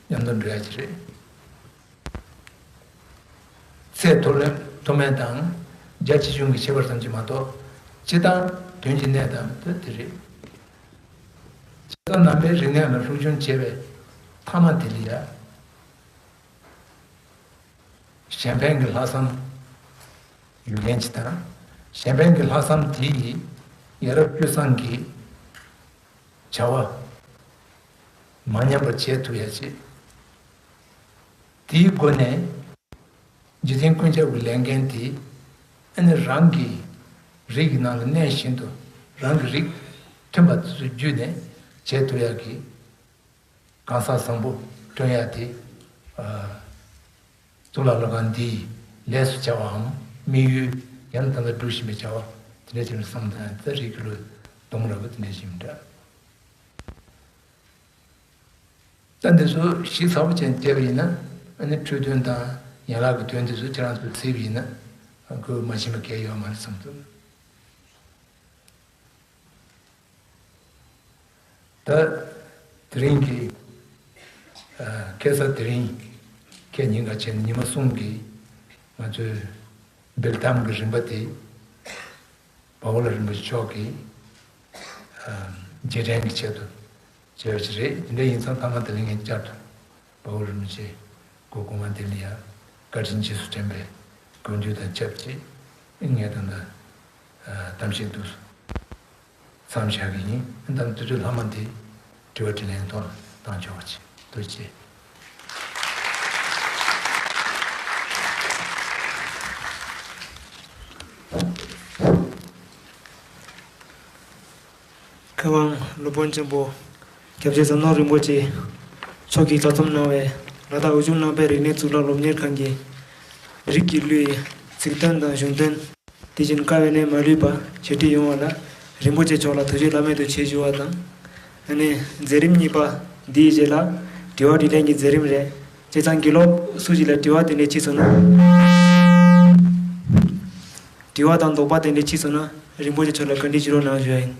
མཉམ་དུ་འགྲོ་ཡ་ཅིག་རེད། ཚད་མཐོ་ལོན་མཐོ་དམན་དང་། རྒྱ་ཆེ་ཆུང་གི་ཁྱད་པར་ཙམ་གྱིས་མ་གཏོགས། སྤྱིར་བཏང་དོན་གྱི་གནད་དང་དེ་དེ་རེད། སྤྱིར་བཏང་ནང་པའི་རིག་གནས་ལ་སློབ་སྦྱོང་བྱས་པའི་ཐ་མ་དེ་ལ་ཡ། གཞན་ཕན་གྱི་ལྷག་བསམ་ཡོད་མཁན་ཅིག་དང་། གཞན་ཕན་གྱི་ལྷག་བསམ་དེ་ཡི་ཡ་རབས་སྤྱོད་བཟང་གི་བྱ་བ་མ་ཉམས་པར་བྱེད་ཐུབ་ཡ་ཅིག་དེའི་སྒོ་ནས་འཇིག་རྟེན་ཀུན་ཁྱབ་ཀྱི་ལས་འགན་དེ་ཨ་ནི་རང་གི་རིགས་ཀྱི་ནང་ལ་གནས་བཞིན་དུ་རང་གི་རིགས་མཐུན་པ་དེ་ཚོ་བརྒྱུད་ནས་བྱེད་ཐུབ་ཡག་གི་གང་ཟག་བཟང་པོ་བསྐྲུན་ཡག་དེ། ཨ། གཙུག་ལག་སློབ་ཁང་འདིའི་ལས་སུ་བྱ་བའམ་དམིགས་ཡུལ་ཡང་ད་ལྟ་སྒྲུབ་བཞིན་པའི་བྱ་བ་དེ་འདྲ་ཅིག་ལ་བསམ་བློ་བཏང་ཡག་དེ་རིགས་ཀྱི་བློའི་སྡོམ་ར་བ་དེ་འདྲ་ཞིག་འདྲ། ད་འདི་ཚོ་ཞིབ་ཚགས་པོ་བྱས་བལྟས་པ་ཡིན་ན། ཨ་ནི་འཕྲོས་དོན་དང་ཡན་ལག་གི་དོན་འདི་ཚོ་ཁྱེད་རང་ཚོས་གཟིགས་པ་ཡིན་ན་ཁོས་མ་ཤེས་པ་གང་ཡང་ཡོད་མ་རེད་བསམ་འདུག་ད་དེ་རིང་གི་ཨ་ཁ་སང་དེ་རིང་ཁ་ཉིན་ག་བྱས་ནས་ཉི་མ་གསུམ་གྱི་ང་ཚོའི་འབུལ་གཏམ་གྱི་རིམ་པ་དེ། དཔའ་བོ་ལྷ་རིན་པོ་ཆེ་མཆོག་གིས་ཨ་རྗེས་དྲན་གྱི་ཆེད་དུ་བྱས་པ་ཞིག་རེད། དེ་འདྲ་ཡིན་ཙང་མཐའ་མ་དེ་ལ་ངས་བསྐྱར་དུ་དཔའ་བོ་ལྷ་རིན་པོ་ཆེ་སྐུ་གོང་མ་འདི་ལ་ཡང་བཀའ་དྲིན་རྗེས་སུ་དྲན་པའི་གུས་འདུད་དང་ཆབས་ཅིག་ངས་ད་ལྟ་ཨ་གཏམ་བཤད་འདི་མཚམས་བཞག་གི་ཡིན། ད་ལྟ་དུས་ཚོད་ལྷག་མ་འདི་དྲི་བ་དྲིས་ལན་ཐོག་ལ་བཏང་ཆོག་པ་བྱེད། ཐུགས་རྗེ་ཆེ། མཁས་དབང་སློབ་དཔོན་ཆེན་པོ་སྐྱབས་རྗེ་ཟམ་གདོང་རིན་པོ་ཆེ་མཆོག་གིས་གྲོས་འཆམ་གནང་བའི་ལ་དྭགས་འོས་སྦྱོར་ནང་པའི་རིག་གནས་གཙུག་ལག་སློབ་གཉེར་ཁང་གི་རིགས་ཀྱི་གླུའི་ཚིག་དོན་དང་གཞུང་དོན། དེ་བཞིན་དཀའ་བའི་གནས་མ་ལུས་པ་ཞལ་ཁྲིད་ཡོང་བ་ལ་རིན་པོ་ཆེ་མཆོག་ལ་ཐུགས་རྗེ་བླ་མེད་དུ་ཆེ་ཞུ་བ་དང་། ཨ་ནི་མཛད་རིམ་གཉིས་པ་འདིའི་རྗེས་ལ་དྲི་བ་དྲིས་ལན་གྱི་མཛད་རིམ་རེད། བྱས་ཙང་དགེ་སློབ་སུ་ཞིག་ལ་དྲི་བ་དེ་འདྲ་མཆིས་སོང་ན། དྲི་བ་དང་དོགས་པ་དེ་འདྲ་མཆིས་སོང་ན་རིན་པོ་ཆེ་མཆོག་ལ་བཀའ་འདྲི་ཞུ་རོགས་གནང་ཞུ་ཡ་ཡིན།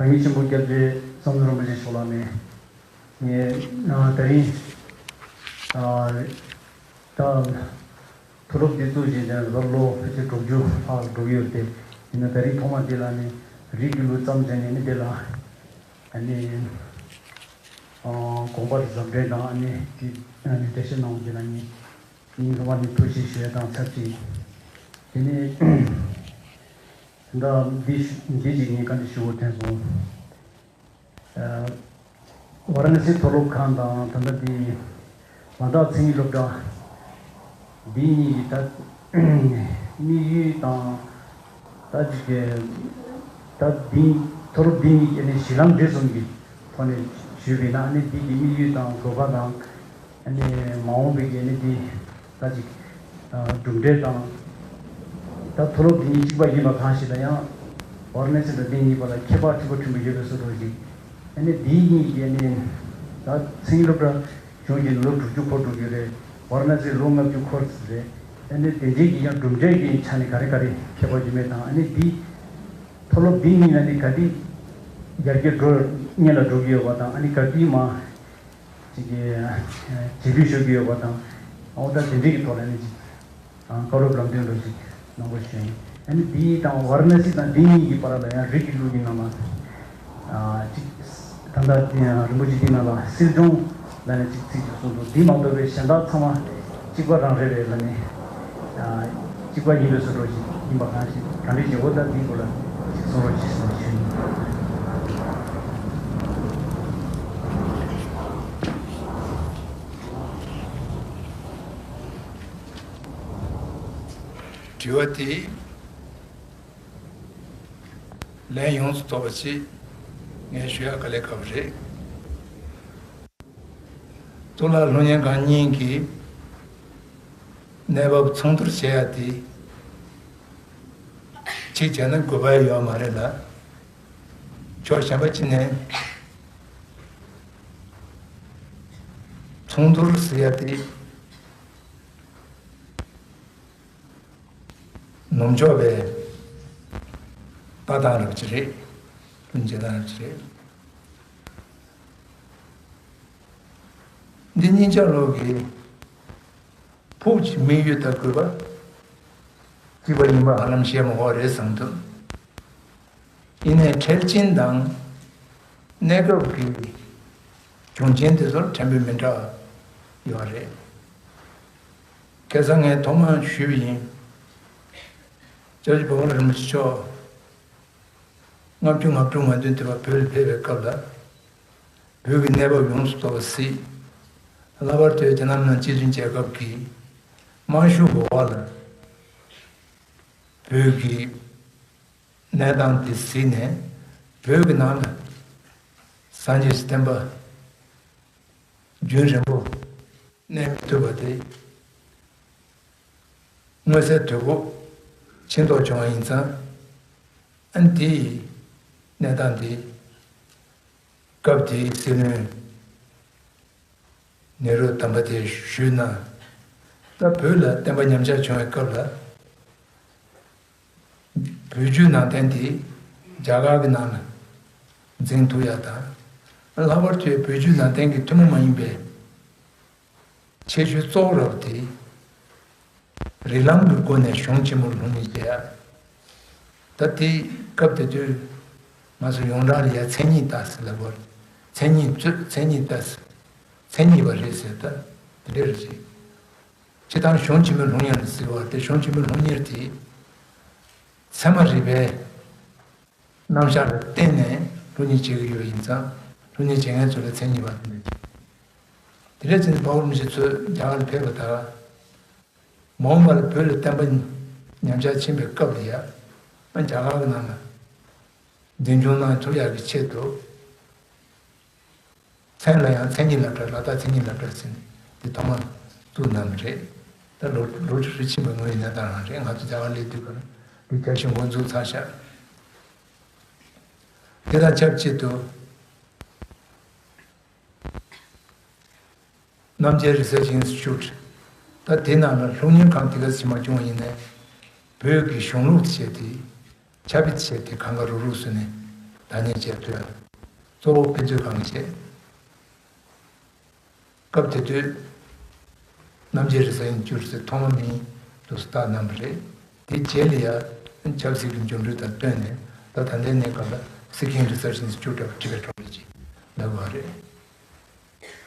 དྲང་ངེས་ཆེན་པོ་སྐྱབས་རྗེ་ཟམ་གདོང་རིན་པོ་ཆེ་མཆོག་ལ་ནས་ངས་ཨ་དེ་རིང་ཨ་ད་མཐོ་སློབ་འདི་བཙུགས་བཞིན་ནས་ལོ་ལོ་ཕལ་ཆེར་དྲུག་ཅུ་ལྷག་འགྲོ་གི་ཡོད་དེ། ཡིན་ན་དེ་རིང་ཐོག་མ་འདི་ལ་ནི་རིགས་ཀྱི་ལུགས་བརྩམས་བྱས་ནས་ནི་འདི་ལ་ཨ་ནི་ཨ་དགོངས་པ་རེ་ཟབ་འགྲེལ་དང་ཨ་ནི་འདི་ཨ་ནི་འགྲེལ་བཤད་གནང་བ་འདི་ལ་ནི་སྙིང་ཐག་པ་ནས་ཐུགས་རྗེ་ཞུ་ཡ་དང་ཚབ་ཅིང་། དེ་ནས་ད་འདི་ཞུ་འདི་ཅིག་ངས་བཀའ་འདྲི་ཞུ་དགོས་ཐོན་སོང་། ཨ་ཝཱ་ར་ཎ་སི་མཐོ་སློབ་ཁང་དང་ད་ལྟ་འདི་ལ་དྭགས་མཚན་ཉིད་སློབ་གྲྭ་འདི་གཉིས་ཀྱི་ད་དམིགས་ཡུལ་དང་ད་ཅིག་གི་ད་འདི་མཐོ་སློབ་འདི་གཉིས་ཀྱི་ནི་གཞི་ལམ་འབྲས་གསུམ་གྱི་ཐོག་ནས་ཞུས་པས་ན་ནི་འདི་གི་དམིགས་ཡུལ་དང་དགོས་པ་དང་། ཨ་ནི་མ་འོངས་པའི་གི་ཨ་ནི་འདི་ད་ཅིག་ཨ་གྲུབ་འབྲས་དང་། ད་མཐོ་སློབ་འདི་གཉིས་གཅིག་པ་ཡིན་པ་གང་ཞིག་ལ་ཡང་ཝཱ་ར་ཎ་སི་དང་འདི་གཉིས་བར་ལ་ཁྱད་པར་ཕྲན་བུ་ཕྲན་བུ་ཡོད་པའི་བཟོ་འདྲ་ཞིག་ཨ་ནི་འདི་གཉིས་ཀྱི་ཨ་ནི་ད་མཚན་ཉིད་སློབ་གྲྭ་གཞུང་གི་ལོ་དྲུག་ཅུ་འཁོར་འགྲོ་རྒྱུ་རེད། ཝཱ་ར་ཎ་སི་ལོ་ལྔ་བཅུ་འཁོར་རེད། ཨ་ནི་དེ་འདྲའི་གི་ཡང་གྲུབ་འབྲས་ཀྱི་ཆ་ནས་ག་རེ་ག་རེ་ཁྱད་པར་ཡོད་མེད་དང་། ཨ་ནི་འདི་མཐོ་སློབ་འདི་གཉིས་ལ་ནི་ག་འདི་ཡར་རྒྱས་འགྲོ་སྔོན་ལ་འགྲོ་གི་ཡོད་པ་དང་། ཨ་ནི་ག་འདི་མ་ཅིག་གི་རྗེས་ལུས་ཤོར་གྱི་ཡོད་པ་དང་། ཨོ་ད་དེ་འདྲའི་གི་ཐོག་ལ་ནི་ཅིག་བཀའ་སློབ་ལམ་སྟོན་འདྲ་ཞིག་གནང་དགོས་ཞུ་ཡིན། ཨ་ནི་འདི་དང་ཝཱ་ར་ཎ་སི་དང་འདི་གཉིས་ཀྱི་བར་ལ་ཡང་རིགས་ཀྱི་ལུགས་ཀྱི་ནང་ལ་ཨ་ཅིག་ད་ལྟ་རིན་པོ་ཆེ་འདི་ནང་ལ་སིལ་སྦྱོང་ལ་ནི་ཅིག་ཚིག་ཅིག་གསུངས་འདུག་འདི་མ་གཏོགས་པའི་གཞན་དག་ཚང་མ་གཅིག་པ་རང་རེད་པས་ལ་ནི་ཨ་གཅིག་པ་ཡིན་པའི་བཟོ་འདྲ་ཞིག་ཡིན་པ་གང་ཞིག་གང་འདྲ་ཞིག་འོ་ད་འདིའི་སྐོར་ལ་ཅིག་གསུང་རོགས་ཞེས་གསུངས་ཞུ་ཡིན། དྲི་བ་དེ་ལན་ཡོངས་སུ་རྫོགས་པ་ཞིག་ངས་ཞུ་ཡག་དཀའ་ལས་ཁག་པོ་རེད། གཙུག་ལག་སློབ་གཉེར་ཁང་གཉིས་ཀྱི་གནས་བབ་མཚུངས་བསྡུར་བྱེད་ཡག་དེ་གཅིག་བྱས་ན་དགོས་པ་ཡོད་མ་རེད་ལ། ཕྱོགས་གཞན་པ་གཅིག་ནས་མཚུངས་བསྡུར་ཟེར་ཡག་དེ། ནུབ་ཕྱོགས་པའི་ལྟ་སྟངས་རབ་ཅིག་རེད། ལྷུན་གྱིས་སྟངས་རབ་ཅིག་རེད། འདི་གཉིས་ཆ་ལོག་གི་ཕུགས་ཀྱི་དམིགས་ཡུལ་དང་དགོས་པ་གཅིག་པ་ཡིན་པ་ཧ་ལམ་བཤད་མི་དགོས་རེད་བསམ་འདུག་ཡིན་ནའི་འཕྲལ་ཆེན་དང་གནས་སྐབས་ཀྱི་བྱུང་རྐྱེན་དེ་ཚོར་ཕྲན་བུ་མི་འདྲ་བ་ཡོད་རེད། ཁ་སང་ངས་ཐོག་མར་ཞུས་པ་ཡིན། སྐྱབས་རྗེ་འཕགས་པ་རིན་པོ་ཆེ་མཆོག་ལྔ་བཅུ་ང་དྲུག་ང་བདུན་དུ་བ་བོད་ལ་ཕེབས་པའི་སྐབས་ལ། བོད་ཀྱི་གནས་བབ་ཡོངས་སུ་རྫོགས་པ་གཟིགས། ལྷག་པར་དུ་རྒྱ་ནག་མི་དམངས་སྤྱི་མཐུན་རྒྱལ་ཁབ་ཀྱི་དམར་ཤོག་གི་འོག་ལ་བོད་ཀྱི་གནས་སྟངས་དེ་གཟིགས་ནས། བོད་ཀྱི་ནང་ལ་སངས་རྒྱས་ཀྱི་བསྟན་པ་རྒྱུན་རིང་པོ་གནས་མི་ཐུབ་པ་དེ་མངོན་གསལ་དོད་པོ་མཁྱེན་རྟོགས་བྱུང་བ་ཡིན་ཙང་། ཨ་ནི་དེའི་གནས་སྟངས་དེ་སྐབས་དེའི་སྲིད་བློན་ནེ་རུ་དམ་པ་དེས་ཞུས་ན། ད་བོད་ལ་བསྟན་པ་ཉམས་ཆག་བྱུང་བའི་སྐབས་ལ། བོད་བརྒྱུད་ནང་བསྟན་དེ་རྒྱ་གར་གྱི་ནང་ལ་འཛིན་ཐུབ་ཡག་དང་། ལྷག་པར་དུ་བོད་བརྒྱུད་ནང་བསྟན་གྱི་ཐུན་མོང་མ་ཡིན་པའི་ཁྱད་ཆོས་གཙོ་བོ་རབ་དེ་རིགས་ལམ་གྱི་སྒོ་ནས་གཞུང་ཆེན་མོར་སློབ་གཉེར་བྱེད་ཡག་ད་དེ་སྐབས་དེ་དུས་ང་ཚོ་ཡོངས་གྲགས་ལ་ཡ་མཚན་ཉིད་ལྟ་ཟེར་ལབ་པར། མཚན་ཉིད་རྩོད། མཚན་ཉིད་ལྟ་ཟེར། མཚན་ཉིད་པ་རེད་ཟེར། ད་དེ་འདྲ་རེད་ཅེས། སྤྱིར་བཏང་གཞུང་ཆེན་མོའི་སློབ་གཉེར་ལ་ཟེར་བ་དེ། གཞུང་ཆེན་མོའི་སློབ་གཉེར་དེ་ཚད་མ་རིག་པའི་རྣམ་གཞག་ལ་བརྟེན་ནས་སློབ་གཉེར་བྱེད་ཀྱི་ཡོད་པ་ཡིན་ཙང་། སློབ་གཉེར་བྱེད་མཁན་ཚོ་ལ་མཚན་ཉིད་པ་དེ་འདྲ་ཅིག་དེ་འདྲ་བྱས་ནས་དཔའ་བོ་རིན་པོ་ཆེ་ཚོས་རྒྱ་གར་ལ་ཕེབས་པ་དང་། མ་འོངས་པ་ལ་བོད་ལ་བསྟན་པ་ཉམས་ཆག་ཕྱིན་པའི་སྐབས་ལ་ཡ། ཨ་རྒྱ་གར་གྱི་ནང་ལ་འཛིན་སྐྱོང་གནང་ཐུབ་ཡག་གི་ཆེད་དུ། མཚན་ལ་ཡང་མཚན་ཉིད་སློབ་གྲྭ། ལ་དྭགས་མཚན་ཉིད་སློབ་གྲྭ་ཟེར་ནས་འདི་ཐོག་མར་བཙུགས་གནང་བ་རེད། ད་ལོ་ལོ་ཁྲི་ཕྱིན་པ་ངོས་ཡིན་ན་ད་རང་རེད། ང་ཚོ་རྒྱ་གར་སླེབས་དུས་སྐབས་ལ་འདི་བསྐྱར་ཞིབ་འགོ་འཛུགས་ཚར་ཤག་དེ་དང་ཆབས་ཅིག་ཏུ། རྣམ་རྒྱལ་Research Institute། ད་དེ་ནང་ལ་སློབ་གཉེར་ཁང་དེ་ག་ཚོད་མ་བྱུང་བ་ཡིན་ནའི། བོད་ཀྱི་གཞུང་ལུགས་བྱས་ཏེ། ཆབ་སྲིད་བྱས་ཏེ་གང་ག་རུག་རུག་བཟོས་ནས་བདག་གཉེར་བྱས་ཐོན། གཙོ་བོ་དཔེ་མཛོད་ཁང་བྱས། སྐབས་དེ་དུས་རྣམ་རྒྱལ་Research Institute ཟེར་ཐོག་མ་མིང་དུ་བཏགས་གནང་བ་རེད། དེ་རྗེས་ལ་ཡང་ཆབ་སྲིད་ཀྱི་འགྱུར་འགྲོས་དང་བསྟུན་ནས། ད་ད་ལྟའི་གནས་སྐབས་ལ་Sikkim Research Institute of Tibet Rhodesia ལབ་པ་རེད།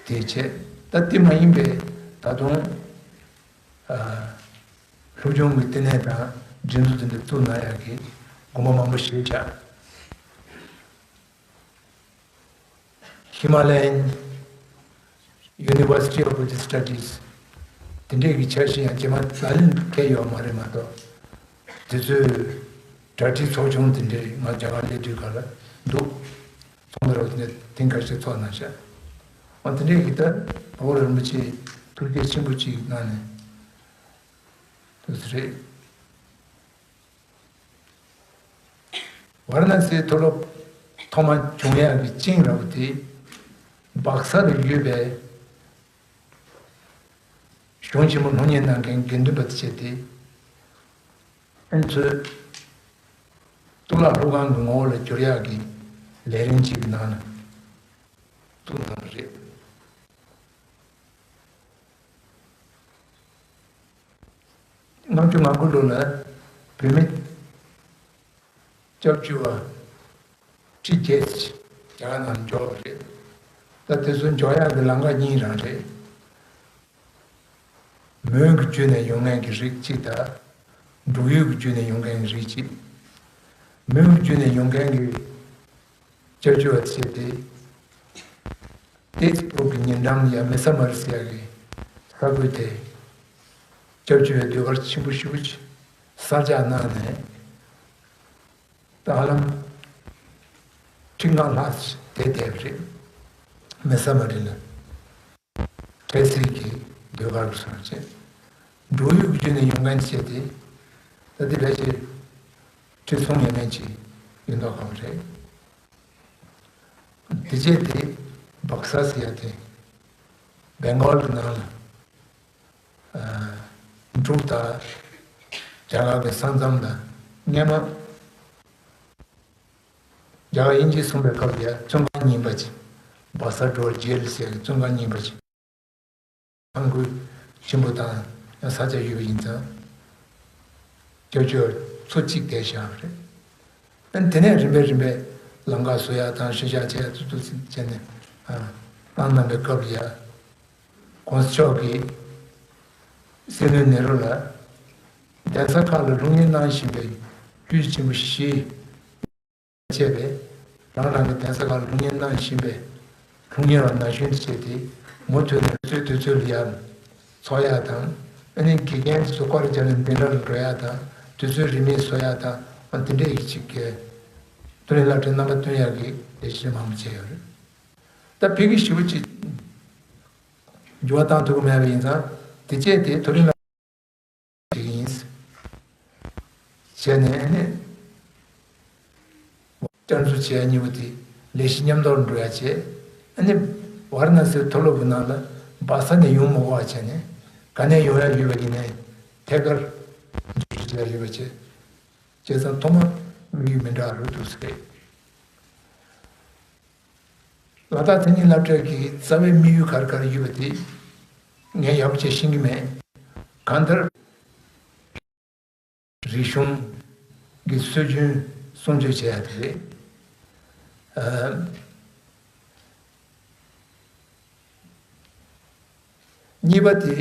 དེ་བྱས། ད་དེ་མ་ཡིན་པའི་ད་དུང་ཨ་སློབ་སྦྱོང་གི་ལྟེ་གནས་དང་སྒྲིག་འཛུགས་དེ་འདྲ་བཙུགས་གནང་ཡག་གི་དགོངས་པ་མང་པོ་བཞེས་བཞག Himalayan University of Buddhist Studies དེ་འདྲས་ཀྱི་འཆར་གཞི་ཡང་རྗེས་མ་ལག་ལེན་དུ་འཁེལ་ཡོད་མ་རེད་མ་གཏོགས། དེ་ཚོའི་གྲ་སྒྲིག་ཚོགས་ཆུང་དེ་འདྲས་ང་རྒྱ་གར་སླེབས་དུས་སྐབས་ལ་འདུག་ཚོགས་འདུ་རོགས་དེ་འདྲས་ཐེངས་ཁ་ཤས་ཚོགས་གནང་ཤག་འོ་དེ་འདྲས་ཀྱི་ད་བོད་རིན་པོ་ཆེ་ཐུགས་རྗེ་ཆེན་པོ་ཅིག་གནང་ནས་དུ་རེད། ཝཱ་ར་ཎ་སིའི་མཐོ་སློབ་ཐོག་མ་བྱུང་ཡག་གི་རྐྱེན་ར་བ་དེ། སྦག་ས་ལ་ཡོད་པའི་གཞུང་ཆེན་མོ་སློབ་གཉེར་གནང་མཁན་དགེ་འདུན་པ་དེ་བྱས་ཏེ། ཨ་ནི་ཚོས་གཙུག་ལག་སློབ་ཁང་གི་ངོ་བོ་ལ་བསྒྱུར་ཡག་གི་ལས་རིམ་ཅིག་གི་ནང་ལ་བཙུགས་གནང་བ་རེད། ལྔ་བཅུ་ང་དགུ་ལོ་ལ་བོད་མི་སྐྱབས་བཅོལ་བ་ཁྲི་བརྒྱད་ཅིག་རྒྱ་གར་ནང་འབྱོར་བ་རེད། ད་དེ་ཚོ་འབྱོར་ཡག་གི་ལམ་ཁ་གཉིས་རང་རེད། མོན་གྱི་བརྒྱུད་ནས་ཡོང་མཁན་གྱི་རིགས་གཅིག་དང་། འབྲུག་ཡུལ་གྱི་བརྒྱུད་ནས་ཡོང་མཁན་གྱི་རིགས་གཅིག་མོན་གྱི་བརྒྱུད་ནས་ཡོང་མཁན་གྱི་སྐྱབས་བཅོལ་བ་བྱས་ཏེ། ཏེ་སི་པུར་གྱི་ཉེ་འགྲམ་ལ་ཡ་མེ་ས་མར་ཟེར་ཡག་གི་ས་ཁུལ་དེ་སྐྱབས་བཅོལ་བའི་ཟློས་གར་ཆེན་པོ་ཞེ་པོ་ཅིག་གསར་རྒྱག་གནང་ནས། ད་ཧ་ལམ་ཁྲི་ལྔ་ལྷག་དེ་བསྡད་པ་རེད། མེ་ས་མར་ལ་འཕྲལ་སེལ་གྱི་ཟློས་གར་གྱི་སོང་བྱས། འབྲུག་ཡུལ་གྱི་བརྒྱུད་ནས་ཡོང་མཁན་བྱས་ཏེ། ད་དེ་ཕལ་ཆེར་ཁྲི་སུམ་ཡས་མས་ཅིག་ཡོད་མདོག་ཁ་པོ་རེད། དེ་རྗེས་དེ་སྦག་ས་ཟེར་ཡ་དེ་སྦེང་གོལ་གྱི་ནང་ལ་ཨ་འབྲུག་དང་རྒྱ་གར་གྱི་ས་མཚམས་ལ་སྔས་མ་རྒྱ་གར་དབྱིན་ཇི་གསུམ་པའི་སྐབས་ལ་ཡ་བཙོན་ཁང་རྙིང་པ་ཅིག་སྦག་ས་སྒྲོལ་རྗེ་ལ་ཟེར་བའི་བཙོན་ཁང་རྙིང་པ་ཅིག་ཁང་ཁུལ་ཆེན་པོ་དང་ཡང་ས་ཆ་ཡོད་པ་ཡིན་ཙང་། སྐྱབས་བཅོལ་ཚོ་གཅིག་བསྡད་བཞག་པ་རེད། ཨ་ནི་དེ་ནས་རིམ་པས་རིམ་པས་ལམ་ཁ་བཟོ་ཡག་དང་གཞིས་ཆགས་བྱས་ཡག་ཏུ་ཏུ་བྱས་ནས་ཨ་བཏང་གནང་པའི་སྐབས་ལ་ཡ། ༸གོང་ས་མཆོག་གིས་སྲིད་བློན་ནེ་རུ་ལ་གདན་ས་ཁག་ལ་སློབ་གཉེར་གནང་བཞིན་པའི་བརྒྱུད་ཆེན་པོ་བཞི་བཅས་པའི་རང་རང་གི་གདན་ས་ཁག་ལ་སློབ་གཉེར་གནང་བཞིན་པའི་སློབ་གཉེར་བ་ན་གཞོན་དེ་བྱས་ཏེ་མུ་མཐུད་ནས་གཙོས་དུས་ཚོད་ལ་ཡར་འཚོགས་ཡག་དང་། ཨ་ནི་དགེ་རྒན་དེ་ཚོ་སྐོར་ར་རྒྱག་ནས་འཛིན་གྲྭ་ལ་འགྲོ་ཡག་དང་དུས་ཚོད་རིན་མེད་བཟོ་ཡག་དང་། ཨ་དེ་འདྲས་ཀྱི་ཅིག་གི་མཐོ་རིམ་སློབ་གྲྭའི་རྣམ་པ་སྟོན་ཡག་གི་ལས་གཞི་མང་པོ་བྱས་ཡོད་རེད། ད་ཕ་གི་ཞེ་པོ་ཅིག་འགྱུར་བ་བཏང་ཐུབ་ཀྱི་མེད་པ་ཡིན་ཙང་། དེ་བྱས་ཏེ་མཐོ་རིམ་སློབ་ཞིག་ཡིན། བྱས་ནས་ཨ་ནི་བསྐྱར་འཛུགས་བྱས་གཉིས་པོ་དེ་ལས་གཞི་མཉམ་དུ་འགྲོ་ཡ་བྱས། ཨ་ནི་ཝཱ་ར་ཎ་སིའི་མཐོ་སློབ་ཀྱི་ནང་ལ་སྦག་ས་ནས་ཡོང་མ་དགོས་པ་བྱས་ནས་ག་ནས་ཡོང་ཡ་ཡོད་པ་ཡིན་ནའི་ཐད་ཀར་འཛུལ་ཞུགས་བྱེད་ཡ་ཡོད་པ་བྱས། བྱས་ཙང་ཐོག་མ་དམིགས་ཡུལ་མི་འདྲ་བ་རུ་འདུག་ཟེར། ལ་དྭགས་མཚན་ཉིད་སློབ་གྲྭ་གི་རྩ་བའི་དམིགས་ཡུལ་ག་རེ་ག་རེ་ཡོད་པ་དེ་ངས་ཡག་པོ་བྱས་ཤེས་ཀྱི་མེད། གང་ལྟར། རིག་གཞུང་གི་སྲོལ་རྒྱུན་སྲུང་སྐྱོབ་བྱེད་ཡ་དེ་རེད། ཨ། གཉིས་པ་དེ།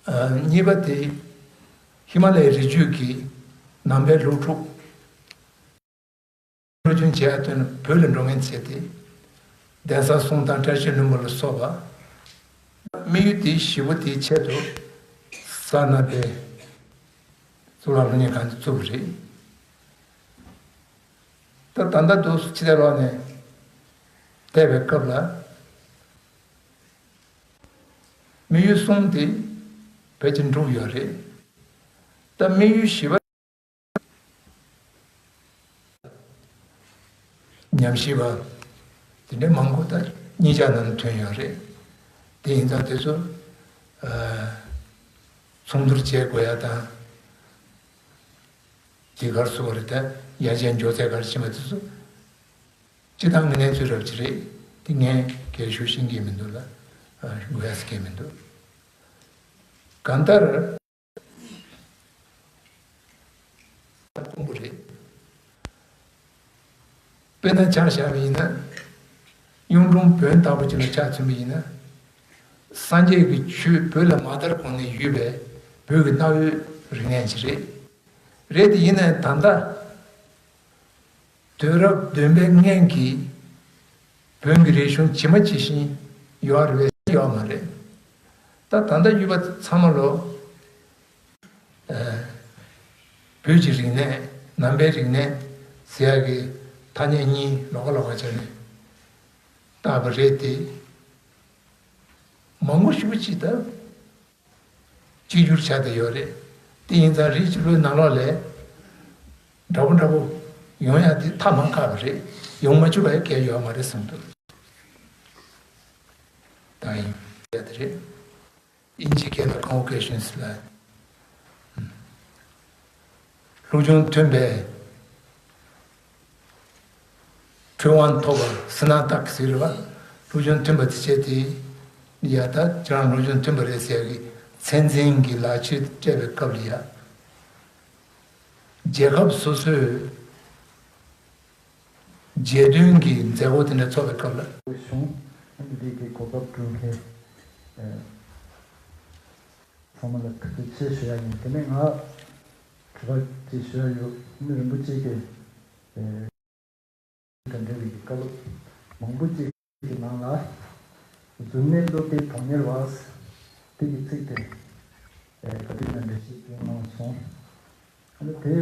ཨ། གཉིས་པ་དེ། ཧི་མ་ལ་ཡའི་རི་རྒྱུད་ཀྱི་ནང་པའི་སློབ་ཕྲུག་སྲུང་སྐྱོང་བྱེད་ཡ་དོན་བོད་ལ་འགྲོ་མཁན་བྱས་ཏེ། གདན་ས་གསུམ་དང་བཀྲ་ཤིས་ལྷུན་པོ་ལ་སོགས་པ། དམིགས་ཡུལ་དེ་བཞི་པོ་དེའི་ཆེད་དུ་ས་ན་དེ་གཙུག་ལག་སློབ་གཉེར་ཁང་དེ་བཙུགས་པ་རེད། ད་ད་ལྟ་འདུག་ཕྱི་དེ་ལོག་ནས་བལྟས་པའི་སྐབས་ལ། དམིགས་ཡུལ་གསུམ་དེ་ཕལ་ཆེར་འགྲུབ་ཡོད་རེད། ད་དམིགས་ཡུལ་བཞི་པ། ཉམས་ཞིབ་པ་དེ་འདྲའི་མང་པོ་ད་གཉིས་ཆ་ནང་ཐོན་ཡོད་རེད། དེ་ཡིན་ཙང་དེ་ཚོ་ཨ་ཚོགས་འདུར་བྱེད་དགོས་ཡ་དང་། དེ་གར་སོང་བ་རེད་ད། ཡར་རྒྱས་མགྱོགས་ཚད་གར་ཕྱིན་པ་དེ་ཚོ་སྤྱི་བཏང་གི་གནས་ཚུལ་རབ་ཅིག་རེད། དེ་ངས་གལ་ཞུ་ཤེས་ཀྱི་མི་འདུག་ལ། ཨ་དགོས་ཡ་ཟེར་མཁན་མི་འདུག་གང་ལྟར། དཔང་པོ་རེད། དཔེར་ན་ཆ་བཞག་པ་ཡིན་ན། གཡུང་དྲུང་བོན་ལྟ་བུ་ཅིག་ལ་ཆ་མཚོན་པ་ཡིན་ན། སངས་རྒྱས་ཀྱི་ཆོས་བོད་ལ་མ་དར་གོང་ནས་ཡོད་པའི་བོད་ཀྱི་གནའ་བོའི་རིག་གནས་ཅིག་རེད། རེད་དེ་ཡིན་ནའི་ད་ལྟ། དུས་རབས་བདུན་པའི་སྔོན་གྱི་བོན་གྱི་རིག་གཞུང་ཇི་མ་ཇི་བཞིན་ཡོད་རེད་པས་ཡོད་མ་རེད། ད་ད་ལྟ་ཡོད་པ་ཚང་མ་ལོ། ཨ་བོད་ཀྱི་རིག་གནས། ནང་པའི་རིག་གནས་ཟེར་ཡག་གི་ཐ་སྙད་གཉིས་ལོགས་ཀ་ལོགས་ཀ་བྱས་ནས་བཏགས་པ་རེད་དེ། མང་པོ་ཞེ་པོ་ཅིག་ད་གཅིག་གྱུར་ཆགས་བསྡད་ཡོད་རེད། དེ་ཡིན་ཙང་རིགས་གཅིག་པའི་ནང་ལོགས་ལས་འདྲ་པོ་འདྲ་པོ་ཡོང་ཡག་དེ་ཐབས་མ་ཁག་པ་རེད། ཡོང་མ་བཅུག་པ་ཡང་གལ་ཡོད་མ་རེད་བསམ་འདུག་ད་ཡིན་ཡག་དེ་རེད། དབྱིན་ཇིའི་སྐད་ལ་Convocations ལ། སློབ་སྦྱོང་མཐུན་པའི་འཕྲོད་དབང་ཐོབ་པ་སི་ན་ཏག་ཟེར་བ། སློབ་སྦྱོང་མཐུན་པ་དེ་བྱས་ཏེ། ཡ་ད་ཁྱེད་རང་སློབ་སྦྱོང་མཐུན་པ་རེད་ཟེར་ཡག་གི་མཚན་འཛིན་གྱི་ལག་ཆས་སྤྲད་པའི་སྐབས་ལ་ཡ། རྒྱལ་ཁབ་སོ་སོའི་རྒྱལ་དོན་གྱི་མཛད་སྒོ་དེ་འདྲ་ཚོགས་པའི་སྐབས་ལ། བྱུང་། འདི་གའི་གོ་སྐབས་བསྐྲུན་མཁན་ཚང་མ་ལ་ཐུགས་རྗེ་ཆེ་ཞུ་ཡ་ཡིན། དེ་ནས་ང་དྲི་བ་ཅིག་ཞུ་ཡ་ཡོད། མི་རིན་པོ་ཆེ་གིས་དང་འབྲེལ་བའི་བཀའ་སློབ་མང་པོ་ཅིག་གི་ནང་ལ། གཟུར་གནས་སློབ་གྲྭའི་དོན་གཉེར་བ་དེ་གི་ཚིག་དེ་ག་དུས་ནས་འགྲེལ་བཤད་བྱུང་གནང་སོང་། ཨ་ནི་དེ་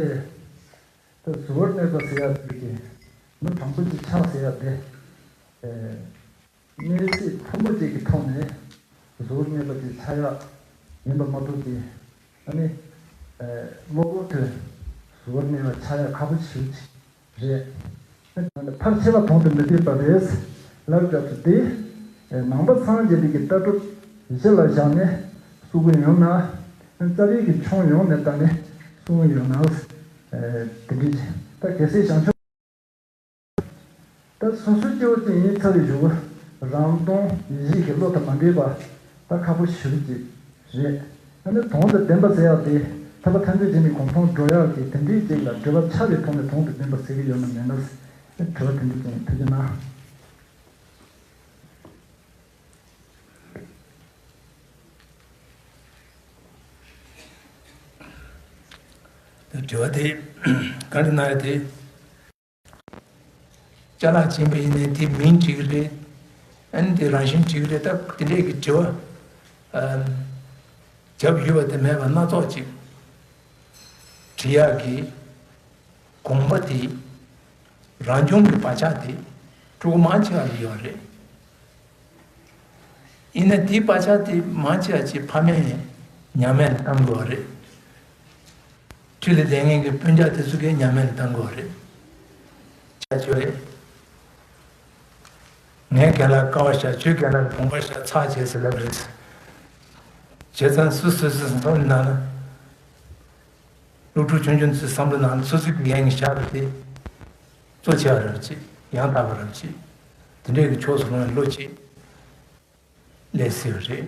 ད་གཟུ་བོར་གནས་པ་ཟེར་ཡ་དེ་གི་མི་དྲང་པོ་ཅིག་ཆགས་ཟེར་ཡ་དེ། གནས་ཚུལ་ཕུང་པོ་ཅིག་གི་ཐོག་ནས་གཟུ་བོར་གནས་པ་ཅིག་ཆགས་ཡག་ཡིན་པ་མ་གཏོགས་ཀྱི། ཨ་ནི། ཨེ། གློ་བུར་དུ་གཟུ་བོར་གནས་པ་ཆགས་ཡག་ཁག་པོ་ཞེ་པོ་ཅིག་རེད། ཕར་ཕྱིན་ལ་དོན་དུ་མི་འདོད་པ་རེད། ལབ་སྐབས་སུ་དེ། ཨེ། ནང་པ་སངས་རྒྱས་པའི་གི་ལྟ་གྲུབ་གཞི་ལ་བཞག་ནས་གསུང་གི་ཡོང་ན། རྩ་བའི་གི་ཕྱོགས་ཡོངས་ནས་བལྟས་ནས་གསུང་གི་ཡོང་ན། ཨེ། དེ་འདྲའི་ད་གལ་སྲིད་བྱང་ཆུབ། ད་སོ་སོའི་སྐྱེ་བོ་ཅིག་ཡིན་ཚར་བའི་གཞུག་གུ་རང་སྟོང་ཡིད་བཞིན་གྱི་བློ་དང་མ་འདྲེས་པ་ད་ཁག་པོ་ཞེ་པོ་ཅིག་རེད། ཨ་ནི་དོན་དང་ལྡན་པ་ཟེར་ཡག་དེ་ཐར་པ་ཐམས་ཅད་མཁྱེན་པའི་གོ་འཕང་འགྲོ་ཡག་གི་དེ་འདྲའི་ཅིག་ལ་འགྲེལ་པ་ཆགས་པའི་ཐོག་ནས་དོན་དང་ལྡན་པ་ཟེར་གྱི་ཡོད་ན་མེད་ན་དྲི་བ་དེ་འདྲ་ཅིག་ཐུགས་རྗེ་གནང་། དྲི་བ་དེ་ག་རེ་གནང་ཡ་དེ། ཅ་ལག་སྦྱིན་པ་ཡིན་ནའི་དེ་མིང་བྲིས་ཀྱི་རེད། ཨ་ནི་དེ་རང་བཞིན་བྲིས་ཀྱི་རེད། ད་དེ་འདྲས་ཀྱི་དྲི་བ། ཨམ། རྒྱབ་ཡོད་པ་དེ་མེད་པ་སྣ་ཚོགས་ཅིག་བྲིས་ཡག་གི་དགོངས་པ་དེ་རང་བྱུང་གི་བག་ཆགས་དེ་ཕྲུ་གུ་མང་ཆེ་བ་ལ་ཡོད་རེད། ཡིན་ན་དེའི་བག་ཆགས་དེ་མང་ཆེ་བ་ཅིག་ཕ་མས་ཉམས་ལེན་གཏང་དགོས་པ་རེད། ཁྲིད་ལ་བསྡད་མཁན་གྱི་སྤུན་ཀྱག་དེ་ཚོ་གིས་ཉམས་ལེན་གཏང་དགོས་པ་རེད། ཆ་ཆོས་རེད། ངས་རྒན་ལགས་ཀ་བ་བཞག་ཁྱོད་རྒན་ལགས་ཀྱིས་བུམ་པ་བཞག་ཚར་བྱས་ཟེར་ལབ་རེད། བྱས་ཙང་སོ་སོ་སོ་སོའི་བསམ་བློ་ནང་ལ། སློབ་ཕྲུག་ཆུང་ཆུང་ཚོའི་བསམ་བློ་ནང་ལ་སོ་སོའི་འགན་བཞག་པ་དེ་གཙོ་ཆེ་བ་རབ་ཅིག་ཡང་དག་པ་རབ་ཅིག་དེ་འདྲའི་གི་ཕྱོགས་སུ་ལྷུང་བའི་བློ་ཅིག་སླེབས་སྲིད་པ་རེད།